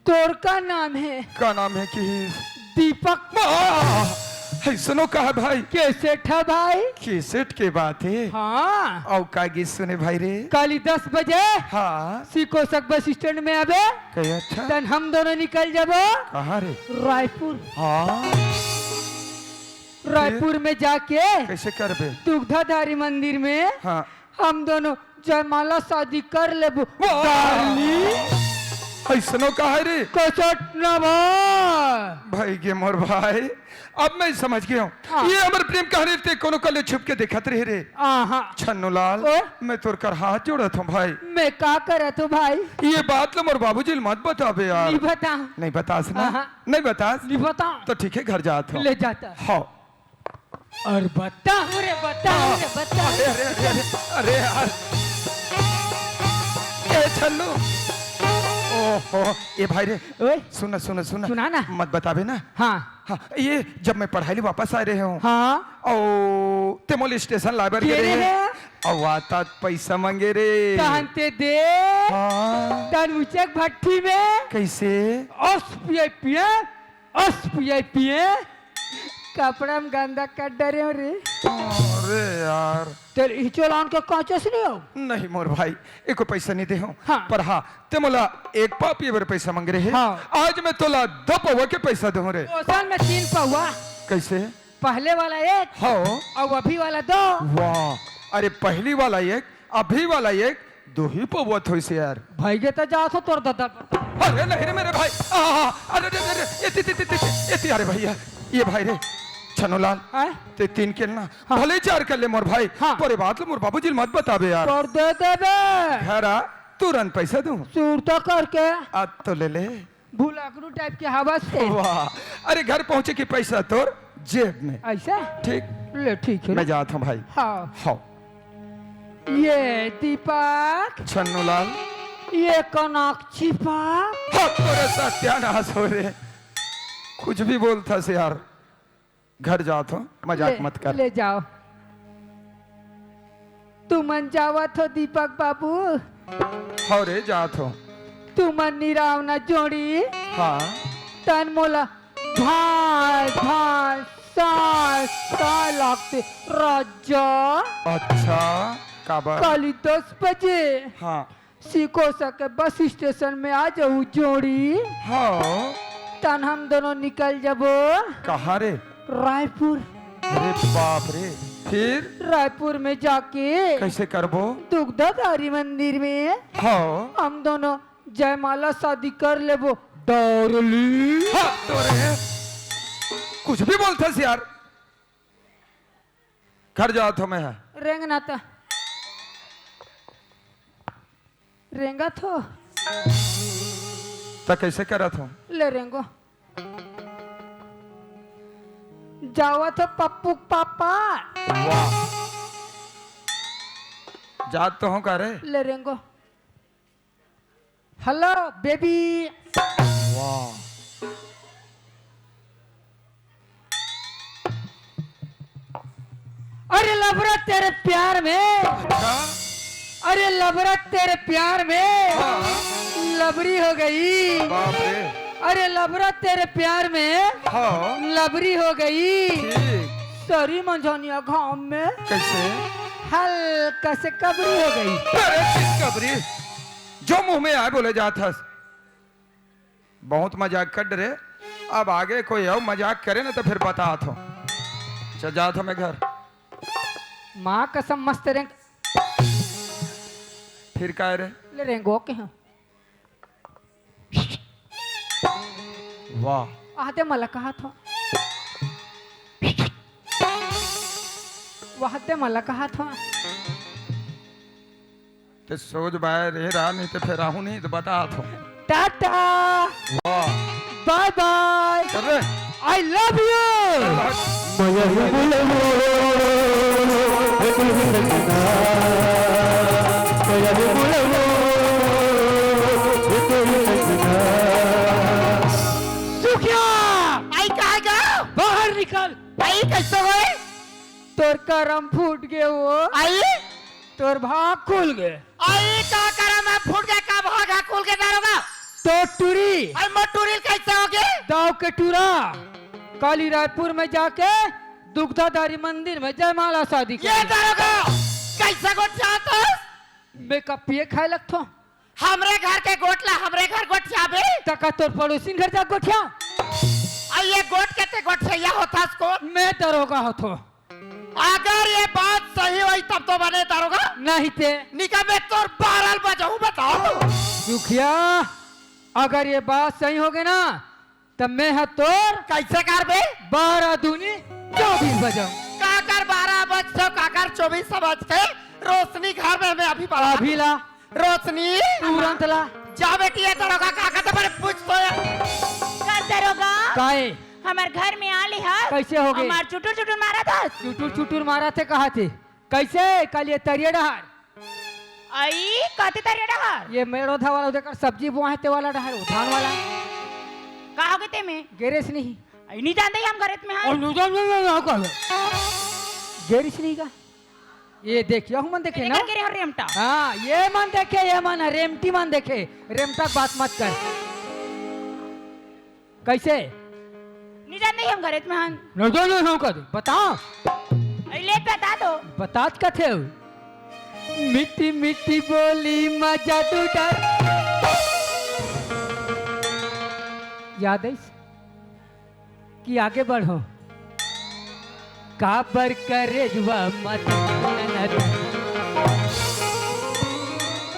तोर का नाम है? का नाम है किहिस? दीपक। वाह! है सुनो का है भाई? कैसेट है भाई? कैसेट के बात है। हाँ। अउ का गीत सुने भाई रे? काली दस बजे। हाँ। सिकोसक बस स्टैंड में आबे। कहे अच्छा? तन हम दोनों निकल जाबो। कहाँ रे? रायपुर। हाँ। रायपुर में जाके कैसे करबे? दुग्धाधारी मंदिर में हाँ। हम दोनों जयमाला शादी कर लेबो, वाह! डार्लिंग। ऐसनो कहा है रे? कसट ना भाई। भाई गे मोर भाई, अब मैं समझ गया हूँ। हाँ। ये हमर प्रेम कहानी ते कोनो कल्ले छुप के देखत रहे रे। आहा। छन्नू लाल, ओए? मैं तोर कर हाथ जोड़त हूँ भाई। मैं का करत हूँ भाई? ये बात लो मोर बाबूजी ल मत बताबे यार। नहीं बता। नहीं बतास ना? आहा। नहीं बतास? नहीं बता। तो ठीक है, घर जात हूँ। ले जाता। हाँ। और बताओ रे, बताओ रे, बताओ। अरे, अरे, अरे, अरे, अरे यार। ए छन्नू। ओहो, ए भाई रे। ओए। सुन ना, सुन ना, सुन ना। सुना ना। मत बताबे ना। हाँ। हाँ, ये जब मैं पढ़ाई ले वापस आए रहे हूँ। हाँ। ओ, ते मोल स्टेशन लाए बर गे गे रहे रहे। हैं। अउ आता पैसा मांगे रे। तहन ते दे। हाँ। तन उचक भट्ठी में। कैसे? अस पिए पिए, अस पिए पिए। कपड़ा में गंदा कर डरे हो रे। अरे यार। तेरे इचोलान के कांचे से नहीं हो? नहीं मोर भाई, एको पैसा नहीं दे हूँ। हाँ। पर हाँ, ते मोला एक पाव पिए बर पैसा मांग रहे। हाँ। आज मैं तोला दो पौवा के पैसा दूँ रे। ओसन में तीन पौवा। कैसे? पहले वाला एक। हाँ। और अभी वाला दो। वाह, अरे पहली वाला एक, अभी वाला एक, दो ही पौवा थोइस यार। भाई के तो जात हो तोर दादा। अरे नहीं रे मेरे भाई, आ, अरे, अरे, अरे, एती, एती, एती, एती, एती, अरे भैया, ये भाई रे, छन्नूलाल, हैं? ते तीन के ना, हाँ। भले चार कर ले मोर भाई, हाँ। पर ये बात लो मोर बाबूजी ल मत बताबे यार। कर दे देबे। घर आ, तुरंत पैसा दूँ। सुरता करके। आ तो ले ले। भुलकरू टाइप के हवस से। वाह, अरे घर पहुंचे कि पैसा तोर जेब में। ऐसा? ठीक। ले ठीक है मैं ना? जात हूँ भाई। हाँ। हाँ। ये दीपक। छन्नूलाल। ये कनक छिपा। हाँ, तोरे सत्यानाश हो रे। कुछ भी बोलथस यार। घर जात हो, मजाक ले, मत कर। ले जाओ। तुमन जावत हो दीपक बाबू? हव रे, जात हो। तुमन निराव न जोड़ी। हाँ। तन मोला भाई, भाई, साय, साय लागते राजा। अच्छा, काबर? काली दस बजे। हाँ। सिकोसा के बस स्टेशन में आ जाऊ जोड़ी। हाँ। तन हम दोनों निकल जाबो। कहाँ रे? रायपुर। अरे बाप रे। फिर? रायपुर में जाके कैसे करबो? दुग्धाधारी मंदिर में हाँ। हम दोनों जयमाला शादी कर लेबो, डार्लिंग। हाँ, तो रे। कुछ भी बोलथस यार। घर जात हो मैं है। रेंगना त। रेंगत हो। त कैसे करत हो? ले रेंगो। जावत हो पप्पू के पापा। वाह। जात तो हो का रे? ले रेंगो। Hello baby. वाह। अरे लबरा तेरे प्यार में। अच्छा। अरे लबरा तेरे प्यार में। हाँ। लबरी हो गई। बाप रे। अरे लबरा तेरे प्यार में। हाँ। लबरी हो गई। ठीक। सरी मंझनिया घाम में। कैसे? हल्का से कबरी हो गई। अरे किस कबरी? जो मुंह में आए बोले जात हस। बहुत मजाक कर डरे। अब आगे कोई अउ मजाक करे ना तो फिर बतात हो। चल जात हो मैं घर। माँ कसम मस्त रेंग। फिर काय रे? ले रेंगो के हैं। वाह। आते मला कहा था। वहते मला कहा था। ते सोच बाय रे रानी ते फेर आहू नहीं तो बता थो। टाटा। वाह। बाय बाय। अरे। I love you। मया ही बुलवो, हे दुल्हन सजना। मया ही बुलवो, हे दुल्हन सजना। सुखिया। आई कहाँ गया? बाहर निकल। आई कैसे होए? तोर करम फूट गए वो। आई? तोर भाग खुल गए। आई का करम है फूट गए, का भाग है खुल के दारोगा? तो टूरी। आई मोर टूरी कैसे होगे? दाव के टूरा। काली रायपुर में जाके दुग्धाधारी मंदिर में जयमाला शादी ये कर। दारोगा, कैसे गोठियात हस? मैं का पिए खाए लगथो। हमरे घर के गोठ ला हमरे घर गोठियाबे। त का तोर पड़ोसिन घर जा गोठिया? ये गोठ के ते गोठिया होथस कोन? मैं दरोगा होथों। अगर ये बात सही होही तब तो बने दरोगा। नहीं ते। निका मैं तोर बारह बजाहूं, बताओ। सुखिया, अगर ये बात सही होगे ना, तब मैं ह तोर कइसे करबे? बारह दूनी चौबीस बजाहूं। काकर बारह बजथे, काकर चौबीस बजथे? रोशनी घर में, मैं अभी बला अभी ला। रोशनी, तुरंत ला। जा बेटी, ये दरोगा का कहत हे, बने पूछ तो यार। का दरोगा? काहे? हमर घर में आ ले हस। कइसे होगे? हमर चुटुर चुटुर मारत हस। चुटुर चुटुर मारत हे, कहाथे? कइसे? कल ये तरिया डहर। अई, कते तरिया डहर? ये मेड़ो धान वाला, उधर कर सब्जी बोआ हे, ते वाला डहर, वो धान वाला। का होगे ते में? गे रेहेस नहीं। अई, नहीं जानते हम घरेच में हन। और नहीं जानते, नहीं, नहीं, नहीं, कहा। गे रेहेस नहीं का? ये देखिए, हम मन देखे ना। लेकर गे रेहेंव रेमटा। हाँ, ये मन देखे, ये मन रेमटी मन देखे। रेमटा के बात मत कर। कइसे? नहीं जानते हम घरेच में हन। नहीं जानते हम कहा। बता। अरे ले बता तो। बतात कथे हो? मीठी मीठी बोली मा जादू डार। याद हे कि आगे बढ़ो। काबर करेजवा मत।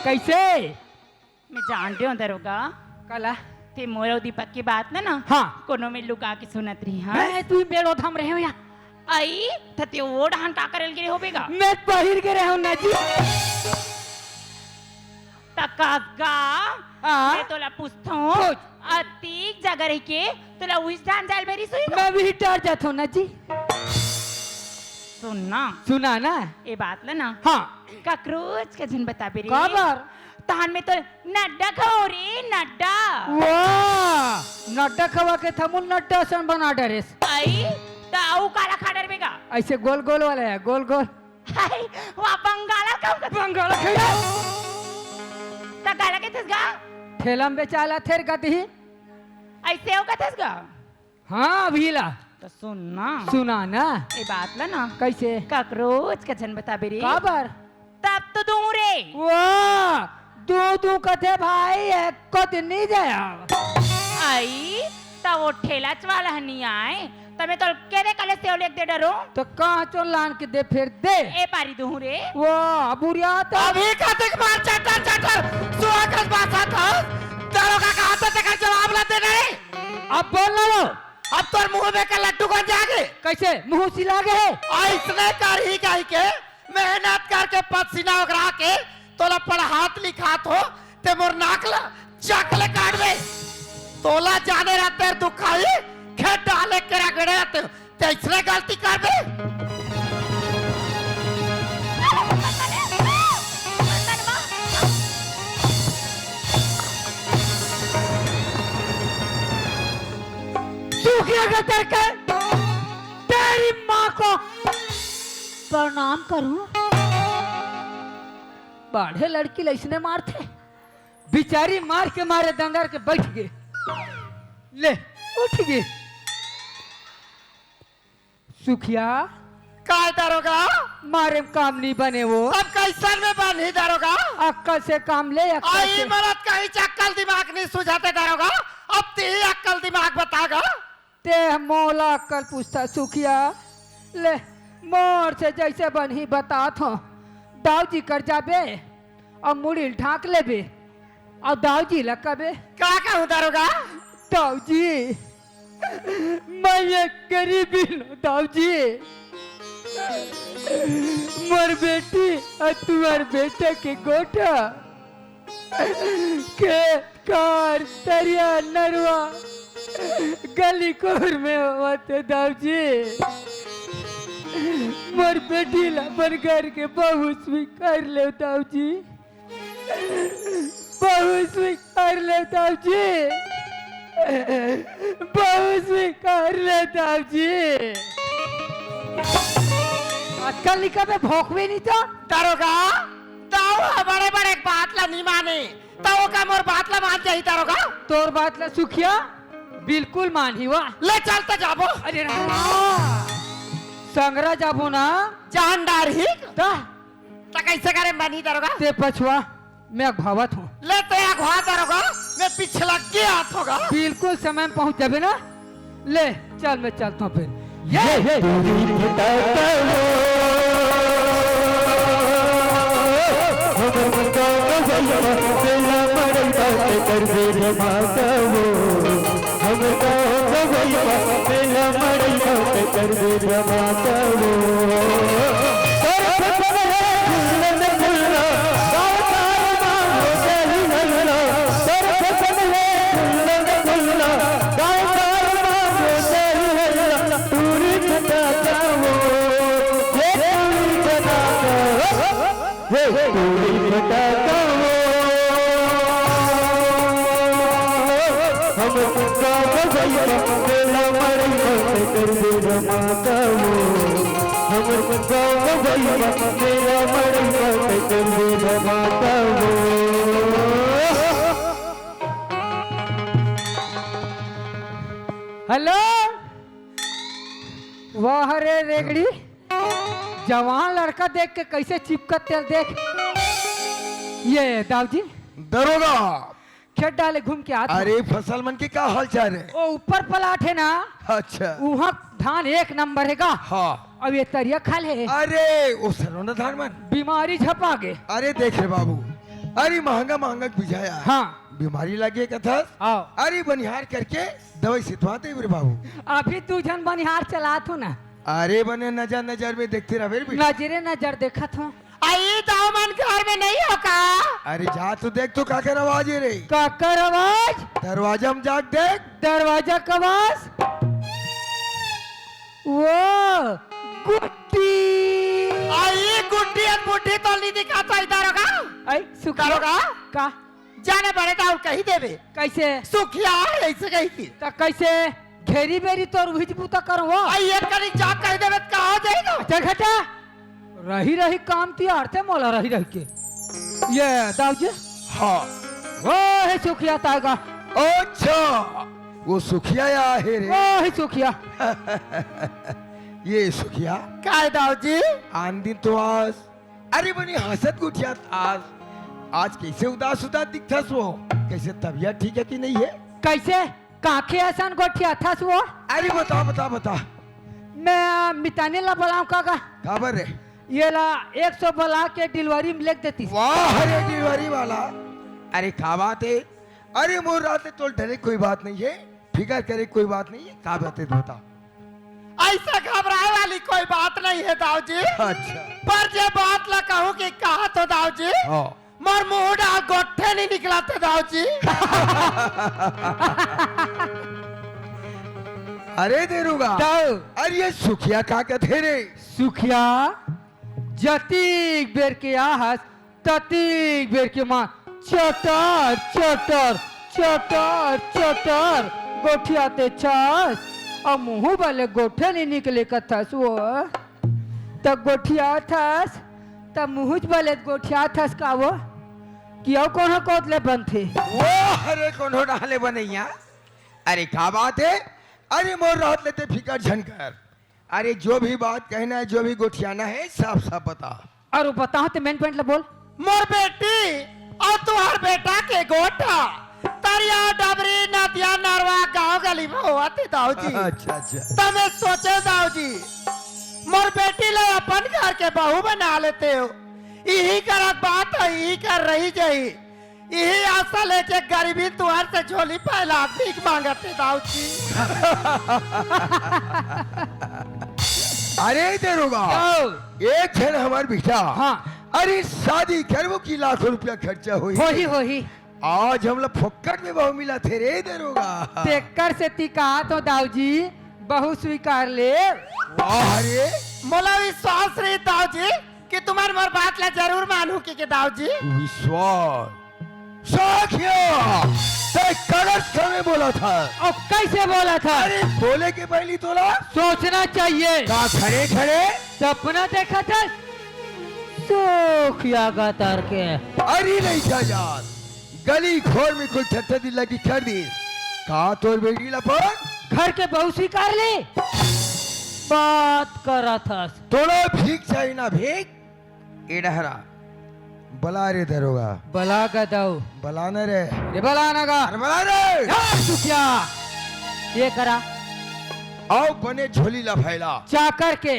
कइसे? मैं जानते हूँ दरोगा। काला? ते मोर अउ दीपक के बात ना ना। हाँ। कोनो में लुका के सुनत रही, हाँ? मैं तू मेड़ो धाम रहे हो या? अई, त ते वो डहन का करे ल गे रहे होबे गा? मैं पहिर गे रहे हूँ ना जी। त कस गा, हाँ। मैं तोला पूछथों, पूछ। अतीक जगह रहिके तोला उहिच डहन जाय ल बेरिस होही गा? मैं भी डर जाथों ना जी। सुन ना। सुना ना। ए बात ला ना। हाँ। ककरोच के झन बताबे रे। काबर? तहन में तो नड्डा खवाओं रे, नड्डा। वाह! नड्डा खवा के थमू ल नड्डा असन बना डरेस। अई, त अउ काला खा डरबे गा? अइसे गोल गोल वाला हे, गोल गोल। हाय, वाह, बंगाला कहूँ का? बंगाला खइया। त काला कहिथस गा? ठेला में बेचाला थेर कती। अइसे हो कहिथस गा? हाँ, अभी ला। त सुन ना। सुना ना। ए बात ला ना। कइसे? ककरोच के झन बताबे रे। काबर? तब तो दूँ रे। वाह, दूँ दूँ कथे भाई, एको दिन नहीं जाया। अई, त वो ठेलाच वाला ह नहीं आय, त मैं तोला के दे काले सेव लेके दे डरों। त कहाँ चो लान के दे फेर दे। ए पारी दूँ रे। वाह, बुढ़िया त अभी कतिक मार चटर चटर, सुहागस बासा था, दरोगा कहा त तेकर जवाब ला दे नहीं। अब बोल ना लो। अब तोर मुंह में के लड्डू कौन जागे? कइसे? मुंह सिला गे हे? अइसने करही कहिके, मेहनत करके पसीना ओगरा के, तोला पढ़ात लिखात हों, ते मोर नाक ला चक ले काटबे। तोला जाने रहते दुखाही, खेत डाले के रगड़े रहते, ते अइसने गलती करबे। सुखिया के तेरे के, तेरी माँ को प्रणाम करूं। बाढ़े लड़की ल अइसने मारथे। बिचारी मार के मारे दंदर के बइठ गे। ले, उठ गे। सुखिया। काय दरोगा? मारे में काम नहीं बने वो। अब कइसन में बनही दरोगा? अक्कल से काम ले, अक्कल अई से। मरत कहीं च अक्कल दिमाग नहीं सुझाते दरोगा। अब तिही अक्कल दिमाग बता गा। ते मोला अक्कल पूछथस सुखिया। ले, मोर से जइसे बनही बतात हों। दाऊ जी कर जाबे, अउ मुड़ी ल ढांक लेबे, अउ दाऊ जी ला कबे। का कहूं दरोगा? दाऊ जी, मैं एक गरीब ही लोग दाऊ जी। मोर बेटी अउ तुंहर बेटा के गोठा, खेत खार, तरिया नरवा, गली कोर में होवत हे दाऊ जी। मोर बेटी ला अपन घर के बहू स्वीकार लेव दाऊ जी। बहू स्वीकार लेव दाऊ जी, बहू स्वीकार लेव दाऊ जी। आजकल निका में भौंकबे नहीं तो। दरोगा, दाऊ ह बड़े बड़े बात ला नहीं माने, त ओका मोर बात ला मान जाही दरोगा। तोर बात ला सुखिया बिल्कुल मानही वा। ले चल त जाबो। अरे रामा, संगरा जाबो ना। जान डारही। त त कइसे करे मानही दरोगा? ते पछवा, मैं अगवावत हों। ले ते अगवा दरोगा, मैं पिछलग्गे आत हों गा। बिल्कुल समय में पहुंच जाबे ना। ले, चल, मैं चलता हूँ फिर। ये, ये। हेलो। वाह रे रेगड़ी, जवान लड़का देख के कैसे चिपकत तेल देख। ये दाऊ जी। दरोगा। खेत डाले घूम के आत हूँ। अरे, फसल मन के का हाल चाल हे? ओ ऊपर प्लाट हे ना। अच्छा। उहाँ धान एक नंबर हे गा। हाँ। अब ये तरिया खाल हे। अरे, ओ सरोना धान मन। बीमारी झपा गे। अरे देख रे बाबू, अरे महंगा महंगा बिजाया। हाँ। बीमारी लगे कथस। हाँ। अरे बनिहार करके दवाई सितवाते रे बाबू। अभी दू झन बनिहार चलात हो ना। अरे बने नजर नजर में देखते रहे बेटा। नजरे नजर देखत हो। आई दाऊ मन घर में नहीं हो का? अरे जा तो देख तो काकर आवाज हे रे। काकर आवाज? दरवाजा में जाके देख। दरवाजा का आवाज? वो गुड्डी। आई गुड्डी अन बुड्ढी तो नहीं दिखा तो इधर होगा। आई सुखिया। दरोगा? का? जाने बड़े दाऊ कही देवे। कैसे? सुखिया हे ऐसे कही थी। त कैसे? घेरी बेरी तोर उहिच बूता करवो। आई एक करी जा कही देवे त का हो जाएगा? चल घटा। रही रही काम तियार थे मोला रही रही के। ये दाऊ जी। हाँ। वो हे सुखिया तागा। अच्छा, वो सुखिया या हे रे। वो हे सुखिया। ये सुखिया। काय दाऊ जी? आन दिन तो आस अरे बने हंसत गोठियात आस, आज कैसे उदास उदास दिखथस वो? कैसे तबियत ठीक हे कि नहीं हे? कैसे? काखे असन गोठियाथस वो? अरे बता, बता, बता। मैं मितानी ला बलाऊं का गा? काबर रे? ये ला एक सौ बला के डिलीवरी में लेग देती। वाह रे डिलीवरी वाला। अरे का बात हे? अरे मोर रात तोल डरे कोई बात नहीं हे, फिकर करे कोई बात नहीं हे। का बात हे बता? ऐसा घबराए वाली कोई बात नहीं हे दाऊ जी। अच्छा। पर जे बात ला कहूँ कि कहा तो दाऊ जी। हाँ। मोर मुंह डाल गोठे नहीं निकलाते दाऊ जी। अरे दरोगा। दाऊ। अरे ये सुखिया का कथे रे? सुखिया जतीक बेर के आहस ततीक बेर के माँ चटर चटर चटर चटर गोठियाते छस। अब मुंह बले गोठे नहीं निकले कथस वो। त गोठियाथस त मुंह बले गोठियाथस का वो? कि अउ कोनो कोत ले बनथे? वो अरे कोनो डाले बनैया। अरे का बात हे? अरे मोर रात लेते फिकर झन कर। अरे जो भी बात कहना हे, जो भी गोठियाना हे, साफ साफ बता। अरे बता ते मेन पॉइंट ला बोल। मोर बेटी अउ तुहर बेटा के गोठा तरिया डबरी नदिया नरवा गांव गली में होवत हे दाऊ जी। अच्छा, अच्छा। त मैं सोचे दाऊ जी, मोर बेटी ला अपन घर के बहू बना लेते हो। इही करत बात हे, इही कर रही जाही। इही आशा लेके गरीबी तुहर से झोली फैला भीख मांगत हे दाऊ जी। अरे दरोगा, दाऊ। एक झन हमर बिटिया। हाँ। अरे शादी करबो कि लाखों रुपया खर्चा होही। होही, होही। आज हमला फोकट में बहू मिलथे रे दरोगा। तेकर सेती कहा तो दाऊ जी, बहू स्वीकार ले। वाह रे। मोला विश्वास रही दाऊ जी कि तुमन मोर बात ला जरूर मानहू के, के दाऊ जी। विश्वास। साखिया, ते गलत समय बोलथस। अउ कैसे बोलथस? अरे, बोले के पहली तोला सोचना चाहिए। का खड़े खड़े सपना देखथस? सुखिया गतर के। अरे नहीं जा यार, गली घोर में कोई ठट्ठा दिल लगी कर दी। का तोर बेटी ला पर घर के बहू स्वीकार ले बात करथस। तोला भीख चाहिए ना भीख? ए डहरा, बला रे दरोगा। बला का दाऊ। बला न रे। रे बला न गा। अरे बला रे। यार तू क्या? ये करा। अउ बने झोली ला फैला। चाकर के।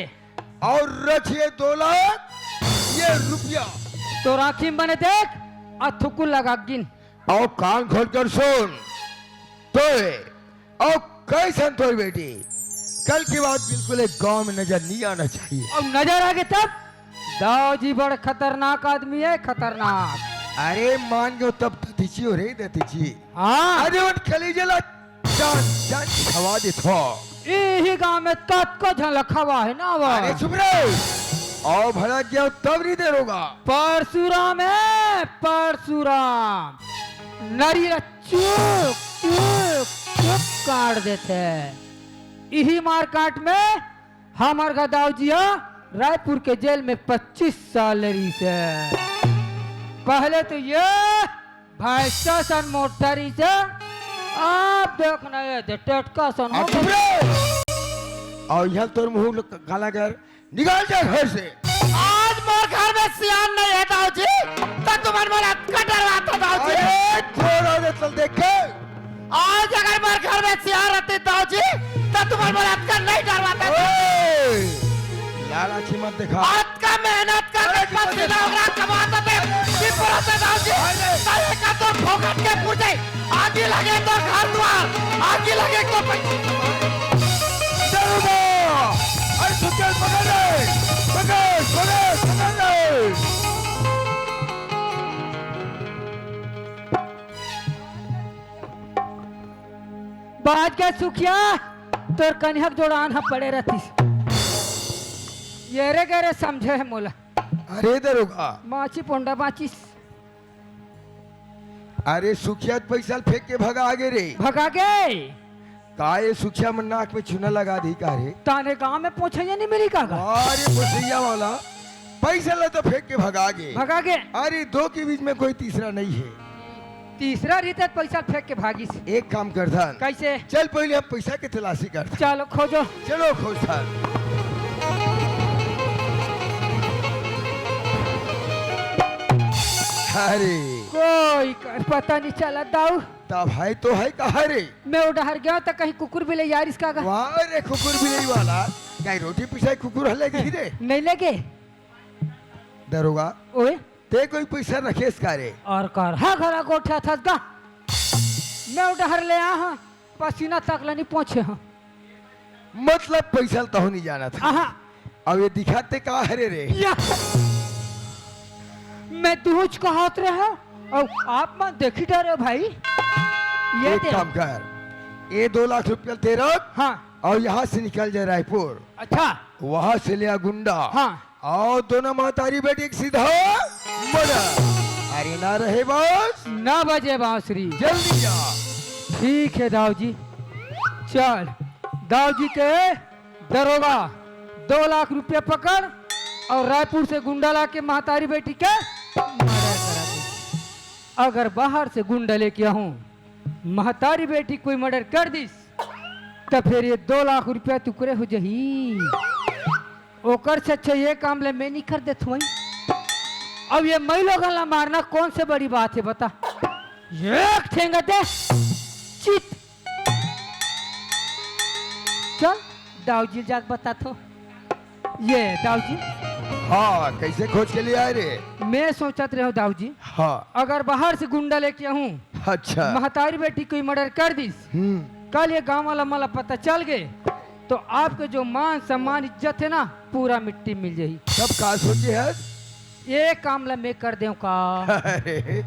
अउ रख ये दो लाख ये रुपया। तोर आँखी म बने देख, अउ थुकुर लगा गिन। अउ कान खोल कर सुन, तोय अउ कइसन तोर बेटी, कल के बाद बिल्कुल एक गांव में नजर नहीं आना चाहिए। अउ नजर आगे तब? दाऊ जी बड़ खतरनाक आदमी हे, खतरनाक। अरे मान गयो तब दतीची हो रे दतीची। हाँ। अरे उन कलेजा ला जान जान खवा देथो। इही गांव में कतको झन ला खवा हे ना वो। अरे चुप रे। अउ भड़क गयो तब नहीं दरोगा। परसुराम हे, परसुराम। नरी ला चुक, चुक, चुक काट देथे। इही मारकाट में हमर घर दाऊ जी ह रायपुर के जेल में पच्चीस साल रहिस हे। पहले तो ये भैंसा सन मोटा रहिस हे, अब देख ना ये दे टटका सन अरे हो चुप रे। अउ यहाँ तोर मुंह काला कर, निकल जा घर से। आज मोर घर में सियान नहीं हे दाऊ जी, त तुमन मोला अतका डरवाथो दाऊ जी। अरे थोड़ा दे चल देख के। आज अगर मोर घर में सियान रहती दाऊ जी, त तुमन मोला अतका नहीं डरवाथो। ओए, लालाची मत देखा। अतका मेहनत करके अरे, पसीना ओकरा कमाता थे, कि पड़ता दाऊ जी। अरे। त एका तो फोकट के पुरते आगी लगे तो घर द्वार, आगी लगे तो प-, दरोगा! अरे सुखिया पकड़ रे! पकड़, पकड़, पकड़ रे! बाज के सुखिया, तोर कनिहा के जोड़ान ह पड़े रहतिस। ये रे गरे समझे हे मोला। अरे दरोगा। माची पोंडा बाचिस। अरे सुखिया त पैसा ल फेंक के भगा गे रे। भगा गे? का ये सुखिया मन नाक में चूना लगा दी का रे? ताने गांव में पोछैया नहीं मिली का गा? अरे पोछैया वाला पैसा ल तो फेंक के भगा गे। भगा गे? अरे दो के बीच में कोई तीसरा नहीं हे। तीसरा रहिते त पैसा ल फेंक के भागिस। एक काम करथन। कैसे? चल पहले हम पैसा के तलाशी करथन। चलो खोजो। चलो खोजथन। अरे। कोई कर पता नहीं चला दाऊ। त भाई तो हे कहाँ रे? मैं ओ डहर गया त कहीं कुकुर बिलई आरिस का गा? वाह रे कुकुर बिलई वाला, कहीं रोटी पिसाई कुकुर हले की रे? नहीं लगे। दरोगा, ओए? ते कोई पैसा रखेस का रे? अउ कर हा घरा गोठा थस गा? मैं ओ डहर ले आ हा, पसीना तक ला नहीं पोछे हा। मतलब पैसा ल तहु नहीं जानत हे। आहा। अब ये दिखाते का हरे रे? या। मैं तुझ कहत रहे अउ आप मन देखी डरे भाई। ये एक दे। काम कर, ये दो लाख रुपया ते रख। हाँ। अउ यहाँ से निकल जा रायपुर। अच्छा। वहाँ से ले आ गुंडा। हाँ। अउ दोनों महतारी बेटी के सीधा मर्डर। अरे ना रहे बस। ना बजे बांसुरी। जल्दी जा। ठीक हे दाऊ जी। चल, दाऊ जी के दरोगा, दो लाख रुपया पकड़ अउ रायपुर से गुंडा ला के महतारी बेटी के मर्डर करा दे। अगर बाहर से गुंडा लेके आहूं, महतारी बेटी कोई मर्डर कर दिस, त फेर ये दो लाख रुपया तुकरे हो जही। ओकर से अच्छा ये काम ले मैं नहीं कर देत हूँ। अब ये मई लोगन ला मारना कौन से बड़ी बात हे बता? एक ठेंगा दे, चित। चल, दाऊ जी जाके बता थो। ये दाऊ जी। हाँ, कैसे खोज के लिए आए रे? मैं सोचत रहे हूँ दाऊ जी। हाँ। अगर बाहर से गुंडा लेके आहूं, अच्छा। महतारी बेटी कोई मर्डर कर दिस, हम्म। कल ये गांव वाला मन ला पता चल गे, तो आपके जो मान सम्मान इज्जत हे ना, पूरा मिट्टी मिल जाही। तब का सोचे हस? ये काम ला मैं कर देव का? अरे,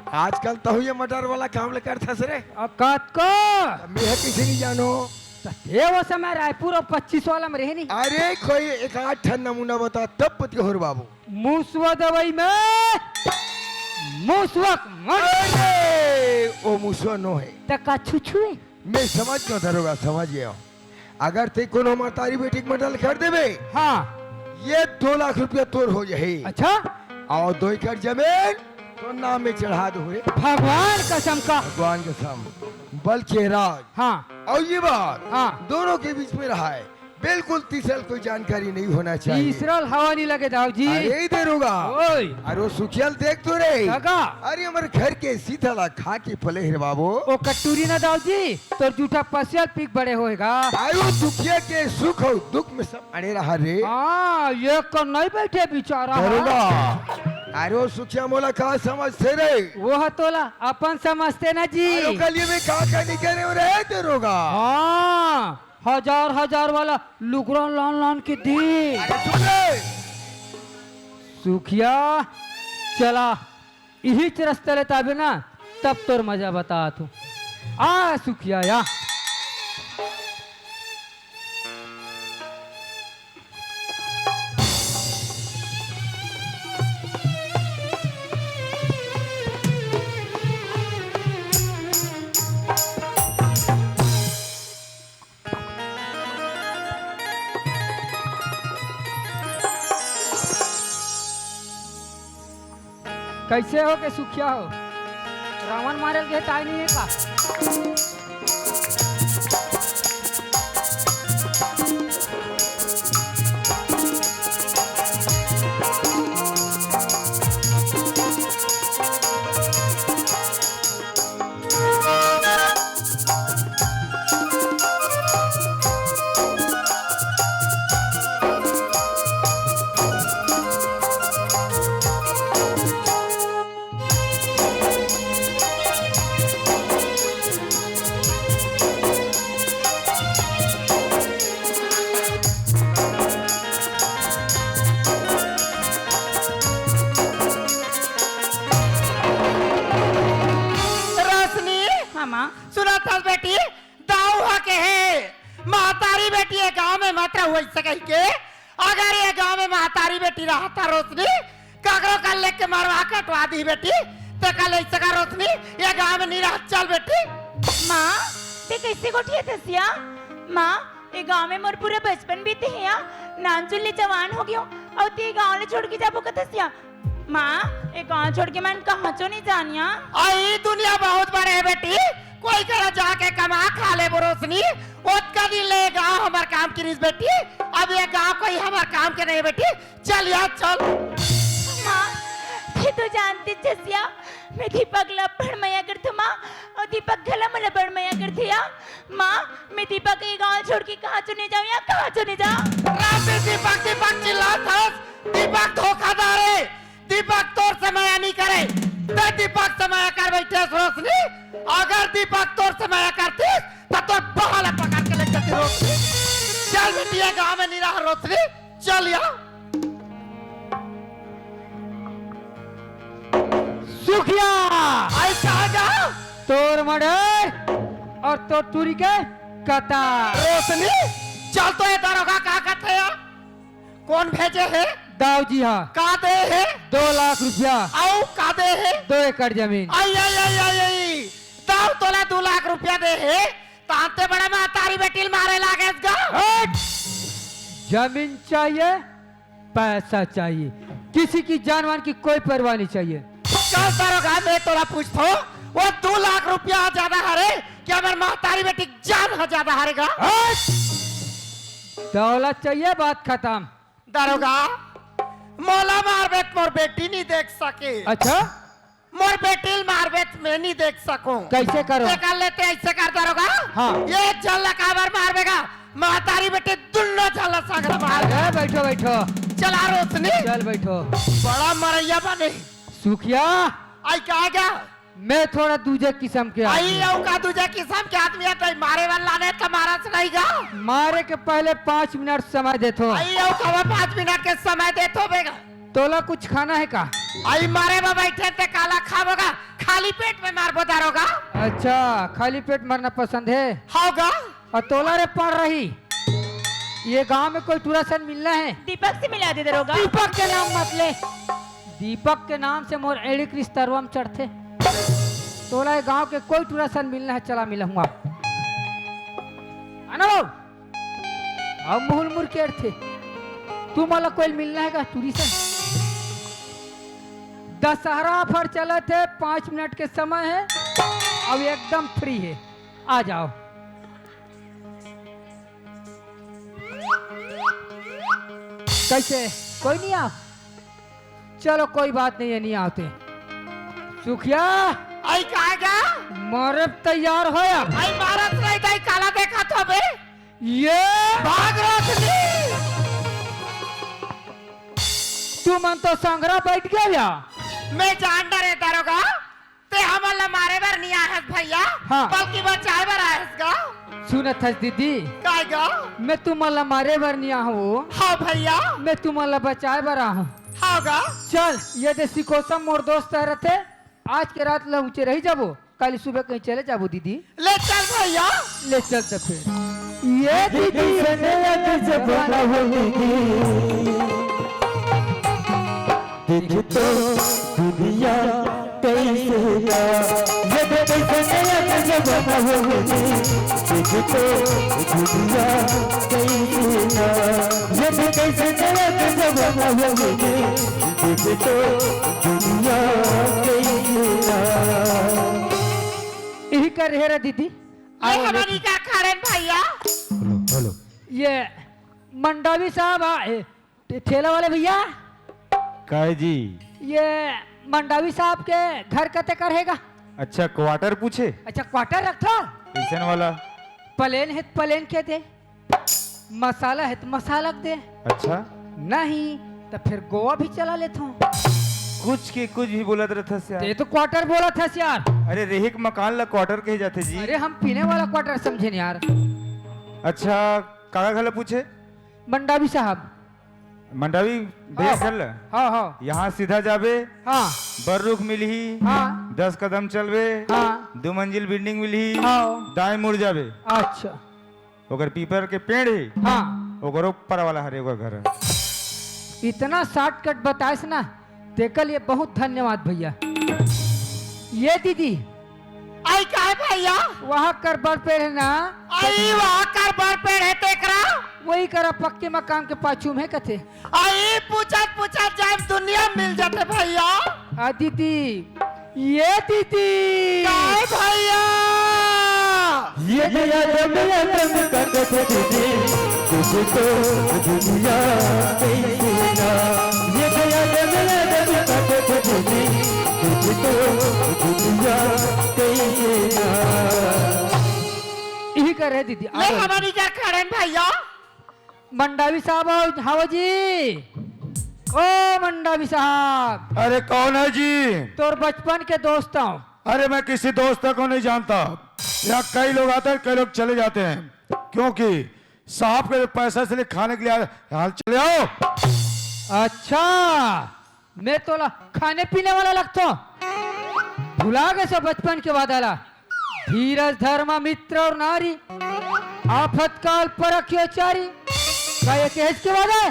आजकल तहु ये मर्डर वाला काम ला करथस रे? अ, कात को? तब मैं कइसे नहीं जानो? त ते वो समय रायपुर अउ पच्चीस वाला में रहे नहीं। अरे, कोई एक आध ठन नमूना बता, तब पति होर बाबू। मुसवा दवाई में मुसवा के मर। अरे, वो मुसवा नो हे। त का छुछुए? मैं समझ गया दरोगा, समझ गया। अगर ते कोनो महतारी बेटी के मर्डर कर देबे, हाँ। ये दो लाख रुपया तोर हो जाही। अच्छा? अउ दो एकड़ जमीन तोर नाम में चढ़ा दो रे। भगवान कसम का। भगवान कसम। बल्कि राज। हाँ। अउ ये बात हाँ। दोनों के बीच में रहा हे। बिल्कुल तीसरा ल कोई जानकारी नहीं होना चाहिए। तीसरा ल हवा नहीं लगे दाऊ जी। अरे दरोगा, ओए। अरे वो सुखिया ल देख तो रे। काका। अरे हमर घर के सीता ला खा के पले हे रे बाबू। ओ कटूरी ना दाऊ जी, तोर जूठा पसिया ल पी के बड़े होएगा। अरे वो दुखिया के सुख अउ दुख में सब अड़े रहा रे। हाँ, ये कर नहीं बैठे बेचारा। दरोगा, अरे वो सुखिया मोला का समझते रे? वो ह तोला अपन समझते ना जी। अरे वो कलिये में का का नहीं करे रे दरोगा? हाँ, हजार हजार वाला लुगरा लान लान के दे। अरे चुप रे। सुखिया, चला, इहीच रस्ता ले ताबे ना, तब तोर मजा बतात हूँ। आ सुखिया या। कैसे हो के सुखिया हो? रावण मारल के ताई नहीं है का? रोशनी, हाँ माँ। सुनत हस बेटी, दाऊ ह के हे, महतारी बेटी ये गांव में मत रहो ऐसे कहि के। अगर ये गांव में महतारी बेटी रहता रोशनी, ककरो कर लेके मरवा कटवा दी बेटी, ते कल ऐसे का रोशनी, ये गांव में नहीं रह, चल बेटी। माँ, ते कैसे गोठिया थसिया? माँ, ये गांव में मोर पूरा बचपन बीते हे या, नानचुन ले जवान हो गयो, अउ ते गांव ले छोड़ के जाबो का थसिया? माँ, ये गांव छोड़ के मैं कहाँ चो नहीं जानिया। आई दुनिया बहुत बड़े है बेटी, कोई करा जाके कमा खा ले रोशनी। ओतका दिन ले गांव हमर काम किरिस बेटी, अब ये गांव कोई हमर काम के नहीं बेटी। चल यार चल। माँ, ते तो जानती जसिया, मैं दीपक ला बड़ मया करथो माँ, अउ दीपक घला मोला बड़ मया करथे या। माँ, मैं दीपक ये गांव छोड़ के कहाँ चो नहीं जाऊँ या कहाँ चो नहीं जाऊँ। रात में दीपक दीपक चिल्लात हस, दीपक धोखाधड़ हे, दीपक तोर से मया नहीं करे, ते दीपक से मया कर बैठे हस रोशनी। अगर दीपक तोर से मया करतीस, त तोर बहा ला पकड़ के ले जाती रोशनी। चल बेटी, ये गांव में नहीं रहा रोशनी, चल या। सुखिया! आई कहा गा? तोर मर्डर अउ तोर टूरी के कता। रोशनी, चल तो ये दरोगा का कथे या? कोन भेजे हे? दाऊ जी हा। का दे हे? दो लाख रुपया। अउ का दे हे? दो एकड़ जमीन। आई, आई, आई, आई, आई। दाऊ तोला दो लाख रुपया दे हे, तांते बड़ा महतारी बेटी ल मारे लागेस गा। हट! जमीन चाहिए, पैसा चाहिए, किसी की जान मान की कोई परवाह नहीं चाहिए। चल दरोगा, मैं तोला पूछथो, वो दो लाख रुपया ज्यादा हरे कि हमर महतारी बेटी के जान ह ज्यादा हरे गा? हट! दौलत चाहिए, बात खत्म। दरोगा, मोला मारबे त मोर बेटी नहीं देख सके। अच्छा? मोर बेटी ल मारबे त मैं नहीं देख सकूं। कैसे करो? तेकर ले ते ऐसे कर दरोगा। हाँ। ये झन ला काबर मारबे गा? महतारी बेटी दुन्नो झन ला संग ला मार। अरे बैठो, बैठो। चला रोशनी। चल बैठो। बड़ा मरैया बने। सुखिया। आई कहा गा? मैं थोड़ा दूजे किस्म के आई आदमी। अउ का दूजे किस्म के आदमी हे, तई मारे वाला लाने त मारा से नहीं गा। मारे के पहले पाँच मिनट समय देथो। आई अउ का पाँच मिनट के समय देथो बेगा। तोला कुछ खाना हे का? आई मारे में बैठे ते काला खाबो गा, खाली पेट में मारबो दरोगा। अच्छा, खाली पेट मरना पसंद हे? हव गा। अउ तोला रे पड़ रही, ये गांव में कोई टूरा सन मिलना हे? दीपक से मिला दे दरोगा। दीपक के नाम मत ले, दीपक के नाम से मोर एड़ी के रिश्तरवा में चढ़थे। तोला ये गांव के कोई टूरा सन मिलना हे, चला मिलहूंगा। आना बाबू। अब मुहुल मुर के अड़थे। तू मोला कोई मिलना हे का टूरी सन? दशहरा ऑफर चलत हे, पाँच मिनट के समय हे, अब एकदम फ्री हे, आ जाओ। कैसे? कोई नहीं आ? चलो, कोई बात नहीं है, नहीं आते। सुखिया, आई कहाँ गया? मारे तैयार हो अब। आई मारत नहीं, दाई काला देखा तो बे। ये भाग रोशनी। तू मन तो संघरा बैठ गया या? मैं जान डरे दारोगा, ते हमन ला मारे बर नहीं आए हस भैया, हाँ। बल्कि बचाए बर आए हस गा। सुनत हस दीदी? काय गा? मैं तुमन ला मारे बर नहीं आहूँ। हाँ भैया। मैं तुमन ला बचाए बर आहूँ। हाँ गा। चल, ये दे सिकोसा मोर दोस्त ह रथे, आज के रात ला ऊँचे रही जाबो, काली सुबह कहीं चले जाबो दीदी। ले चल भैया। ले चल तो फिर। ये दीदी। देख तो दुनिया कैसे ना, ये तो कैसे नया जमाना हो गया। देख तो दुनिया कैसे ना, ये तो कैसे नया जमाना हो गया। देख तो दुनिया कैसे ना। यही कर रहे रे दीदी। ये आओ, हमन लेके। इका खड़े न भैया। Hello, hello. ये मंडावी साहब आ, ए, ठे-, ठेला वाले भैया। काय जी? ये मंडावी साहब के घर कते कर हेगा? अच्छा, क्वार्टर पूछे? अच्छा, क्वार्टर रखथो? कैसन वाला? प्लेन हे त प्लेन के दे, मसाला हे त मसाला के दे। अच्छा। नहीं त फिर गोवा भी चला लेथो। कुछ के कुछ भी बोलत रहथस यार। ते तो क्वार्टर बोलत हस यार। अरे, रेहे के मकान ला क्वार्टर कहे जाथे जी। अरे, हम पीने वाला क्वार्टर समझेन यार। अच्छा, काका घला पूछे? मंडावी साहब। मंडावी भैया हाँ। घर ला? हाँ, हाँ। यहाँ सीधा जाबे, हाँ। बड़ रुख मिलही, हाँ। दस कदम चलबे, हाँ। दो मंजिल बिल्डिंग मिलही, हाँ। दाएं मुड़ जाबे। अच्छा। ओकर पीपर के पेड़ हे, हाँ। ओकर ऊपर वाला हरे ओकर घर। इतना शॉर्टकट बताएस ना, तेकर लिए बहुत धन्यवाद भैया। ये दीदी, आई काय भैया? वहाँ कर बड़ पेड़ हे ना? आई वहाँ कर बड़ पेड़ हे तेकरा? वही करा पक्के मकान के पाछू में कथे। आई पूछत पूछत जाए दुनिया मिल जाथे भैया। आ दीदी, ये दीदी। काय भैया? ये दया दम दम करत दीदी, कुछ तो दुनिया कैसे ना। ये दया दम दम करत दीदी, कुछ तो दुनिया कैसे ना। यही कर रहे दीदी, ले आओ। हमन इधर खड़े न भैया। मंडावी साहब आओ, हावो जी। ओ मंडावी साहब। अरे कौन है जी? तोर बचपन के दोस्त हूँ। अरे मैं किसी दोस्त को नहीं जानता। यहाँ कई लोग आते हैं, कई लोग चले जाते हैं, क्योंकि साहब के पैसा से खाने के लिए आए। हाल चले आओ। अच्छा, मैं तोला खाने पीने वाला लगता हूँ? भुला गए सो बचपन के वादा ला। धीरज धर्म मित्र और नारी, आफत काल परखियो चारी। का ये कहेज के वादा है?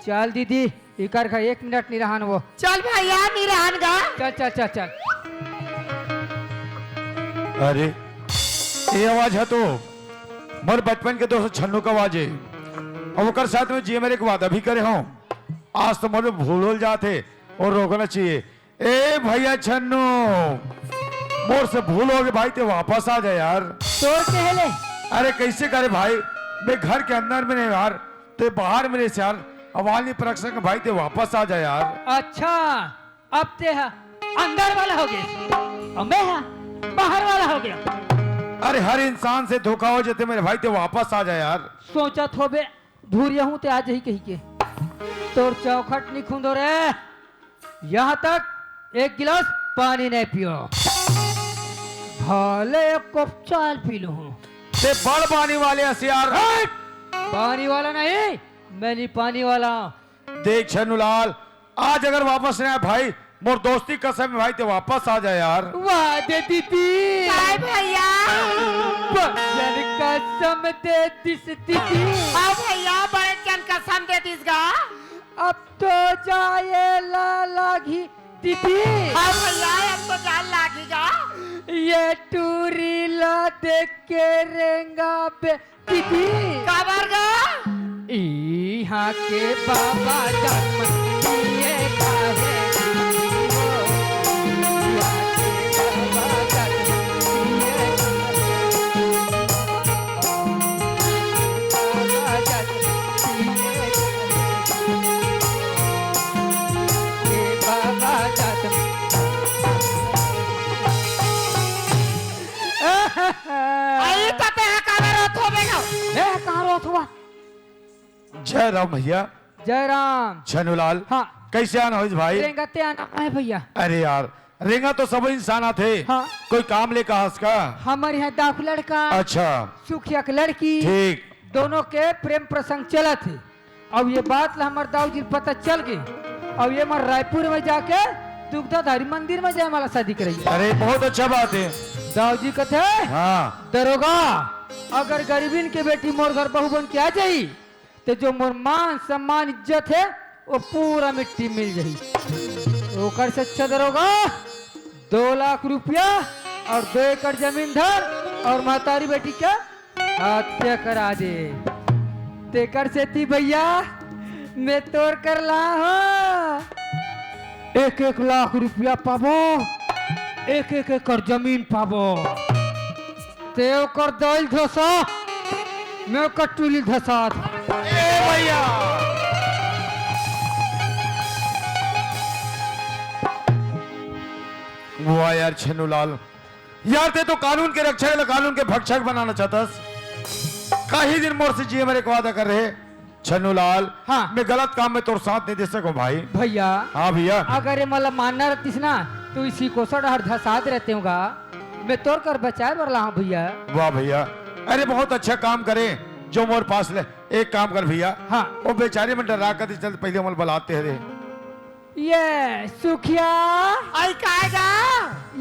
चल दीदी, इकर का एक मिनट नहीं रहन वो। चल भैया, नहीं रहन गा। चल, चल, चल, चल। अरे, ये आवाज है तो मोर बचपन के दोस्त छन्नू का आवाज है। और ओकर साथ में जी मेरे एक वादा भी करे हूँ। आज तो मोर भूल हो जाते और रोकना चाहिए। ए भैया छन्नू, मोर से भूल हो गई भाई, ते वापस आ जा यार। तोर के हेले? अरे कैसे करे भाई, मैं घर के अंदर में नहीं यार, ते बाहर में रहे यार। अवानी प्रोडक्शन के भाई, ते वापस आ जा यार। अच्छा, अब ते ह अंदर वाला हो गए और मैं ह बाहर वाला हो गया। अरे हर इंसान से धोखा हो जाते मेरे भाई, ते वापस आ जा यार। सोचत होबे धुरिया हूँ ते आ जाही कही के। तोर चौखट नहीं खूंदो रे। यहाँ तक एक गिलास पानी नहीं पियो। भले एक कप चाय पी लो हूँ। ते बड़ पानी वाले हस यार। हट! पानी वाला नहीं, मैं नहीं पानी वाला। देख छन्नूलाल, आज अगर वापस नहीं आए भाई, मोर दोस्ती कसम है भाई, ते वापस आ जा यार। वाह दे दीदी। काय भैया? बचन कसम दे दिस दीदी। हाँ भैया, बड़े जन कसम दे दिस गा। अब तो जाए ला लागी दीदी। हाँ भैया, अब तो जान लागी गा। ये टूरी ला देख के रेंगा बे दीदी। काबर गा? इहाँ के बाबा जात मन पिए काहे दीदी हो? इहाँ के बाबा जात मन पिए काहे? बाबा जात मन पिए काहे? जय राम भैया। जय राम। छनुलाल। हाँ। कैसे आना होइस भाई? रेंगते आना है भैया। अरे यार, रेंगा तो सब इंसान आथे। हाँ। कोई काम ले कहास का? हमर यहाँ दाखू लड़का, अच्छा। सुखिया के लड़की, ठीक। दोनों के प्रेम प्रसंग चलत हे। अब ये बात ला हमर दाऊ जी पता चल गई। अब ये मन रायपुर में जाके दुग्धाधारी मंदिर में जयमाला शादी कराई। अरे, बहुत अच्छा बात है। दाऊ जी कथे, हाँ। दरोगा, अगर गरीबिन के बेटी मोर घर बहू बन के आ जाई, तो जो मोर मान सम्मान इज्जत है, वो पूरा मिट्टी मिल जाई। ओकर से अच्छा दरोगा, दो लाख रुपया और दो एकड़ जमीन धर और महतारी बेटी के हत्या करा दे। तेकर सेती भैया, मैं तोर कर ला हूँ। एक एक लाख रुपया पाबो, एक एक एकड़ जमीन पाबो। ते ओकर दाई ल धसा, मैं ओकर टूली ल धसात। ए भैया, वाह यार छन्नूलाल, यार ते तो कानून के रक्षक ल कानून के भक्षक बनाना चाहतस। कहीं दिन मोर से जिए मरे के वादा कर रहे। छन्नूलाल, हाँ। मैं गलत काम में तोर साथ नहीं दे सकूं भाई। भैया, हाँ भैया। अगर ये मतलब मानना रहतीस ना, तो इसी कोसा डहर धसात रहते होगा। मैं तोर कर बचाए बर ला हूँ भैया। वाह भैया, अरे बहुत अच्छा काम करे जो मोर पास ले। एक काम कर भैया, हाँ। वो बेचारी मन डरा कर चल, पहले हमन बलाते हैं रे। ये सुखिया। आई काय गा?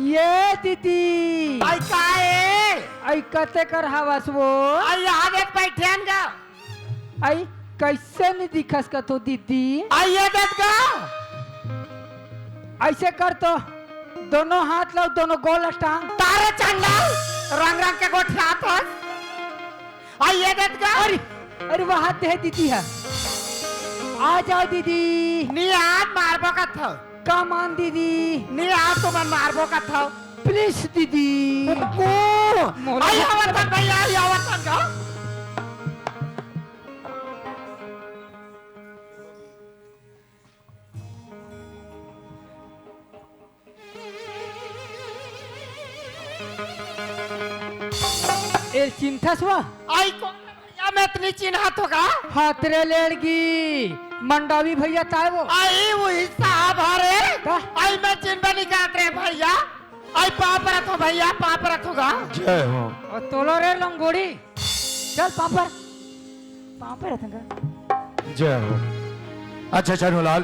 ये दीदी। आई काय? आई कते कर हवस वो? आई यहाँ देख बैठे हन गा। आई, कैसे नहीं दिखस का तो दीदी? आई ये देख गा। ऐसे कर तो दोनों हाथ लाओ, दोनों गोल टांग। तारे चंडाल, रंग रंग के गोठियात हस। आई ये देख गा। अरे, अरे वहाँ ते दीदी है। आ जाओ दीदी। नी आज मारबो कथो। कम ऑन दीदी। नी आज तुमन मारबो कथो। प्लीज दीदी। मोला आई आवत हन भैया, आई आवत हन गा। ए चिंथस वा? आई कौन भैया, मैं इतनी चिन्हत होगा? हाथ रे लेड़गी, मंडावी भैया ताय वो। आई वही साहब हरे। का? आई मैं चिन्हबे नहीं करत रे भैया। आई पाँव परत हो भैया, पाँव परत होगा। जय हो। और तोलो रे लंगोड़ी। चल पाँव पर। पाँव परत होगा। जय हो। अच्छा छन्नूलाल,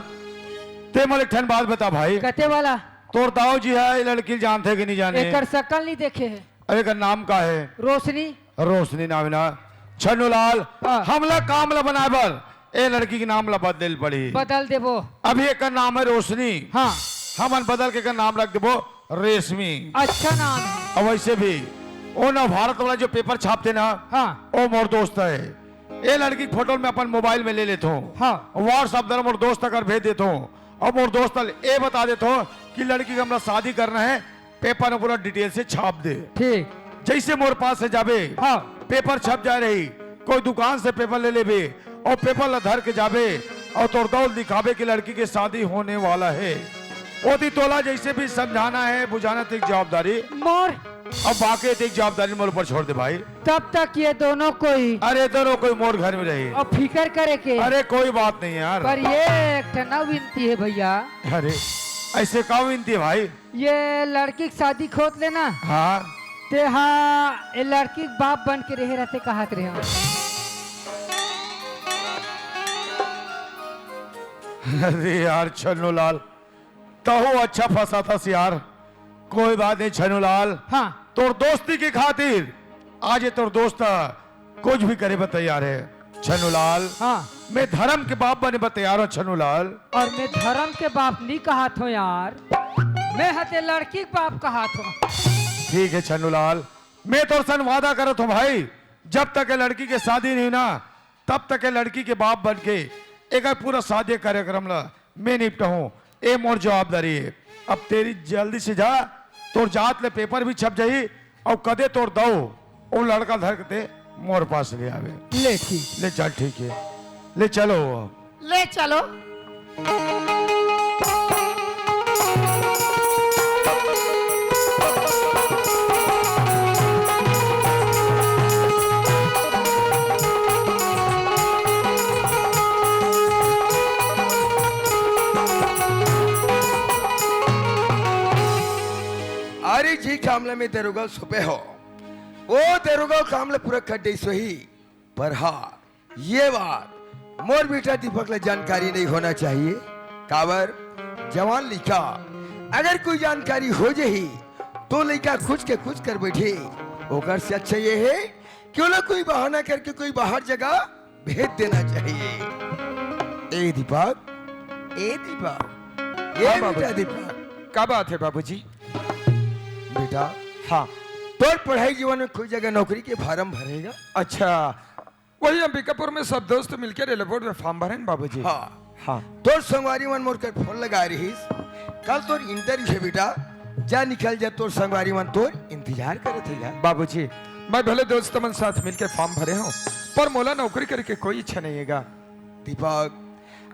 ते मोला एक ठन बात बता भाई। कते वाला? तोर दाऊ जी है, ये लड़की जानथे कि नहीं जाने? एकर शकल नहीं देखे है। अरे, एकर नाम का है? रोशनी। रोशनी नाम है ना? छन्नूलाल, हाँ। हमला काम ला बनाए बर ए लड़की के नाम ला बदले ल पड़ी। बदल देबो। अभी एकर नाम है रोशनी। हाँ। हमन बदल के एकर नाम रख देबो रेशमी। अच्छा नाम है। अब वैसे भी वो नवभारत वाला जो पेपर छापथे ना, हाँ। वो मोर दोस्त है। ए लड़की के फोटो मैं अपन मोबाइल में ले लेथों। हाँ। WhatsApp द्वारा मोर दोस्त कर भेज देथों। और मोर दोस्त ल ए बता देथों कि लड़की के हमरा शादी करना है, पेपर में पूरा डिटेल से छाप दे। ठीक। जैसे मोर पास से जाबे, हाँ। पेपर छप जाए रही, कोई दुकान से पेपर ले लेबे और पेपर ला धर के जाबे और तोर दाऊ ल दिखाबे कि लड़की के शादी होने वाला है। ओती तोला जैसे भी समझाना है, बुझाना, तेक जवाबदारी मोर। अब बाकी तेक जवाबदारी मोर ऊपर छोड़ दे भाई। तब तक ये दोनों कोई अरे दोनों कोई मोर घर में रही। अब फिकर करे के। अरे कोई बात नहीं यार। पर ये एक ठन विनती है भैया। अरे ऐसे का विनती है भाई? ये लड़की के शादी खोत लेना। हाँ। ते हा ये लड़की के बाप बन के रहे रहते कहत रहे हो। अरे यार छन्नूलाल, तहू अच्छा फंसाथस यार। कोई बात नहीं छन्नूलाल। हाँ। तोर दोस्ती के खातिर आज ये तोर दोस्त कुछ भी करे बर तैयार है छन्नूलाल। हाँ। मैं धर्म के बाप बने बर तैयार हूँ छन्नूलाल। और मैं धर्म के बाप नहीं कहत हूँ यार, मैं हते लड़की के बाप कहत हूँ। ठीक है छन्नूलाल, मैं तोर सन वादा करत हूँ भाई, जब तक ये लड़की के शादी नहीं ना, तब तक ये लड़की के बाप बन के एक पूरा शादी कार्यक्रम ला मैं निपटाहूं, ए मोर जवाबदारी है। अब तेरी जल्दी से जा, तोर जात ले पेपर भी छप जाही, अउ कदे तोर दाऊ ओ लड़का धर के ते मोर पास ले आवे। ले ठीक। ले चल, ठीक है, ले चलो। ले चलो। अरे जी काम ल मैं दरोगा ल सौंपे हों, वो दरोगा काम ल पूरा कर देही सही। पर हाँ, ये बात मोर बेटा दीपक ल जानकारी नहीं होना चाहिए। काबर, जवान लइका, अगर कोई जानकारी हो जाही तो लइका कुछ के कुछ कर बैठे। ओकर से अच्छा ये हे कि ओला कोई बहाना करके कोई बाहर जगह भेज देना चाहिए। ए दीपक, ए दीपक, ए हाँ बेटा बाबूजी। दीपक। का बात हे बाबूजी? बेटा, हाँ। तोर पढ़ाई जीवन में कोई जगह नौकरी के फारम भरे हे का? अच्छा, वही अंबिकापुर में सब दोस्त मिलके रेलवे बोर्ड में फारम भरे हन बाबूजी। हाँ। हाँ। तोर संगवारी मन मोर कर फोन लगाय रहिस, कल तोर इंटरव्यू हे बेटा, जा निकल जा, तोर संगवारी मन तोर इंतजार करत हे यार। बाबूजी, मैं भले दोस्त मन साथ मिलके फारम भरे हों, पर मोला नौकरी करे के कोई इच्छा नहीं हे गा। दीपक,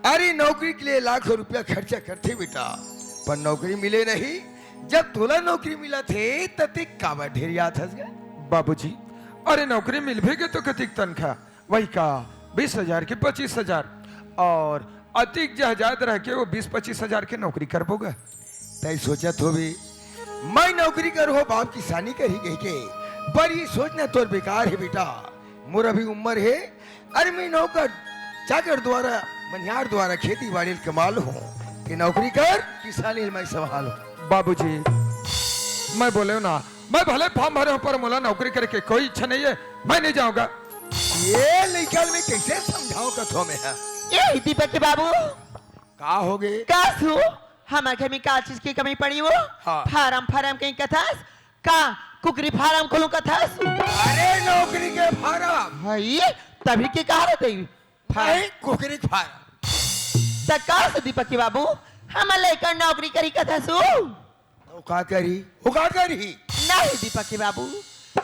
अरे नौकरी के लिए लाखों रुपया खर्चा करथे बेटा, पर नौकरी मिले नहीं। जब तोला नौकरी मिलत हे, त तें काबर ढेरियात हस गा? बाबूजी, अरे नौकरी मिलबे के तो कतिक तनखा, वही का बीस हजार के पच्चीस हजार, और अतिक जहाजात रह के वो बीस पच्चीस हजार के नौकरी करबो गा। तैं सोचत होबे, मैं नौकरी करहूं, बाप किसानी करही कहिके, पर ये सोचना तोर बेकार हे बेटा। मोर अभी उम्र हे, अरे मैं नौकर चाकर द्वारा, मनिहार द्वारा खेती बाड़ी ल कमा लूं। तें नौकरी कर, किसानी ल मैं संभालूं। बाबूजी, मैं बोलेंव ना, मैं भले फारम भरे हों, पर मोला नौकरी करे के कोई इच्छा नहीं हे, मैं नहीं जांव गा। ये लइका ल मैं कइसे समझांव कथों मैं, हाँ? ए दीपक के बाबू। का होगे? का सु? हमर घर में का चीज के कमी पड़ी वो? हाँ। फारम, फारम कहीं कथस? का कुकरी फारम खोलूं कथस? अरे नौकरी के फारम। हई, तभी के कहा रहते ही। फारम। नहीं, कुकरी के फारम। त का सु दीपक के बाबू, हमर लइका नौकरी करही कथस वो? त वो का करही? वो का करही? नहीं दीपक के बाबू,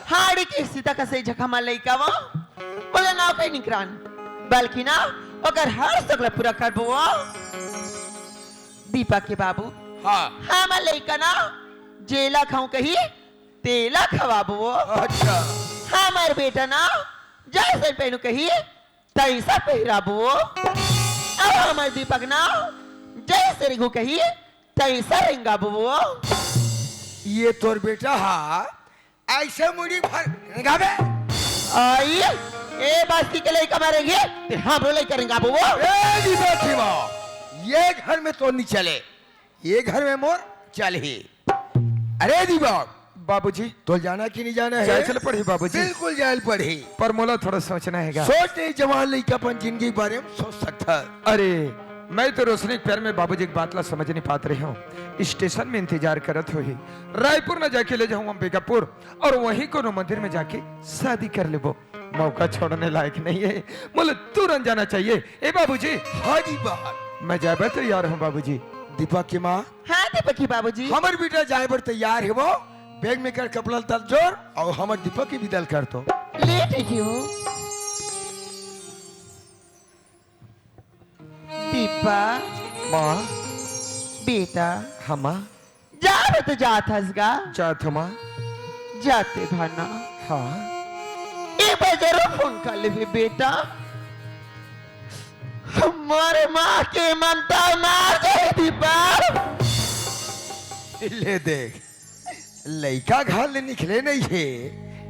हाड़ी के सीता कस एक झक हमर लइका वो, ओला नौकरी नइ करान, बल्कि ना ओकर हर सौख ल पूरा करबो वो। दीपक के बाबू, हाँ। हमर लइका ना जेला खाऊं कही, तेला खवाबो वो। अच्छा। हमर बेटा ना जइसे पहनू कही, तइसा पहिराबो वो। अउ हमर दीपक ना जइसे रेंगू कही, तइसा रेंगाबो वो। ये तोर बेटा हा, अइसे मुड़ी भर रेंगाबे। आई, ए बस्ती के लइका मारेंगे, ते हमरो लइका रेंगाबो वो। ए दीपक के माँ, ये घर में तो नहीं चले। ये घर में मोर चलही। अरे दीपक। बाबूजी। तोला जाना कि नहीं जाना हे? जाए चल पड़ही बाबूजी। बिल्कुल जाए ल पड़ही। पर मोला थोड़ा सोचना हे गा। सोच नहीं, जवान लइका अपन जिंदगी के बारे में सोच सकत हे। अरे, मैं तो रोशनी के प्यार में बाबूजी के बात ला समझ नहीं पात रहे हों। स्टेशन में इंतजार करत होही। रायपुर न जाके ले जाहूं अंबिकापुर और वहीं कोनो मंदिर में जाके शादी कर लेबो। मौका छोड़ने लायक नहीं हे, मोला तुरंत जाना चाहिए। ए बाबूजी। हाँ जी बाबा। मैं जाए बर तैयार हों बाबूजी। दीपक के माँ। हाँ दीपक के बाबूजी। हमर बेटा जाए बर तैयार हे वो। बैग में कर कपड़ा लत्ता जोर अउ हमर दीपक के बिदा ल कर तो। ले ठीक हे वो। दीपक। माँ। बेटा। हाँ माँ। जाबे त जात हस गा। जात हंव माँ। जाते भाना। हाँ। एक बार जरूर फोन कर लेबे बेटा। हमर माँ के ममता मार दे दीपक। ले देख, लइका घर ले निकले नहीं हे,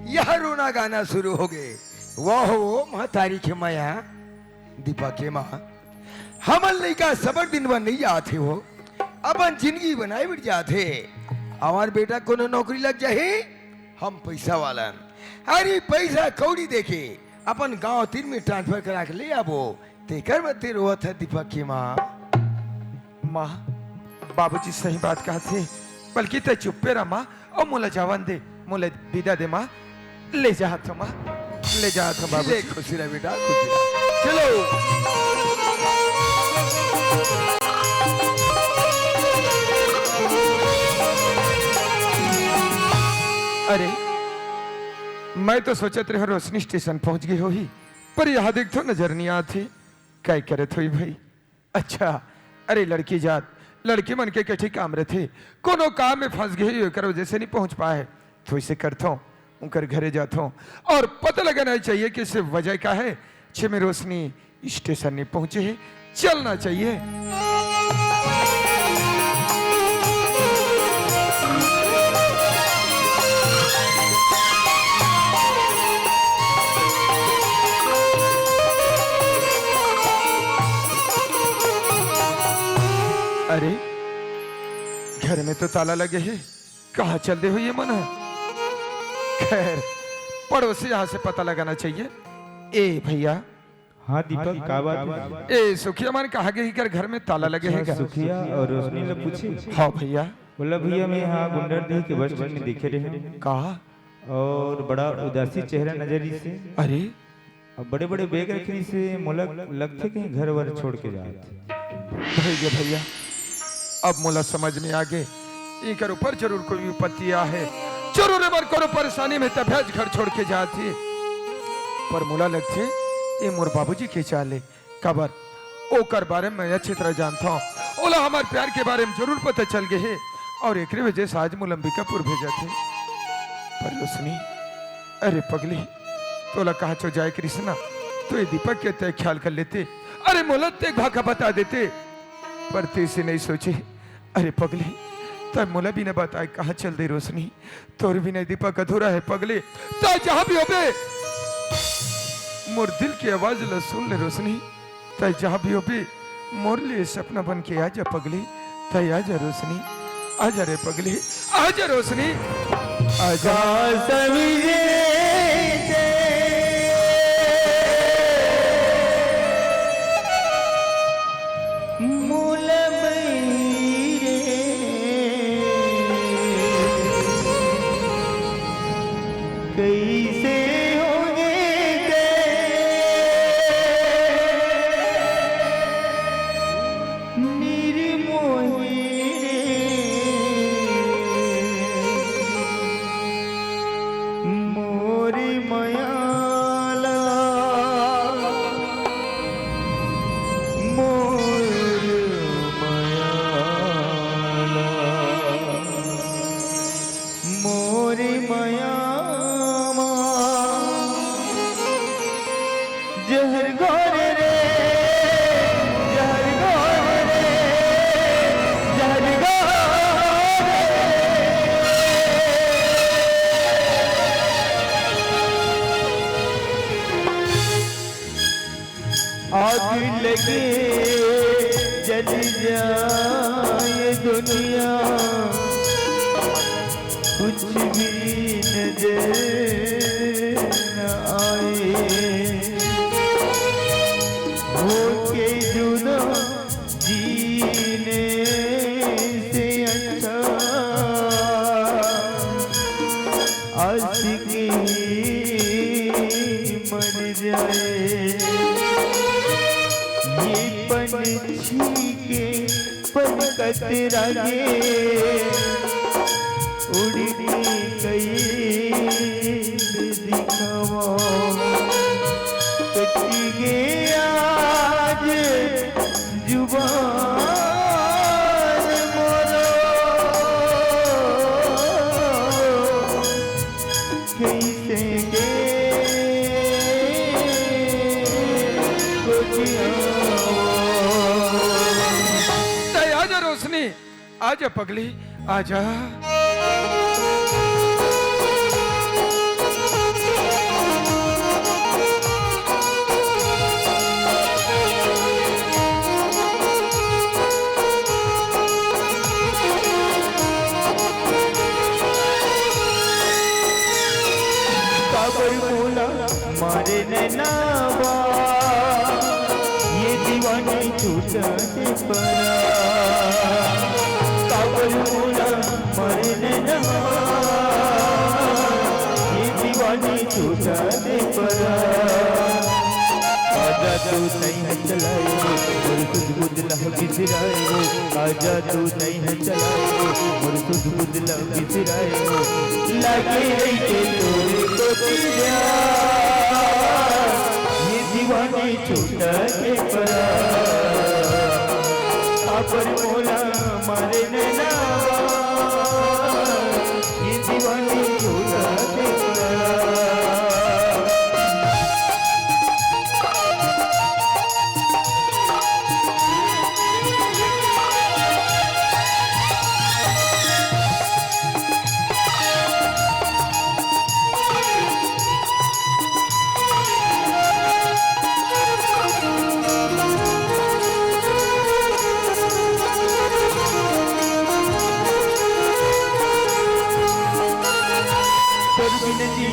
यह रोना गाना शुरू होगे। वाह वो महतारी के मया। दीपक के माँ, हमर लइका सबर दिन बर नइ आथे वो, अपन जिंदगी बनाए बर जाथे। हमर बेटा कोनो नौकरी लग जाही, हम पइसा वाला अन। अरे पइसा कौड़ी देके अपन गांव तीर में ट्रांसफर करा के ले आबो, तेकर बर ते रोवत हे दीपक के माँ। माँ, बाबूजी सही बात कहत हे, बल्कि ते चुप्पे रह माँ, अउ मोला जावन दे, मोला बिदा दे माँ, ले जात हंव माँ, ले जात हंव बाबू। ले खुशी रह बेटा, खुशी रह। चलो। अरे, मैं तो सोचत रहे रोशनी स्टेशन पहुंच गे होही, पर यहाँ देख तो नजर नहीं आत हे, काय करत होही भाई? अच्छा, अरे लड़की जात, लड़की मन के कठे काम रथे, कोनो काम में फंस गे हे, एकर वजह से नहीं पहुंच पाए हे। तो इसे करथों, उनकर घरे जाथों और पता लगाना चाहिए कि इसे वजह का हे, छे में रोशनी स्टेशन नहीं पहुंचे हे, चलना चाहिए। ताला लगे हे, कहाँ चल दे हो ये मन ह? खैर, पड़ोसी यहाँ से पता लगाना चाहिए। ए भैया। हाँ दीपक, का बात हे? ए सुखिया मन कहाँ गे हे? कर घर में ताला लगे हे का? सुखिया और रोशनी ला पूछे। हाँ भैया। बोला भैया, मैं यहाँ गुंडरदेही के बस स्टैंड में देखे रहे हूँ। का? और बड़ा उदासी चेहरा नजर इसे। अरे, अब बड़े-बड़े बैग रखे से मोला लगथे कहीं घर वर छोड़ के जात हे। भैया, भैया, अब मोला समझ में आगे, एकर ऊपर जरूर कोई विपत्ति आहे, जरूर एमन कोनो परेशानी में तभे आज घर छोड़ के जात हे। पर मोला लगथे, ए मोर बाबूजी के चाल ए, काबर ओकर बारे में अच्छी तरह जानथव, ओला हमर प्यार के बारे में जरूर पता चल गे हे, और एकरे वजह से आज मोला अंबिकापुर भेजत हे। पर रोशनी, अरे पगली, तोला कहाँ चो जाए कृष्णा, तो ये दीपक के तय ख्याल कर लेते, अरे मोला ते भाखा बता देते, पर तेसे नहीं सोचे। अरे पगली, तय मोला बिना बताए कहाँ चल दे रोशनी, तोर बिना दीपक अधूरा है पगली। तय जहाँ भी होबे, मोर दिल की आवाज ला सुन ले रोशनी। तय जहाँ भी होबे, मोर लिए सपना बन के आ जा पगली। तय आ जा रोशनी, आ जा रे पगली, आ जा रोशनी, आ जा। का समझे ते मोला बहिरे, कइसे होगे ते निर्मोही रे, मोरी मयाला, मोर मयाला, मोरी मया मा जहर घोर रे, जहर घोर रे, जहर घोर रे। आग लगे जल जाए दुनिया, कुछ भी नजर न आए। होके जुदा जीने से अच्छा आशिक ही मर जाए। ये पंछी के पलकत रागे उड़ती कई दिखावा। कटी गे आज जुबान मोरो, कइसे के गोठियावो। तय आजा रोशनी, आजा पगली, आजा। काबर मोला मारे नैना बा, ये दीवानी छूटत परा। काबर मोला मारे नैना बा, ये दीवानी छूटत परा। आजा तू सैया चलाए वो, मोर सुध बुध ला बिसराए वो। आजा तू सैया चलाए वो, मोर सुध बुध ला बिसराए वो। लागे रहिथे तोरे कोती ध्यान, ये दीवानी छूटत परा। काबर मोला मारे नैना बा, ये दीवानी छूटत परा।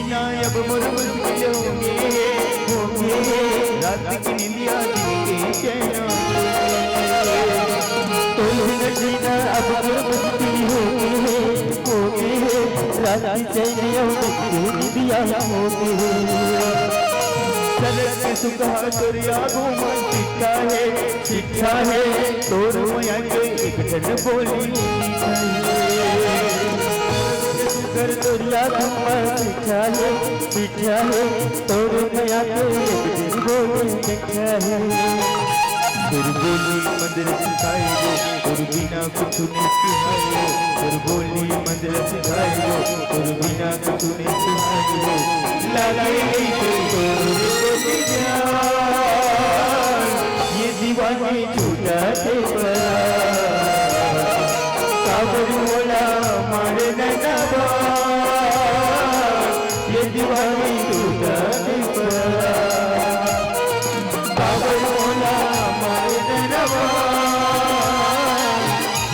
ना अब मोर मुश्किल होगे, होगे, रात की निंदिया दिन के चैन। तोर बिना जीना अब मोर मुश्किल होगे, होगे, रात की चैन अउ दिन के निंदिया होगे। सड़क के सुखा तोर आगू म चिट्ठा हे, चिट्ठा हे, तोर मया के एक ठन बोली लिखा हे। कर तोर आगू म चिट्ठा हे, चिट्ठा हे, तोर मया के एक ठन बोली लिखा हे। तोर बोली मंदिर सिखाए गो, तोर बिना कुछु नइ सुहाए गो, तोर बोली मंदिर सिखाए गो, तोर बिना कुछु नइ सुहाए गो। लागे नइ तोर बोली जान, ये दीवानी छूटा दे परान। काबर मोला मारे नैना बान, ये दीवानी छूटा दे परान। काबर मोला मारे नैना बान,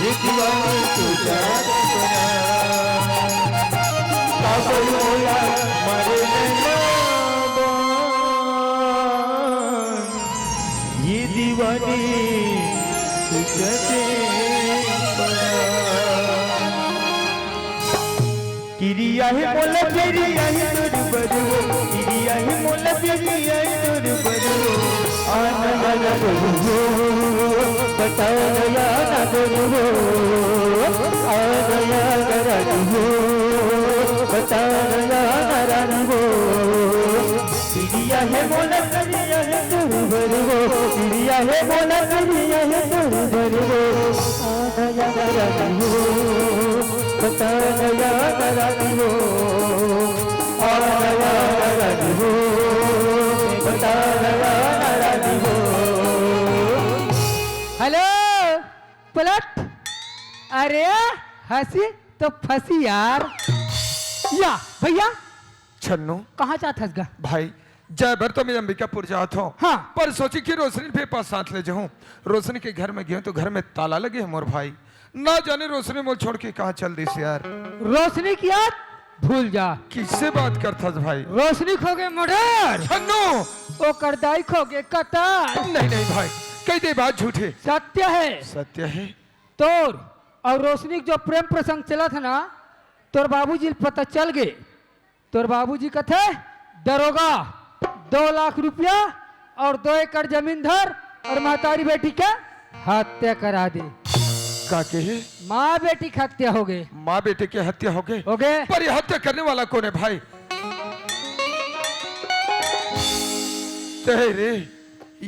ये दीवानी छूटा दे परान। काबर मोला मारे नैना बान, ये दीवानी छूटा दे परान। किरिया हे मोला, किरिया हे तोर बर हो, किरिया हे मोला, किरिया हे तोर बर हो। आना, आना तोर हो, बताना, आना तोर हो। आना, आना रानी हो, बताना, आना रानी हो। किरिया हे मोला, किरिया हे तोर बर हो, किरिया हे मोला, किरिया हे तोर बर हो। आना, आना रानी हो, बताना, आना रानी हो। आना, आना रानी हो, बताना, आना रानी हो। हेलो, पलट। अरे, हंसी तो फंसी यार। या भैया, छन्नू। कहाँ जात हस गा? भाई, जाय बर तो मैं अंबिकापुर जात हूँ। हाँ। पर सोची कि रोशनी भी पास साथ ले जाऊँ। रोशनी के घर में गयो तो घर में ताला लगे हे मोर भाई। ना जाने रोशनी मोल छोड़ के कहाँ चल दिस यार। रोशनी की याद भूल जा। किससे बात करथस भाई? रोशनी खो गे मर्डर। छन्नू। ओकर दाई खो गे कतल। नहीं, नहीं भाई, कहि दे बात झूठ हे। सत्य हे। सत्य हे। तोर अउ रोशनी के जो प्रेम प्रसंग चलत हे ना, तोर बाबूजी ल पता चल गे। तोर बाबूजी कथे, "दरोगा, दो लाख रुपया अउ दो एकड़ जमीन धर अउ महतारी बेटी के हत्या करा दे।" का कहे? माँ बेटी के हत्या हो गे। माँ बेटी के हत्या हो गे? हो गे। पर ये हत्या करने वाला कौन है भाई? ते रे,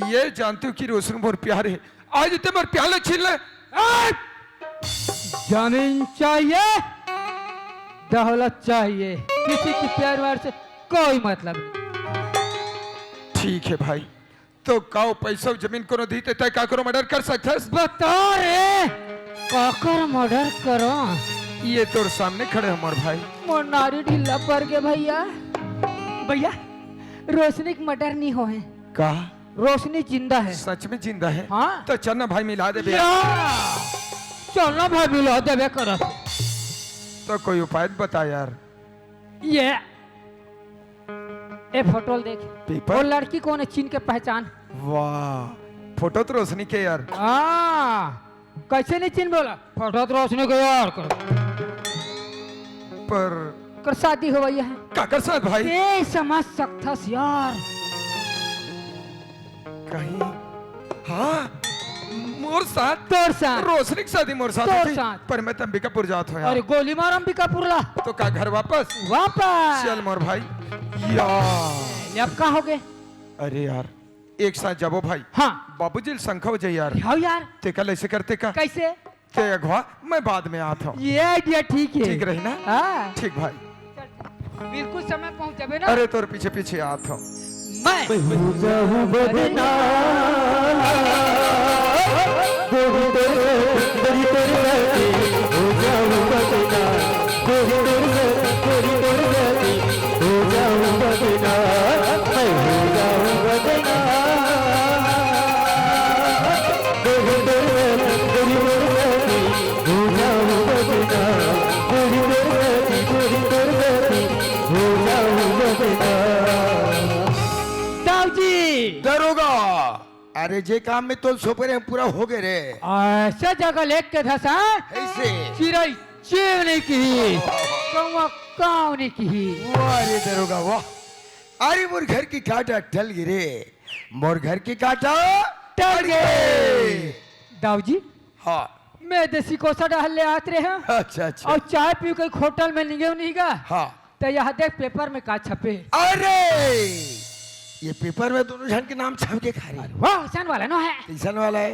ये जानते हो कि रोशनी मोर प्यार हे, आज ते मोर प्यार ल छीन ले। ए! जमीन चाहिए, दौलत चाहिए, किसी की प्यार व्यार से कोई मतलब नहीं। ठीक है भाई, तो का ओ पैसा जमीन कोनो दी ते तय का करो मर्डर कर सकथस? बता रे, काकर मर्डर करो? ये तोर सामने खड़े हे मोर भाई। मोर नारी ढीला पड़ गे भैया। भैया, रोशनी के मर्डर नहीं होए। का? रोशनी जिंदा हे। सच में जिंदा हे? हाँ। तो चल ना भाई, मिला देबे। या! चल ना भाई, मिला देबे करत। तो कोई उपाय बता यार। ये, ए फोटो ल देख। पेपर? वो लड़की कौन हे, चिन्ह के पहचान। वाह, फोटो तो रोशनी के यार। हाँ। कैसे नहीं चिन्हबे ओला? फोटो तो रोशनी के यार कर। पर कर शादी होवइया हे। काकर साथ भाई? ते समझ सकथस यार। कहीं, हाँ, मोर साथ? तोर साथ। रोशनी के शादी मोर साथ तोर होती। साथ। पर मैं तो अंबिकापुर जात हूँ यार। अरे गोली मार अंबिकापुर ला। तो का घर वापस? वापस। चल मोर भाई। यार। ले अब का हो गे? अरे यार, एक साथ जाबो भाई। हाँ। बाबूजी ल शंका हो जाए यार। हाँ यार। ते कल ऐसे करते का? कैसे? ते अगवा, मैं बाद में आत हूँ। ये idea ठीक हे। ठीक रही ना? हाँ। ठीक भाई। बिल्कुल समय पहुँच जाबे ना। अरे तोर पीछे पीछे आत हूँ। मैं मैं हो जाऊं बदनाम, गोरी तोर, गोरी तोर गति, हो जाऊं बदनाम, गोरी तोर गति, गोरी तोर गति, हो जाऊं बदनाम, मैं हो जाऊं बदनाम। गोरी तोर गति, गोरी तोर गति, हो जाऊं बदनाम, गोरी तोर गति, गोरी तोर गति, हो जाऊं अरे, जे काम में तोल सौंपे रहे, पूरा हो गए रे। ऐसा जगह लेके धसा, ऐसे। चिरई चेव नहीं किही, कौवा काव नहीं किही। वाह रे दरोगा, वाह। अरे, मोर घर की कांटा टल गे रे, मोर घर की कांटा टल गे। दाऊ जी, हाँ। मैं देसी कोसा डहर ले आत रहे हैं। अच्छा, अच्छा। अउ चाय पी के होटल में निंगे नहीं गा। हाँ। त यह देख पेपर में का छपे। अरे, ये पेपर में दोनों झन के नाम छप गे खारी। वाह, अइसन वाला नो है। कइसन वाला है?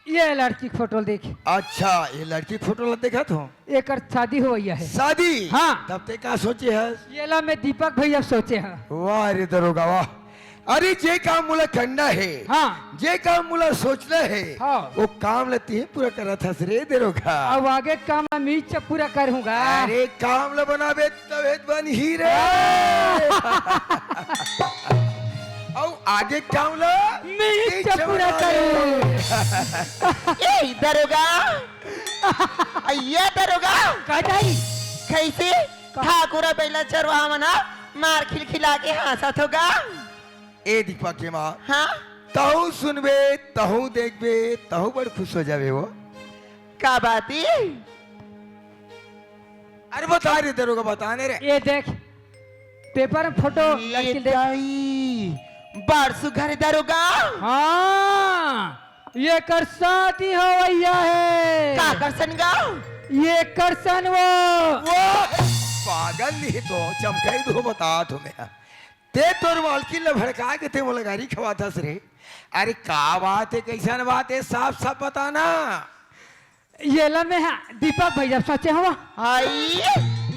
ये लड़की के फोटो ल देख। अच्छा, ये लड़की के फोटो ल देखत हो? एकर शादी होवइया है। शादी? हाँ। तब ते का सोचे हस? येला मैं दीपक भैया सोचे हँव। वाह रे दरोगा, वाह। अरे, जे काम मोला करना है, हाँ। जे काम मोला सोचना है, हाँ। वो काम ल तिही पूरा करत हस रे दरोगा। अब आगे काम मैं मीच पूरा करहूँ गा। अरे, काम ल बनाबे तभे त बनही रे। हाँ। अउ आगे काम ल मीच मीच पूरा पूरा करहूँ। ए दरोगा, ए दरोगा। का दाई? कइसे? का? ठाकुर बइला चरवाहा मन ह मार खिलखिला के हाँसत हो गा। ए दीपक के माँ, हाँ? तहूँ सुनबे, तहूँ देखबे, तहूँ बड़ खुश हो जाबे वो। का बात ही? अरे बता रे दरोगा, बता ने रे। ये देख, पेपर में फोटो ये लड़की देख। दाई, बड़ सुघर दरोगा। हाँ, येकर शादी होवइया है। काकर सन गा? येकर सन वो। वो पागल नहीं तो चमकाई दो बता तुम्हें। ते तोर मालकिन ल भड़का के ते मोला गारी खवाथस रे। अरे का बात है, कइसन बात है, साफ साफ बता ना। येला मैं, हाँ, दीपक भैया सोचे हँव। हाय,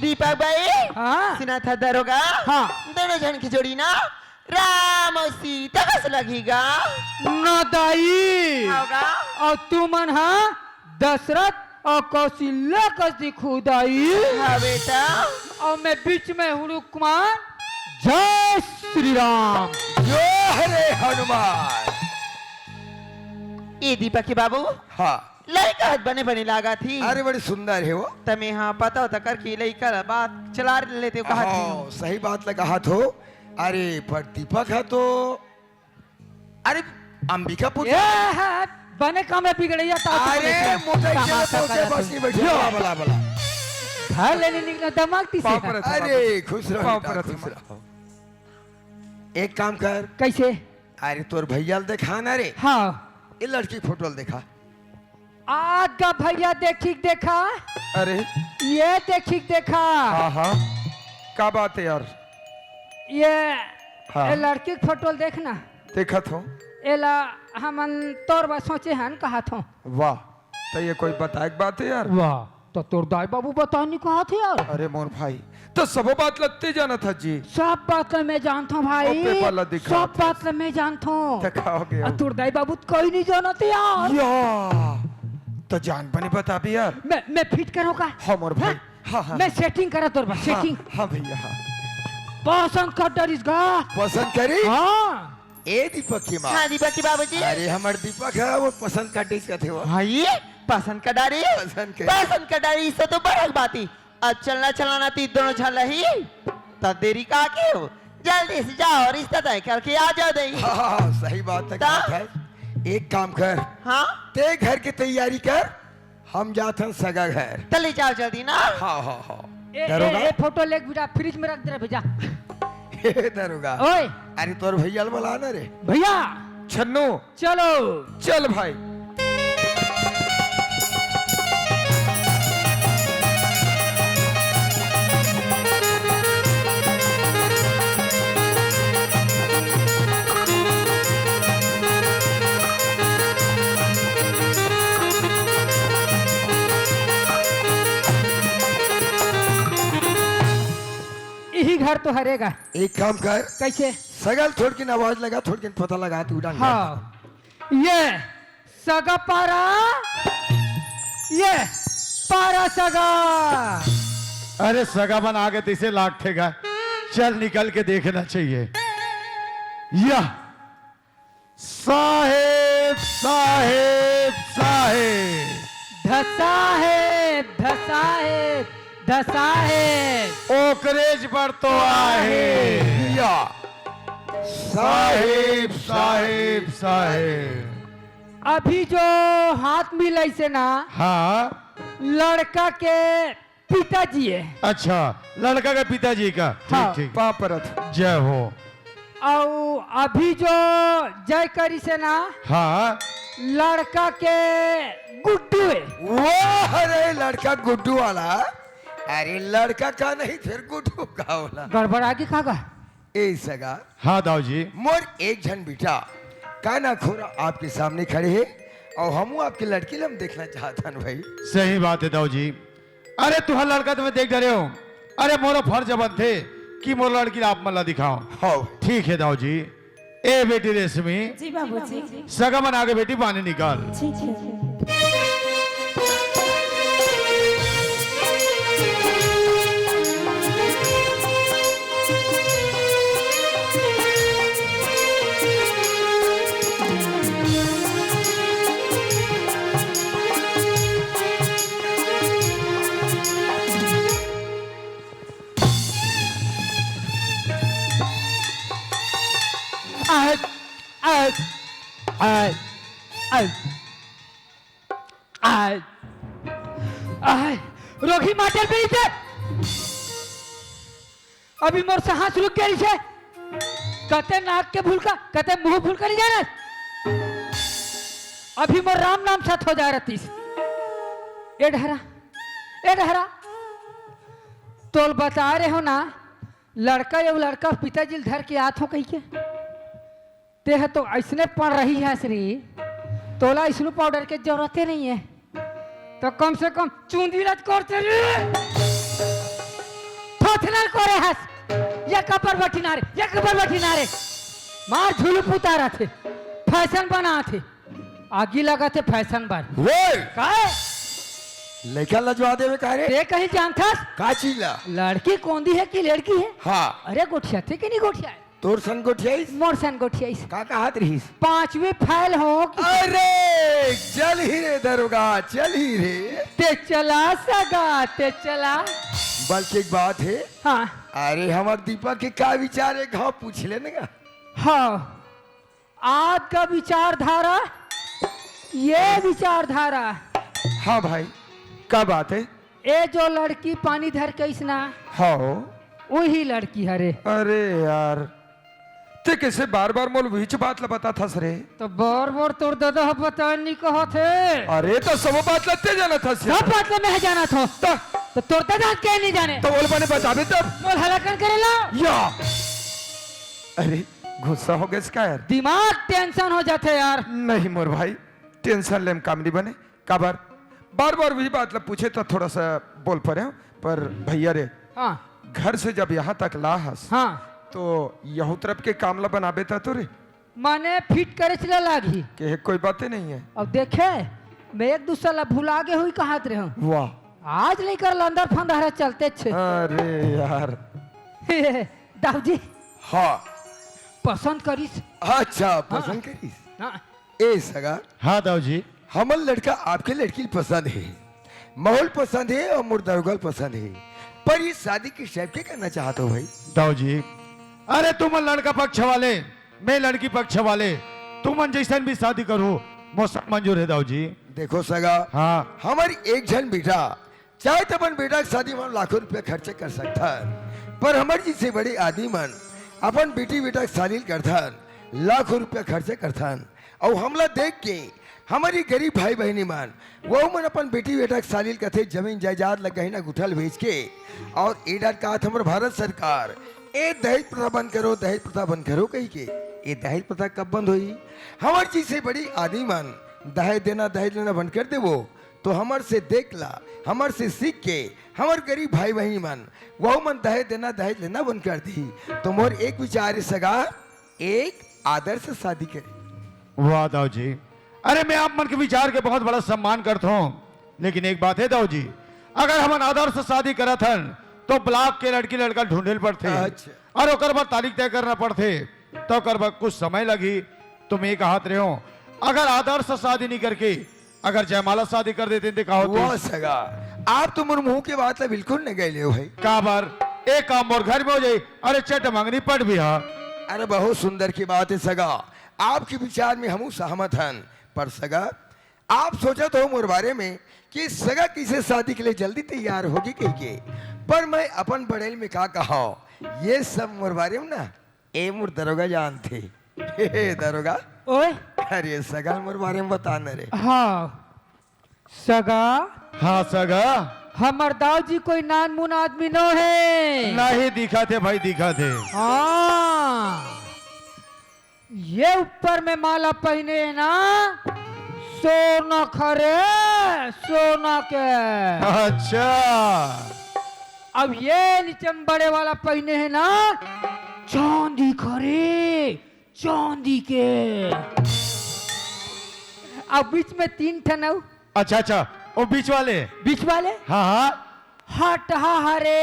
दीपक भाई। हाँ। सुनत हस दरोगा? हाँ। दोनों झन के जोड़ी ना राम अउ सीता कस लगही गा। ना दाई। हव गा। अउ तुमन ह दशरथ अउ कौशल्या कस दिखहू दाई। हाँ बेटा। अउ मैं बीच में हनुमान। जय श्री राम। जय हरे हनुमान। ए दीपक के बाबू। हाँ। लइका ह त बने बने लागत ही। अरे बड़ी सुंदर है वो। त मैं हाँ पता होता करके लइका ला बात चला लेते हो कहत ही। हाँ, सही बात ल कहत हो। अरे पर दीपक ह तो, अरे अंबिकापुर। ए, हाँ, बने काम में बिगड़ैया ता अरे मोटा के तमाशा बस नहीं बैठे। बला बला बला। घर लेने निकला दिमाग तीसे। अरे खुश रहो, खुश रहो। एक काम कर। कइसे? अरे तोर भैया ल देखा ना रे। हाँ। ए लड़की फोटो ल देखा। आगा भैया देखी देखा। अरे। ये देखी देखा। हाँ, हाँ। का बात है यार? ये, हाँ। ये लड़की के फोटो ल देख ना। देखत हो। एला हमन तोर बर सोचे हन कहत हो। वाह, त ये कोई बताए के बात है यार? वाह, त तोर दाई बाबू बताए नहीं कहत है यार? अरे मोर भाई, त सबो बात ल ते जानत हस जी। सब बात ल मैं जानत हँव भाई। ओ पेपर ल दिखा सब बात ल मैं जानत हँव। त का हो गया? अउ तोर दाई बाबू त कोई नहीं जानत यार। या, त जान बने बताबे यार। मैं, मैं फिट करों का? हाँ मोर भाई। हाँ? हाँ, हाँ, मैं हाँ। सेटिंग करा तोर बस, हाँ, सेटिंग। हाँ भैया, हाँ। पसंद कर डरिस गा। पसंद करी? हाँ। ए दीपक की माँ। हाँ, दीपक की बाबूजी। अरे, हमर दीपक है, वो पसंद कर डरिस कथे वो। हाँ, ये पसंद कर डारी? पसंद कर। पसंद कर डारी, इससे तो बड़क बात ही। अब चलना, चलना ना, ती दोनों झन रही। तब देरी का के हो? जल्दी से जाओ, रिश्ता तय करके आ जाओ दे। हाँ, हाँ, हाँ, सही बात है, ता? बात है। एक काम कर। हाँ? ते घर की तैयारी कर। हम जाथन सगा घर। त ले जाओ जल्दी ना। हाँ, हाँ, हाँ। ए, दरोगा? ए, ए, फोटो लेके बेटा फ्रिज में रख दे रे भैया। हे दरोगा। ओए। अरे तोर भैया ल बुला ना रे। भैया। छन्नू। चलो। चल भाई। इही घर तो हरे गा। एक काम कर। कइसे? सगा ल थोड़किन आवाज लगा, थोड़किन पता लगा, तू डांग हाँ। ये सगा पारा, ये पारा सगा। अरे सगा मन आगे तइसे लागथे गा। चल निकल के देखना चाहिए। या साहेब, साहेब, साहेब। धसाहेब, धसाहेब, धसाहेब। ओकरेच बर तो आहे। या। साहेब, साहेब, साहेब। अभी जो हाथ मिलाइसे ना, हाँ। लड़का के पिताजी हे। अच्छा, लड़का के पिताजी का। ठीक, हाँ। ठीक। पाँव परत। जय हो। अउ अभी जो जय करिसे ना, हाँ। लड़का के गुड्डू हे। वाह रे, लड़का गुड्डू वाला। अरे, लड़का का नहीं, फिर गुड्डू का होला। गड़बड़ा गे का गा? ए सगा। हाँ दाऊ जी। मोर एक झन बेटा काना खोरा आपके सामने खड़े हे अउ हमू आपके लड़की ला हम देखना चाहत हन भाई। सही बात हे दाऊ जी। अरे तुहर लड़का तो मैं देख डरे हूँ। अरे मोरो फर्ज बनथे कि मोर लड़की ला आप मन ला दिखाओ। हाँ। ठीक हे दाऊ जी। ए बेटी रेशमी, जी बाबूजी। सगा मन आगे बेटी पानी निकाल। ठीक है। आय, आय, आय, आय। आय, आय, रोगही मार डरे रहिसे। अभी मोर सांस रुक गे रहिसे। कते नाक के फुलका, कते मुंह फुलका नइ जानस। अभी मोर राम नाम सत हो जा रहिस। ए डहरा, ए डहरा, तोला बता रहे हो ना, लड़का, ये लड़का पिताजी ल धर के आत हो कहिके। तें ह तो अइसने पड़ रही हस रे, तोला स्नो पाउडर के जरूरते नइ हे, त कम से कम चुंदी ला त कोरते रे। थोथना ल कोरे हस, ये कपर बठिना रे, ये कपर बठिना रे। मार झुलुप उतारथे, फैशन बनाथे, आगी लगाथे फैशन बर। ओए! काय? लइका लजवा देबे का रे? तें कहीं जानथस? का चीज ला? लड़की कोंदी हे कि लड़की हे? हाँ। अरे गोठियाथे कि नइ गोठियाय? तोर सन गोठियाइस? मोर सन गोठियाइस। का कहत रहिस? पांचवी फेल हो कि अरे, चल ही रे दरोगा, चल ही रे। तें चला सगा, तें चला। बल्कि एक बात हे। हाँ। अरे, हमर दीपक के का विचार हे, घाव पूछ ले ना गा। हाँ। आज का विचारधारा, ये विचारधारा। हाँ भाई, का बात हे? ए जो लड़की पानी धर के अइस ना, हाँ। उही लड़की हरे। अरे यार, तें कइसे बार-बार मोला उहीच बात ला बताथस रे? त बार-बार तोर ददा ह बताय नइ कहत हे। अरे, त सबो बात ला तें जानथस यार। सब बात ला मैं जानत हों। त? त तोर ददा ह के नइ जाने? त ओला बने बताबे तब। मोला हलाकन करे ला। या। अरे, गुस्सा हो गेस का यार? दिमाग tension हो जाथे यार। नहीं मोर भाई, tension ले म काम नइ बने। काबर? बार-बार उही बात ला पूछे त थोड़ा सा बोल परे हंव, पर भैया रे, हाँ। घर से जब यहाँ तक ला हस, हाँ। तो यहू तरफ के काम ला बनाबे त तो रे। माने fit करे ला लागही। के कोई बाते नइ हे। अब देखे, मैं एक दूसरा ला भुला गे हों कहत रहे हंव। वाह। आज लइका ल अंदर फंदहरा चलते छे। अरे यार। दाऊ जी। हाँ। पसंद करिस। अच्छा, हाँ। पसंद करिस। हाँ। ए सगा। हाँ दाऊ जी। हमर लड़का आपके लड़की ल पसंद हे, महू ल पसंद हे अउ मोर दरोगा ल पसंद हे, पर ये शादी किस टाइप के करना चाहत हो भाई? दाऊ जी, अरे तुमन लड़का पक्ष वाले, मैं लड़की पक्ष वाले, तुमन जइसन भी शादी करहू, मोर सब मंजूर हे दाऊ जी। देखो सगा, हाँ। हमर एक झन बेटा, चाहे त अपन बेटा के शादी म लाखों रुपया खर्चा कर सकथन, पर हमर जइसे बड़े आदमी मन अपन बेटी बेटा के शादी ल करथन, लाखों रुपया खर्चा करथन, अउ हमला देख के हमर ये गरीब भाई बहिनी मन, वहू मन अपन बेटी बेटा के शादी ल कथे जमीन जायदाद ल गहना गुठा ल बेच के, अउ ए डर कहत हमर भारत सरकार, ए दहेज प्रथा बंद करो, दहेज प्रथा बंद करो कहिके। ए दहेज प्रथा कब बंद होही? हमर जइसे बड़े आदमी मन दहेज देना, दहेज लेना बंद कर देबो, तो हमर से देख ला, हमर से सीख के हमर गरीब भाई बहिनी मन, वहू मन दहेज देना, दहेज लेना बंद कर दिही। तो मोर एक विचार हे सगा, एक आदर्श शादी करे। वाह दाऊ जी, अरे मैं आप मन के विचार के बहुत बड़ा सम्मान करत हों, लेकिन एक बात हे दाऊ जी, अगर हमन आदर्श शादी करत हन तो block के लड़की लड़का ढूंढे ल पड़थे। अच्छा। अउ ओकर बाद तारीख तय करना पड़थे, त ओकर बाद कुछ समय लगही। त मैं कहत रहे हों, अगर आदर्श शादी नइ करके अगर जयमाला शादी कर देते त का होतिस? वाह सगा, आप तो मोर मुंह के बात ला बिल्कुल नइ गय लेव भाई। काबर? ए काम मोर घर में हो जाही, अरे चट मंगनी पट बिहा। अरे, बहुत सुंदर की बात है सगा, आपके विचार में हमू सहमत हन। पर सगा, आप सोचत हो मोर बारे में कि सगा किसे शादी के लिए जल्दी तैयार होगी कहिके, पर मैं अपन बड़ेल में का कहा, ये सब मोर बारे में ना, ए मोर दरोगा जानथे। हे दरोगा, ओए। अरे सगा मोर बारे में बता न रे। हाँ। सगा। हाँ सगा। हमर दाऊ जी कोई नानमुन आदमी नो हे। नहीं दिखत हे भाई, दिखत हे। हाँ, ये ऊपर में माला पहिने हे ना, सोना खरे, सोना के। अच्छा। अब ये नीचे में बड़े वाला पहिने हे ना, चांदी खरे, चांदी के। अब बीच में तीन ठन अउ। अच्छा, अच्छा, वो बीच वाले। बीच वाले? हाँ, हाँ। हटहा हरे,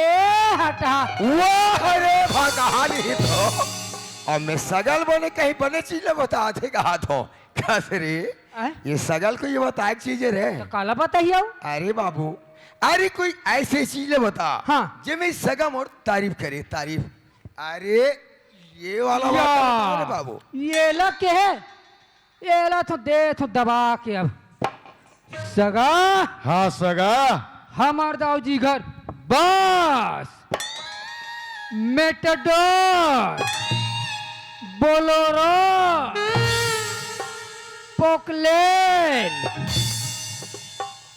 हटहा। वाह रे भगवान, ही तो। अब मैं सगल बने कहीं बने चीज ल बता थे कहा थो। कस रे? आय? ये सगल को ये बताए के चीज रे। तो काला बताही अउ? अरे बाबू, अरे कोई ऐसे चीज ल बता, हाँ। जे में सगा मोर तारीफ करे, तारीफ। अरे ये वाला या। बात बता रे बाबू। ये ला के है? एला तो दे तो दबा के अब। सगा। हाँ सगा। हमर दाऊ जी घर बस। मेटाडोर, बोलोरो, पोकलेन,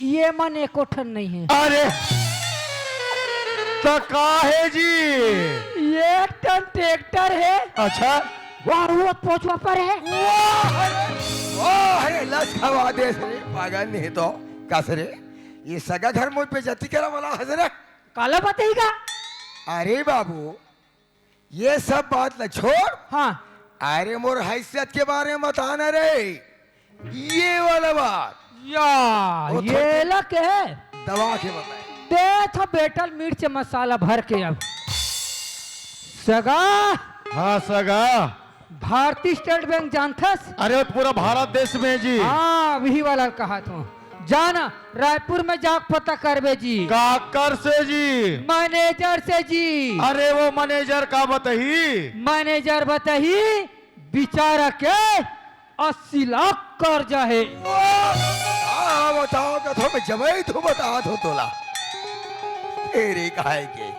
ये मन एको ठन नहीं है। अरे, त का हे जी? ये एक ठन ट्रैक्टर है। अच्छा। वाह, वो पोछवा पर है। वाह रे, वाह रे, लस खवा देस रे, पागल नहीं तो। कस रे, ये सगा घर मोर बेइज्जती करे वाला हस रे। काला बताही का? अरे बाबू, ये सब बात ल छोड़। हाँ। अरे मोर हैसियत के बारे में बता ना रे। ये वाला बात। या, वो ये थोड़ी ला के है? दबा के बताए। दे तो बेटल मिर्च मसाला भर के अब। सगा। हाँ सगा। भारतीय स्टेट बैंक जानथस? अरे वो पूरा भारत देश में जी। हाँ, वही वाला कहा थो। जाना, रायपुर में जाके पता करबे जी। काकर से जी? मैनेजर से जी। अरे वो मैनेजर का बताही? मैनेजर बताही, बिचारा के अस्सी लाख कर्जा हे। वाह! हाँ, बताओ, कथो में जबई तू बता दो तोला। तेरे काहे के?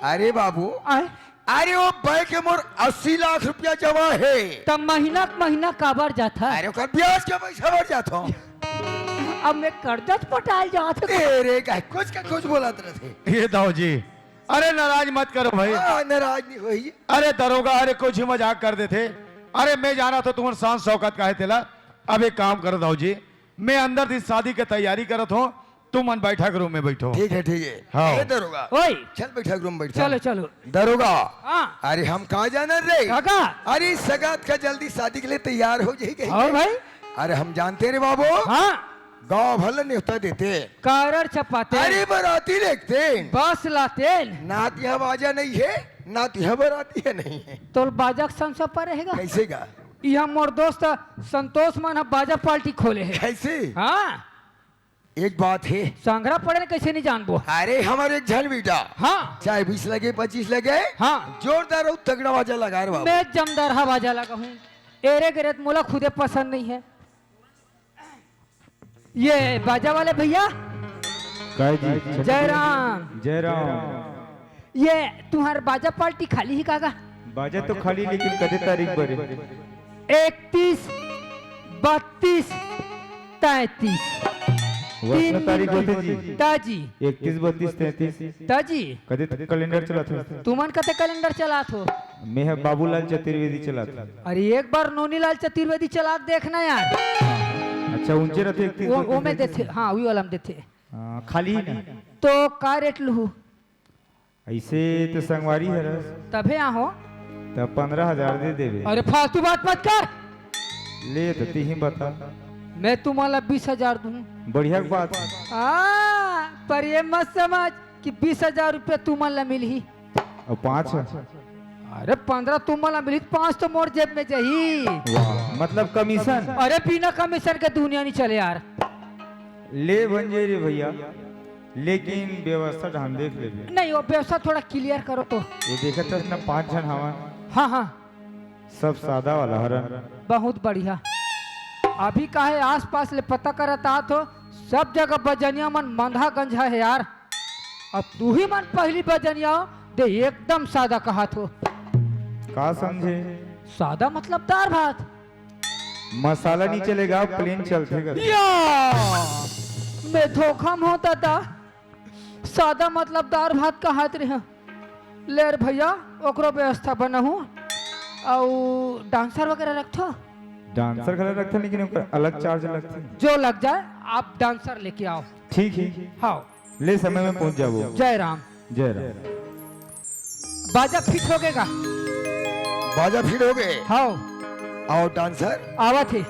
अरे बाबू, आय? अरे वो बैंक में मोर अस्सी लाख रुपया जमा हे। त महीना के महीना काबर जाथा? अरे ओकर ब्याज के पैसा बर जाथो। अब मैं कर्जा पटाल जात हूँ। तेरे काहे कुछ का कुछ बोलत रहथे। ये दाऊ जी, अरे नाराज मत करो भाई। हाँ, नाराज नहीं होही। अरे दरोगा, अरे कुछ ही मजाक कर देथे। अरे मैं जाना तो तुमन शान शौकत का है तेला। अब एक काम करो दाऊ जी, मैं अंदर से शादी के तैयारी करत हूँ, तुमन बैठक रूम में बैठो। ठीक है, ठीक है। हाँ। ए दरोगा, ओए। चल बैठक रूम बैठ। चलो, चलो। दरोगा। हाँ। अरे हम कहाँ जाना रे? काका। अरे सगात का जल्दी शादी के लिए तैयार हो जाएगी। और भाई? अरे हम जानते रे बाबू। हाँ। गांव भर ल नेवता देते। कारड छपाते। अरे बराती लेगते। बस लाते। ना त इहाँ बाजा नहीं है, ना त इहाँ बराती है नहीं है। तोर बाजा के संसा पर रहेगा? कैसे गा? इहाँ मोर दोस्त संतोष मन ह बाजा पार्टी खोले हे। कैसे? हाँ। एक बात है। संघरा पड़े न कैसे नहीं जानबो? अरे हमर एक झन बेटा। हाँ। चाहे बीस लगे, पच्चीस लगे। हाँ। जोरदार अउ तगड़ा बाजा लगा रे बाबू। मैं जमदार हा बाजा लगा हूँ। एरे गेरे त मोला खुदे पसंद नहीं है। ये बाजा वाले भैया। काय जी? जय राम। जय राम। ये तुम्हार बाजा पार्टी खाली ही कागा? बाजा तो खाली, लेकिन कते तारीख बरे? इकतीस, बत्तीस, तैंतीस। वसना तीन तारीख दिन होते जी। ताजी। इकतीस, बत्तीस, तैंतीस। ताजी। कते कैलेंडर चलात हो? तुमन कते कैलेंडर चलात हो? मैं ह बाबूलाल चतुर्वेदी चलात हो। अरे एक बार नोनीलाल चतुर्वेदी चलात देखना यार। अच्छा, ऊंचे रहते इकतीस, वो, बत्तीस, वो में तैंतीस। देथे, हाँ, वही वाला में देथे। हाँ, खाली ही ना। तो का रेट लूहू? ऐसे तो संगवारी हरस। तभे आहो। त पंद्रह हजार दे देबे। अरे फालतू बात मत कर। ले तो तीही बता। मैं तुम्हाला बीस हजार दूँ। बढ़िया बात। हाँ, पर ये मत समझ कि बीस हजार रुपया तुम्हाला मिलही। अउ पाँच? अरे पंद्रह तुम्हाला मिलही, पाँच तो मोर जेब में जाही। वाह, मतलब कमीशन? अरे बिना कमीशन के दुनिया नहीं चले यार। ले बन जाई रे भैया, लेकिन व्यवस्था ढंग देख लेबे। नहीं, वो व्यवस्था थोड़ा क्लियर करो तो। ये देखत हस ना, पाँच झन हवन। हाँ, हाँ। सब सादा वाला हरन। बहुत बढ़िया। अभी काहे आसपास ले पता करत आत हो, सब जगह बजनिया मन मंदहा गंज हे यार। अब तू ही मन पहली बजनिया हो, दे एकदम सादा कहत हो। का समझे? सादा मतलब दार भात। मसाला नहीं चलेगा, प्लेन चलथे कर। या! मैं धोखा में होता था। सादा मतलब दार भात कहत रहे। ले रे भैया, ओकरो व्यवस्था बनाहूँ। अउ डांसर वगैरह रखथो? डांसर घला रखथन, लेकिन ओकर अलग चार्ज लगथे। जो लग जाए, आप डांसर लेके आओ। ठीक है। हाँ। ले समय में पहुंच जाबो। जय राम। जय राम। बाजा फिट हो गए का? बाजा फिट हो गए। हाँ। अउ डांसर? आवत हे।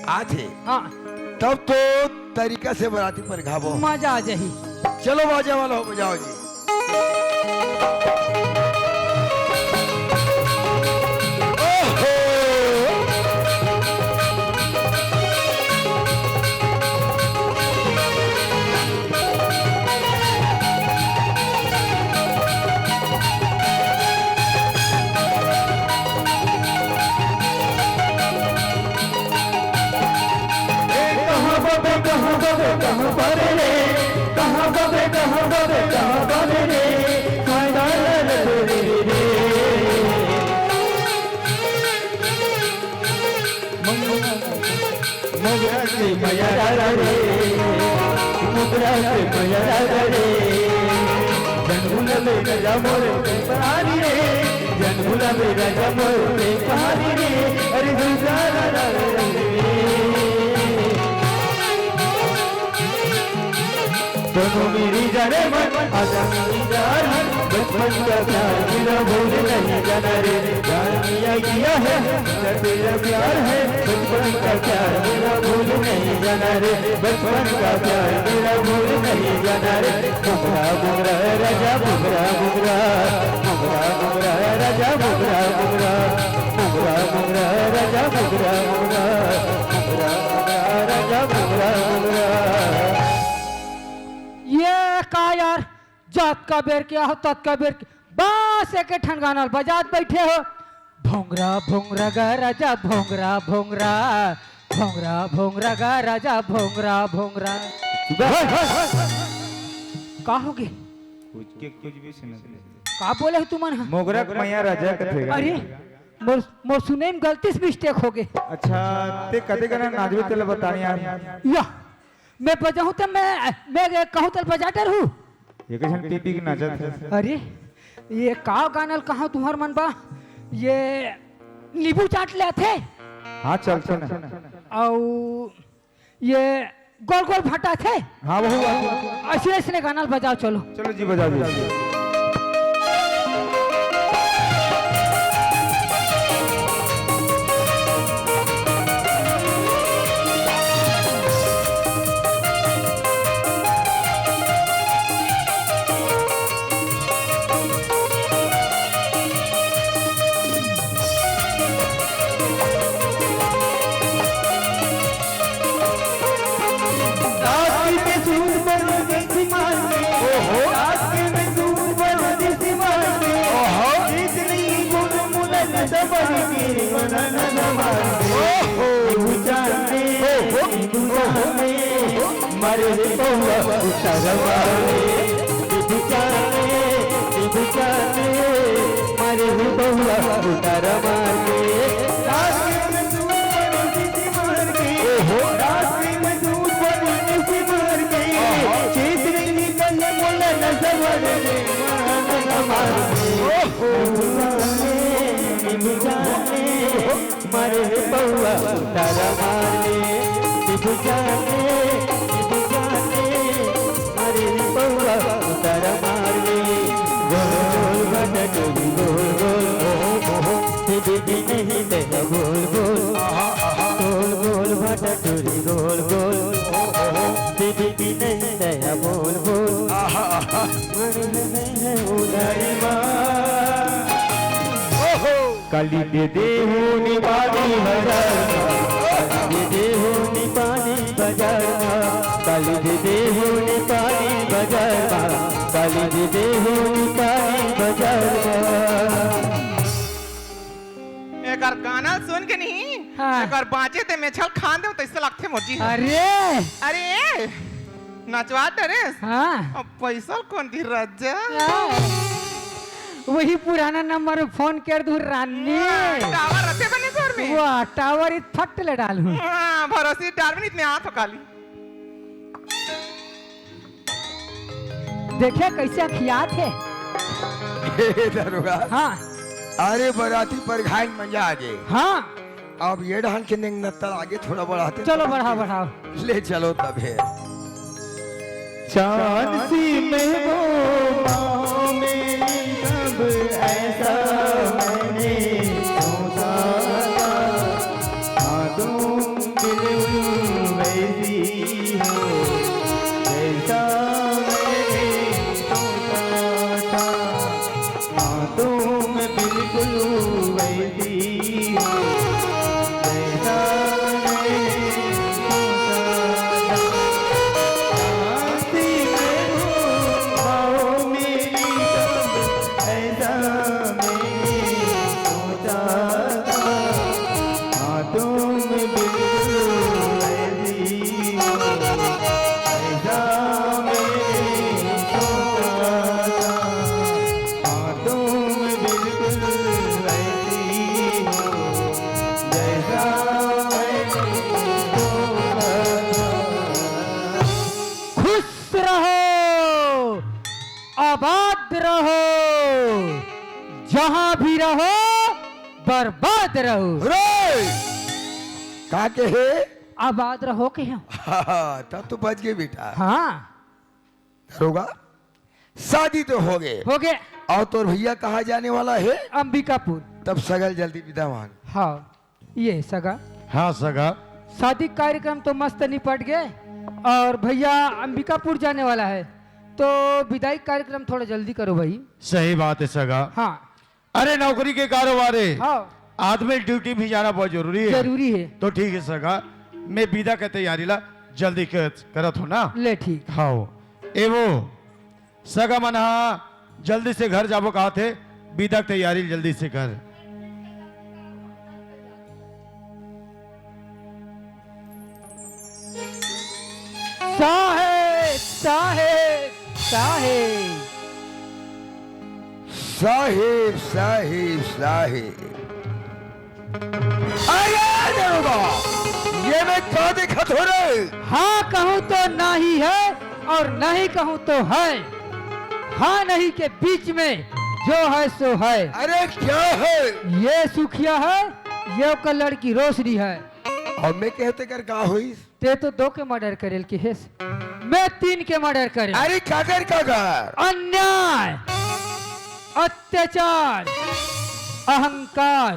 आथे। हाँ। तब तो तरीका से बराती परघाबो। मजा आ जाही। चलो बाजा वाला हो, बजाओ जी। ओहो। ए, कहाँ बबे, कहाँ बबे, कहाँ पर रे? कहाँ बबे, कहाँ बबे, कहाँ पर रे? खाए डाल रे रे रे। मोगरा के मया राजा रे, मोगरा के मया राजा रे, जन भूलबे राजा मोर प्रेम कहानी रे, जन भूलबे राजा मोर प्रेम कहानी रे, अरे दूजा रा रा रा रा रे। सुनो मेरी जाने मन, आजा मेरी जान, बचपन का प्यार मेरा भूल नहीं जाना रे। जान लिया किया है, मेरा तेरा प्यार है, बचपन का प्यार मेरा भूल नहीं जाना रे। बचपन का प्यार मेरा भूल नहीं जाना रे। मोगरा मोगरा राजा मोगरा मोगरा, मोगरा मोगरा राजा मोगरा मोगरा, मोगरा मोगरा राजा मोगरा मोगरा, मोगरा मोगरा राजा मोगरा मोगरा। ये का यार, जतका बेर के आहो, ततका बेर के बस एक ठन गाना ल बजात बइठे हो। भोंगरा भोंगरा गा राजा भोंगरा भोंगरा, भोंगरा भोंगरा गा राजा भोंगरा भोंगरा। का होगे? कुछ के कुछ भी सुनत नहीं। का बोले हो तुमन ह? मोगरा के मया राजा कथे गा। अरे, मोर, मोर सुने में गलती से मिस्टेक होगे। अच्छा, ते कते गाना नाचबे तेला बता यार। या, मैं बजाहूँ त मैं, मैं कहूँ त बजा डरहू। ये कइसन पी पी के नाचत हे? अरे, ये का गाना ल कहाँ तुँहर मन बा? ये नींबू चाट ले आथे। हाँ, चल, चल। अउ ये गोल गोल फटाथे। हाँ, वहू, वहू। अइसने, अइसने गाना ल बजाओ, चलो। चलो जी, बजाओ जी। रात के सूट पर देसी मार के, ओहो। रात के सूट पर देसी मार के, ओहो। जीत नहीं गुण मुलन दबर के, मुलन दबर के। ओहो। तू जाने, ओहो। तू जाने, ओहो। मारे रे पौवा उतार मारे, बिधु जाने, बिधु जाने, मारे रे पौवा उतार मारे। रात के मजदूर बड़ी किसी मार के, ओहो। रात के मजदूर बड़ी किसी मार के, आहा। चेत नहीं निकल मोला नजर वाले रे, मार के। ओहो। बिधु जाने, बिधु जाने, मारे रे पौवा उतारा मार ले, बिधु जाने, बिधु जाने, मारे रे पौवा उतारा मार ले। गोल गोल भटक गोल गोल, ओ हो हो, बिधु नहीं दया गोल गोल। आहा, आहा। गोल गोल भटक गोल गोल, ओ हो हो, बिधु नहीं दया गोल गोल। आहा, आहा। मन में है उदारी माँ। ओहो। काली दे दे हो नी पानी बजार मा, काली दे दे हो नी पानी बजार मा, काली दे दे हो नी पानी बजार मा, काली दे दे हो नी पानी बजार मा। एकर नहीं, हाँ। अगर बाँचे ते मैं छल खान देव, तइसे लगथे मोर जी। अरे। अरे, नचवा डरेस। हाँ। अब पैसा ल कोन दी रज्जा? हाँ। वही पुराना नंबर में फोन कर दूँ रानी। हाँ, टावर रथे बने तोर में। वाह, टावर ही थट ले डालूँ। हाँ, भरोसे टावर में इतने हाथ हो काली। देखे कइसे अखियात हे। हे दरोगा। हाँ। अरे बराती परघाई मजा आ गे। हाँ। अब ये डहन के नेंग नत्ता आगे थोड़ा बढ़ाते। चलो बढ़ाओ, बढ़ाओ। ले चलो तब हे। चांद सी महबूबा मेरी, कब ऐसा मैंने सोचा था। हाँ, तुम बिल्कुल वैसी हो जैसा मैंने सोचा था। हाँ, तुम बिल्कुल वैसी हो जैसा मैंने सोचा था। सांस में हो आओ मेरी, कब ऐसा मैंने सोचा था। हाँ, तुम बिल्कुल ऐसी हो, ऐसा मैंने सोचा था। हाँ, तुम बिल्कुल ऐसी हो, जैसा मैंने सोचा था। खुश रहो, आबाद रहो, जहाँ भी रहो, बर्बाद रहो। रे! का कहे? आबाद रहो कहे। हाँ, तब तो बच गे बेटा। हाँ। दरोगा, शादी तो हो गे। हो गे। अउ तोर भइया कहाँ जाने वाला हे? अंबिकापुर। तब सगा ल जल्दी बिदा मांग। हाँ। ये सगा। हाँ सगा। शादी कार्यक्रम तो मस्त निपट गे अउ भइया अंबिकापुर जाने वाला हे, तो बिदाई कार्यक्रम थोड़ा जल्दी करो भाई। सही बात हे सगा। हाँ। अरे नौकरी के कारोबार हे। हाँ। आदमी ड्यूटी भी जाना बहुत जरूरी हे। जरूरी हे। तो ठीक हे सगा, मैं बिदा के तैयारी ला जल्दी कर, करत हों ना। ले ठीक। हाँ। ए वो सगा मन हा जल्दी से घर जाबो काहथे, बिदा के तैयारी जल्दी से कर। साहेब, साहेब, साहेब। साहेब, साहेब, साहेब। अरे दरोगा, ये मैं का देखत हों रे? हाँ कहूँ तो नाही हे अउ नहीं कहूँ तो हे। हाँ नहीं के बीच में जो हे सो हे। अरे का हे? ये सुखिया हे, ये ओकर लड़की रोशनी हे। अउ मैं कहत हों तेकर का होइस? तें तो दो के मर्डर करेल केहेस, मैं तीन के मर्डर करेंव। अरे काकर काकर? अन्याय, अत्याचार, अहंकार,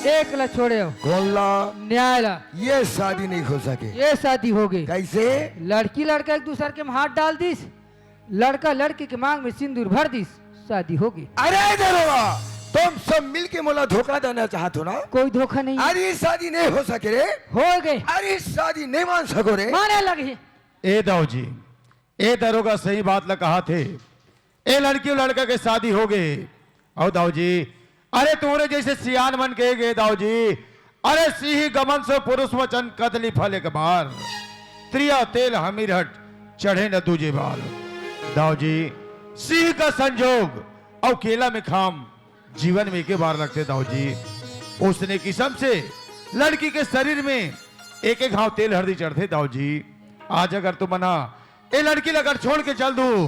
एक ला छोड़ेंव। कोन ला? न्याय ला। ये शादी नहीं हो सके। ये शादी हो गे। कइसे? लड़की लड़का एक दूसर के में हाथ डाल दिस, लड़का लड़की के मांग में सिंदूर भर दिस, शादी हो गे। अरे दरोगा, तुम सब मिलके मोला धोखा देना चाहत हो ना? कोई धोखा नहीं। अरे शादी नहीं हो सके रे। हो गे। अरे शादी नहीं मान सको रे। माने लगही। ए दाऊ जी, ए दरोगा सही बात ला कहाथे। ए लड़की अउ लड़का के शादी हो गे। अउ दाऊ जी, अरे तोरे जइसे सियान मन कहे गे दाऊ जी, अरे सिही गमन सो पुरुष वचन कदली फल एक बार, त्रिया तेल हमीर हट चढ़े न दूजे बार। दाऊ जी, सिही का संजोग अउ केला में खाम जीवन में एके बार लगथे दाऊ जी। ओसने किसम से लड़की के शरीर में एक एक घांव तेल हरदी चढ़थे दाऊ जी। आज अगर तुमन हा ए लड़की ला अगर छोड़ के चल दू,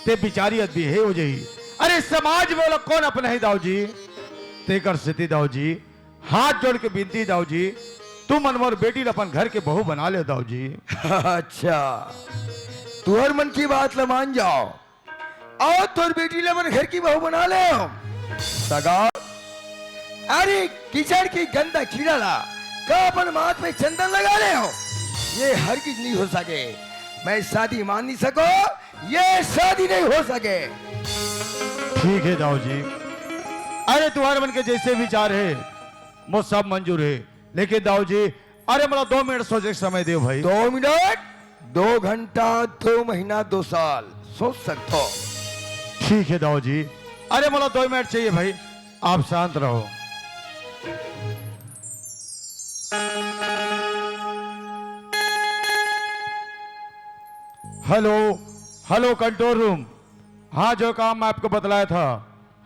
ते बिचारी अदबी हे हो जाही। अरे समाज में ओला कोन अपनाही दाऊ जी? तेकर सेती दाऊ जी, हाथ जोड़ के बिनती दाऊ जी, तुमन मोर बेटी ला अपन घर के बहू बना लेव दाऊ जी। अच्छा, तुहर मन की बात ला मान जांव। अउ तोर बेटी ला अपन घर की बहू बना लेंव। सगा, अरे कीचड़ की गंदा कीड़ा ला का अपन माथ में चंदन लगा लेंव? ये हरगिज नहीं हो सके। मैं शादी मान नहीं सको, ये शादी नहीं हो सके। ठीक हे दाऊ जी, अरे तुहर मन के जइसे विचार हे, मोर सब मंजूर हे, लेकिन दाऊ जी, अरे मोला दो मिनट सोचे के समय देव भाई। दो मिनट? दो घंटा, दो महीना, दो साल सोच सकथो। ठीक हे दाऊ जी, अरे मोला दो मिनट चाहिए भाई, आप शांत रहो। Hello, hello, control room. हाँ, जो काम मैं आपको बतलाया था,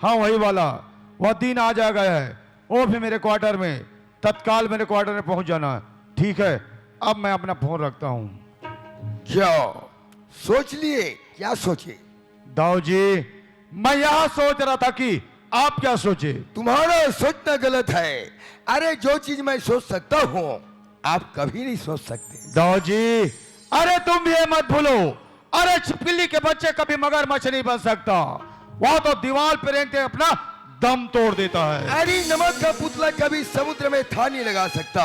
हाँ, वही वाला, वह दिन आ जा गया है। वो भी मेरे क्वार्टर में, तत्काल मेरे क्वार्टर में पहुंच जाना। ठीक है, अब मैं अपना फोन रखता हूँ। क्या सोच लिए? क्या सोचे? दाऊ जी, मैं यह सोच रहा था कि आप क्या सोचे। तुम्हारा सोचना गलत है। अरे, जो चीज मैं सोच सकता हूँ, आप कभी नहीं सोच सकते। दाऊ जी, अरे, तुम भी ये मत भूलो, अरे, छिपकली के बच्चे कभी मगरमच्छ नहीं बन सकता। वह तो दीवार पे रेंगते अपना दम तोड़ देता है। अरे, नमक का पुतला कभी समुद्र में थाह नहीं लगा सकता,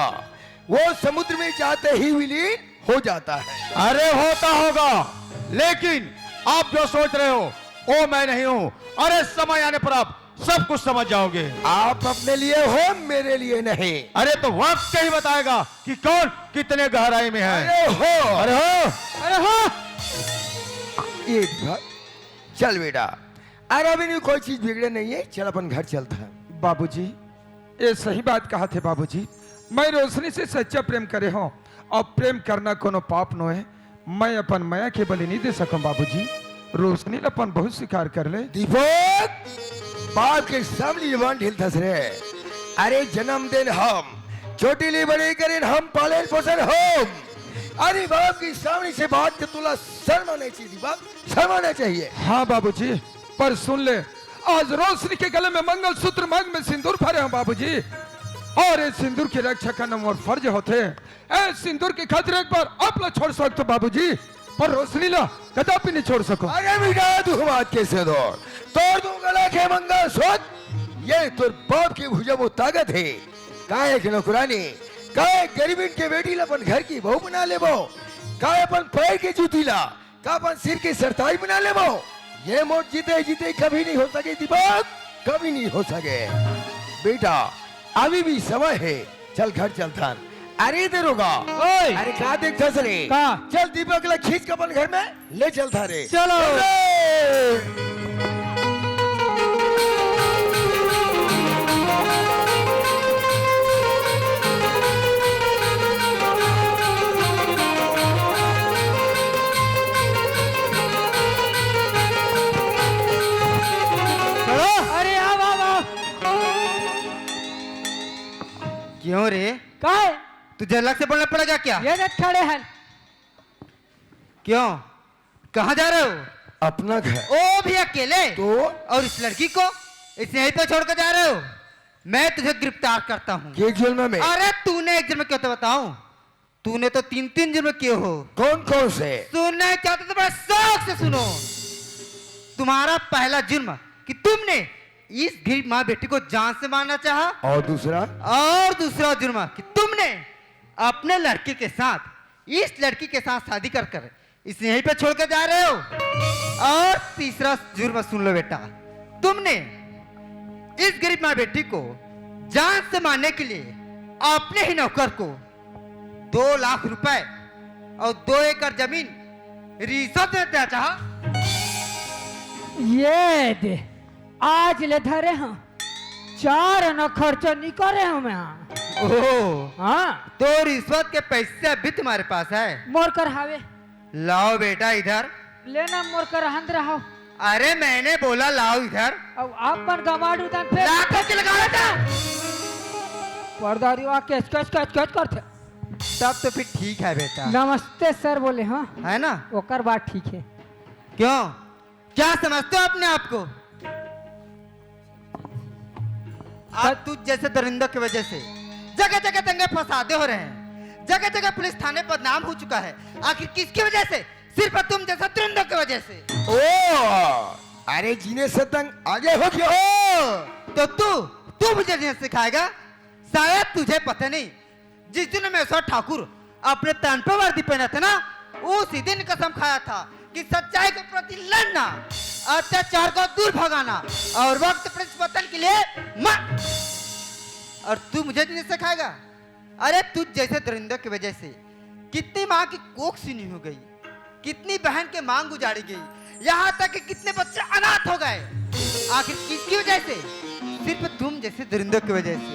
वो समुद्र में जाते ही विलीन हो जाता है। अरे, होता होगा, लेकिन आप जो सोच रहे हो, वो मैं नहीं हूँ। अरे, समय आने पर आप सब कुछ समझ जाओगे। आप अपने लिए हो, मेरे लिए नहीं। अरे, तो वक्त ही बताएगा कि कौन कितने गहराई में है। अरे हो। अरे हो। अरे हो। ये बात। चल बेटा, अरे, अभी नहीं, कोई चीज बिगड़े नहीं है, चल अपन घर चलता है। बाबूजी, ये सही बात कहा थे बाबूजी। मैं रोशनी से सच्चा प्रेम करे हूँ, और प्रेम करना कोनो पाप नो है। मैं अपन मया के बलि नहीं दे सकूं बाबूजी। रोशनी ल अपन बहुत स्वीकार कर ले। दीपक, बाप के सामने जबान ढील थस रे। अरे, जन्म देन हम, छोटी ले बड़े करेन हम, पालन पोषण हम। अरे, बाप के सामने से बात के तुला शर्म आना चाहिए दीपक, शर्म आना चाहिए। हाँ बाबूजी, पर सुन ले, आज रोशनी के गले में मंगलसूत्र, मांग में सिंदूर भरे हैं बाबूजी, और ये सिंदूर की रक्षा करना मोर फर्ज होथे। ए सिंदूर के खतरे पर आप ला छोड़ सकतो बाबूजी, पर रोशनी ला कदापि नहीं छोड़ सको। अरे बेटा, तू बात कैसे तोड़, तोड़ दूं गला के मंगलसूत्र। ये तोर बाप के भुजा वो ताकत है। काय के नौकरानी, काय गरीबन के बेटी ला अपन घर की बहू बना लेबो, काय अपन पैर के जूती ला का अपन सिर के सरताज बना लेबो? ये मोर जीते जीते कभी नहीं हो सके दीपक, कभी नहीं हो सके। बेटा, अभी भी समय है, चल घर चलथन। अरे दरोगा, ओए! अरे का देखथस रे? का? चल दीपक ला खींच के अपन घर में ले चलथा रे। चलो। अरे! चलो। अरे, आओ, आओ, आओ। क्यों रे? काय? तुझे अलग से बोलना पड़ेगा क्या? ये देख खड़े हैं। क्यों? कहाँ जा रहे हो? अपना घर। ओ भी अकेले? तो? और इस लड़की को इस यहीं पे छोड़ के जा रहे हो? मैं तुझे गिरफ्तार करता हूँ। ये जुर्म में? अरे तूने एक जुर्म किया तो बताऊं? तूने तो तीन तीन जुर्म किए हो। कौन कौन से? सुनना चाहते तो बड़ा शौक से सुनो। तुम्हारा पहला जुर्म कि तुमने इस गरीब माँ बेटी को जान से मारना चाहा। और दूसरा? और दूसरा जुर्म कि तुमने अपने लड़के के साथ, इस लड़की के साथ शादी कर कर इसे यहीं पे छोड़ के जा रहे हो। और तीसरा जुर्म सुन लो बेटा, तुमने इस गरीब माँ बेटी को जान से मारने के लिए अपने ही नौकर को दो लाख रुपए और दो एकड़ जमीन रिश्वत में देना चाहा। ये दे, आज ले धरे हूँ, चार आना खर्चा नहीं करे हूँ मैं। ओह, हाँ। तो रिश्वत के पैसे अभी तुम्हारे पास है? मोर कर हावे। लाओ बेटा इधर। लेना मोर कर हंद रहो। अरे मैंने बोला लाओ इधर। अब आप मन गमाडू तन फिर। ला करके लगा बेटा। पर्दारी वा कैच कैच कैच कैच करथे। तब तो फिर ठीक है बेटा। नमस्ते सर बोले, हाँ। है ना? ओकर बात ठीक है। क्यों? क्या समझते हो अपने आप को? आज तुझ जैसे दरिंदों की वजह से जगह जगह दंगे फसादे हो रहे हैं, जगह जगह पुलिस थाने बदनाम हो चुका है। आखिर किसकी वजह से? सिर्फ तुम जैसा दरिंदों की वजह से। ओ, अरे जीने से तंग आगे हो गया। ओ, तो तू, तू मुझे जीना सिखाएगा? शायद तुझे पता नहीं, जिस दिन मेश्वर ठाकुर अपने तन पर वर्दी पहना था ना, उसी दिन कसम खाया था कि सच्चाई के प्रति लड़ना, अत्याचार को दूर भगाना और वक्त प्रतिपतन के लिए मत। और तू मुझे जीने सिखाएगा? अरे तुझ जैसे दरिंदों की वजह से कितनी माँ की कोख सूनी हो गई, कितनी बहन के मांग उजाड़ी गई, यहाँ तक कि कितने बच्चे अनाथ हो गए। आखिर किसकी वजह से? सिर्फ तुम जैसे दरिंदों की वजह से।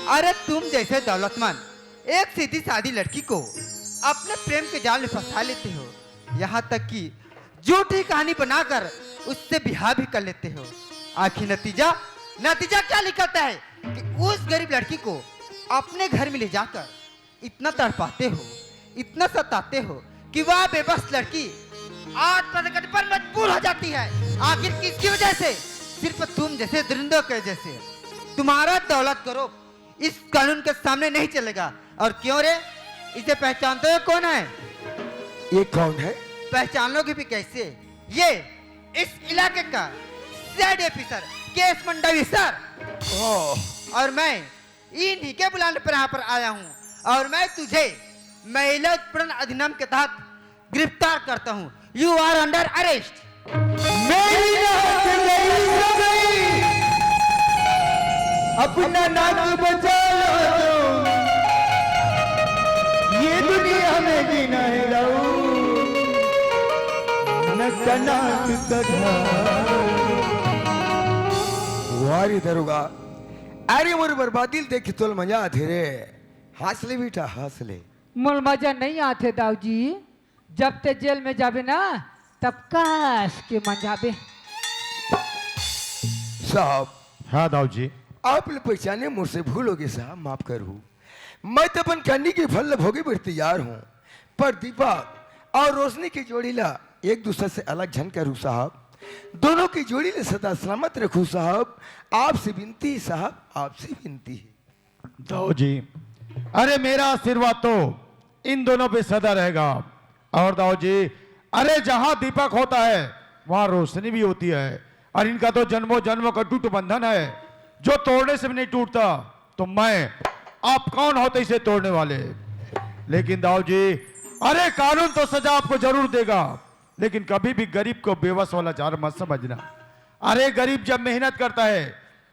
अरे तुम जैसे दौलतमंद एक सीधी सादी लड़की को अपने प्रेम के जाल में फंसा लेते हो, यहाँ तक कि झूठी कहानी बनाकर उससे ब्याह भी कर लेते हो। आखिर नतीजा, नतीजा क्या निकलता है कि उस गरीब लड़की को अपने घर में ले जाकर इतना तड़पाते हो, इतना सताते हो कि वह बेबस लड़की आत्महत्या करने पर मजबूर हो जाती है। आखिर किसकी वजह से? सिर्फ तुम जैसे दरिंदों के वजह से। तुम्हारा दौलत गौरव इस कानून के सामने नहीं चलेगा। और क्यों रे, इसे पहचानते हो कौन है? ये कौन है? पहचान लोगे भी कैसे? ये इस इलाके का CID officer K S Mandavi sir. ओह, और मैं इन्हीं के बुलाने पर यहाँ पर आया हूँ। और मैं तुझे महिला उत्पीड़न अधिनियम के तहत गिरफ्तार करता हूँ। You are under arrest। मेरी नाक गई तो गई, अपना नाक बचा लो तुम। ये दुनिया में जीना है राऊ, न कनाक कढ़ा। वाह रे दरोगा, अरे मोर बर्बादी ल देख के तोल मजा आथे रे। हंस ले बेटा, हंस ले। मोर मजा नहीं आथे दाऊ जी। जब ते जेल में जाबे ना, तब कस के मजाबे। साहब, हाँ दाऊ जी। आप ल पहचाने मोर से भूल होगे साहब, माफ करहू। मैं तो अपन करनी के फल ल भोगे बर तैयार हूँ, पर दीपक और रोशनी की जोड़ी ला एक दूसरे से अलग झन करू साहब। दोनों की जोड़ी ले सदा सलामत रखू साहब। आपसे विनती है साहब, आपसे विनती है। दाऊ जी, अरे मेरा आशीर्वाद तो इन दोनों पे सदा रहेगा। और दाऊ जी, अरे जहाँ दीपक होता है वहाँ रोशनी भी होती है, और इनका तो जन्मों जन्मों का टूट बंधन है जो तोड़ने से भी नहीं टूटता। तो मैं, आप कौन होते इसे तोड़ने वाले? लेकिन दाऊ जी, अरे कानून तो सजा आपको जरूर देगा, लेकिन कभी भी गरीब को बेबस और लाचार मत समझना। अरे गरीब जब मेहनत करता है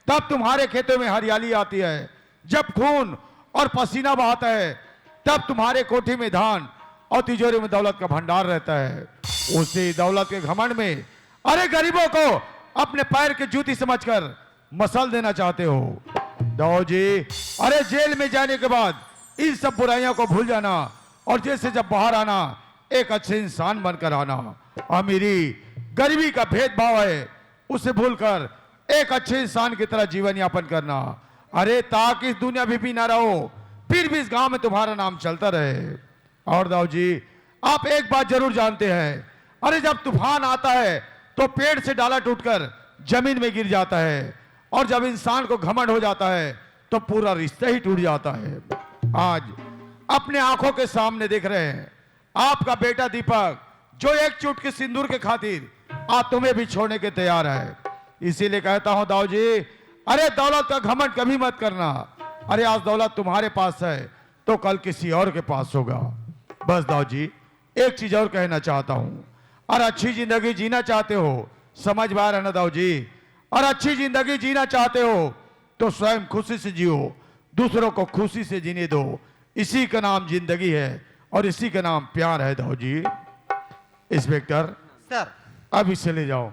तब तुम्हारे खेतों में हरियाली आती है, जब खून और पसीना बहाता है तब तुम्हारे कोठी में धान और तिजोरी में दौलत का भंडार रहता है। उसी दौलत के घमंड में अरे गरीबों को अपने पैर की जूती समझकर मसल देना चाहते हो। दाऊ जी, अरे जेल में जाने के बाद इन सब बुराइयों को भूल जाना और जेल से जब बाहर आना एक अच्छे इंसान बनकर आना। अमीरी गरीबी का भेदभाव है, उसे भूलकर एक अच्छे इंसान की तरह जीवन यापन करना। अरे ताकि इस दुनिया में भी ना रहो, फिर भी इस गांव में तुम्हारा नाम चलता रहे। और दाऊ जी, आप एक बात जरूर जानते हैं, अरे जब तूफान आता है तो पेड़ से डाला टूटकर जमीन में गिर जाता है, और जब इंसान को घमंड हो जाता है तो पूरा रिश्ता ही टूट जाता है। आज अपने आंखों के सामने देख रहे हैं, आपका बेटा दीपक जो एक चुटकी सिंदूर के खातिर आज तुम्हें भी छोड़ने के तैयार है। इसीलिए कहता हूं दाऊ जी, अरे दौलत का घमंड कभी मत करना। अरे आज दौलत तुम्हारे पास है तो कल किसी और के पास होगा। बस दाऊ जी, एक चीज और कहना चाहता हूं, और अच्छी जिंदगी जीना चाहते हो, समझ में आ रहा है ना दाऊ जी, और अच्छी जिंदगी जीना चाहते हो तो स्वयं खुशी से जियो, दूसरों को खुशी से जीने दो। इसी का नाम जिंदगी है और इसी का नाम प्यार है दाऊ जी। इंस्पेक्टर, सर, अब इसे ले जाओ।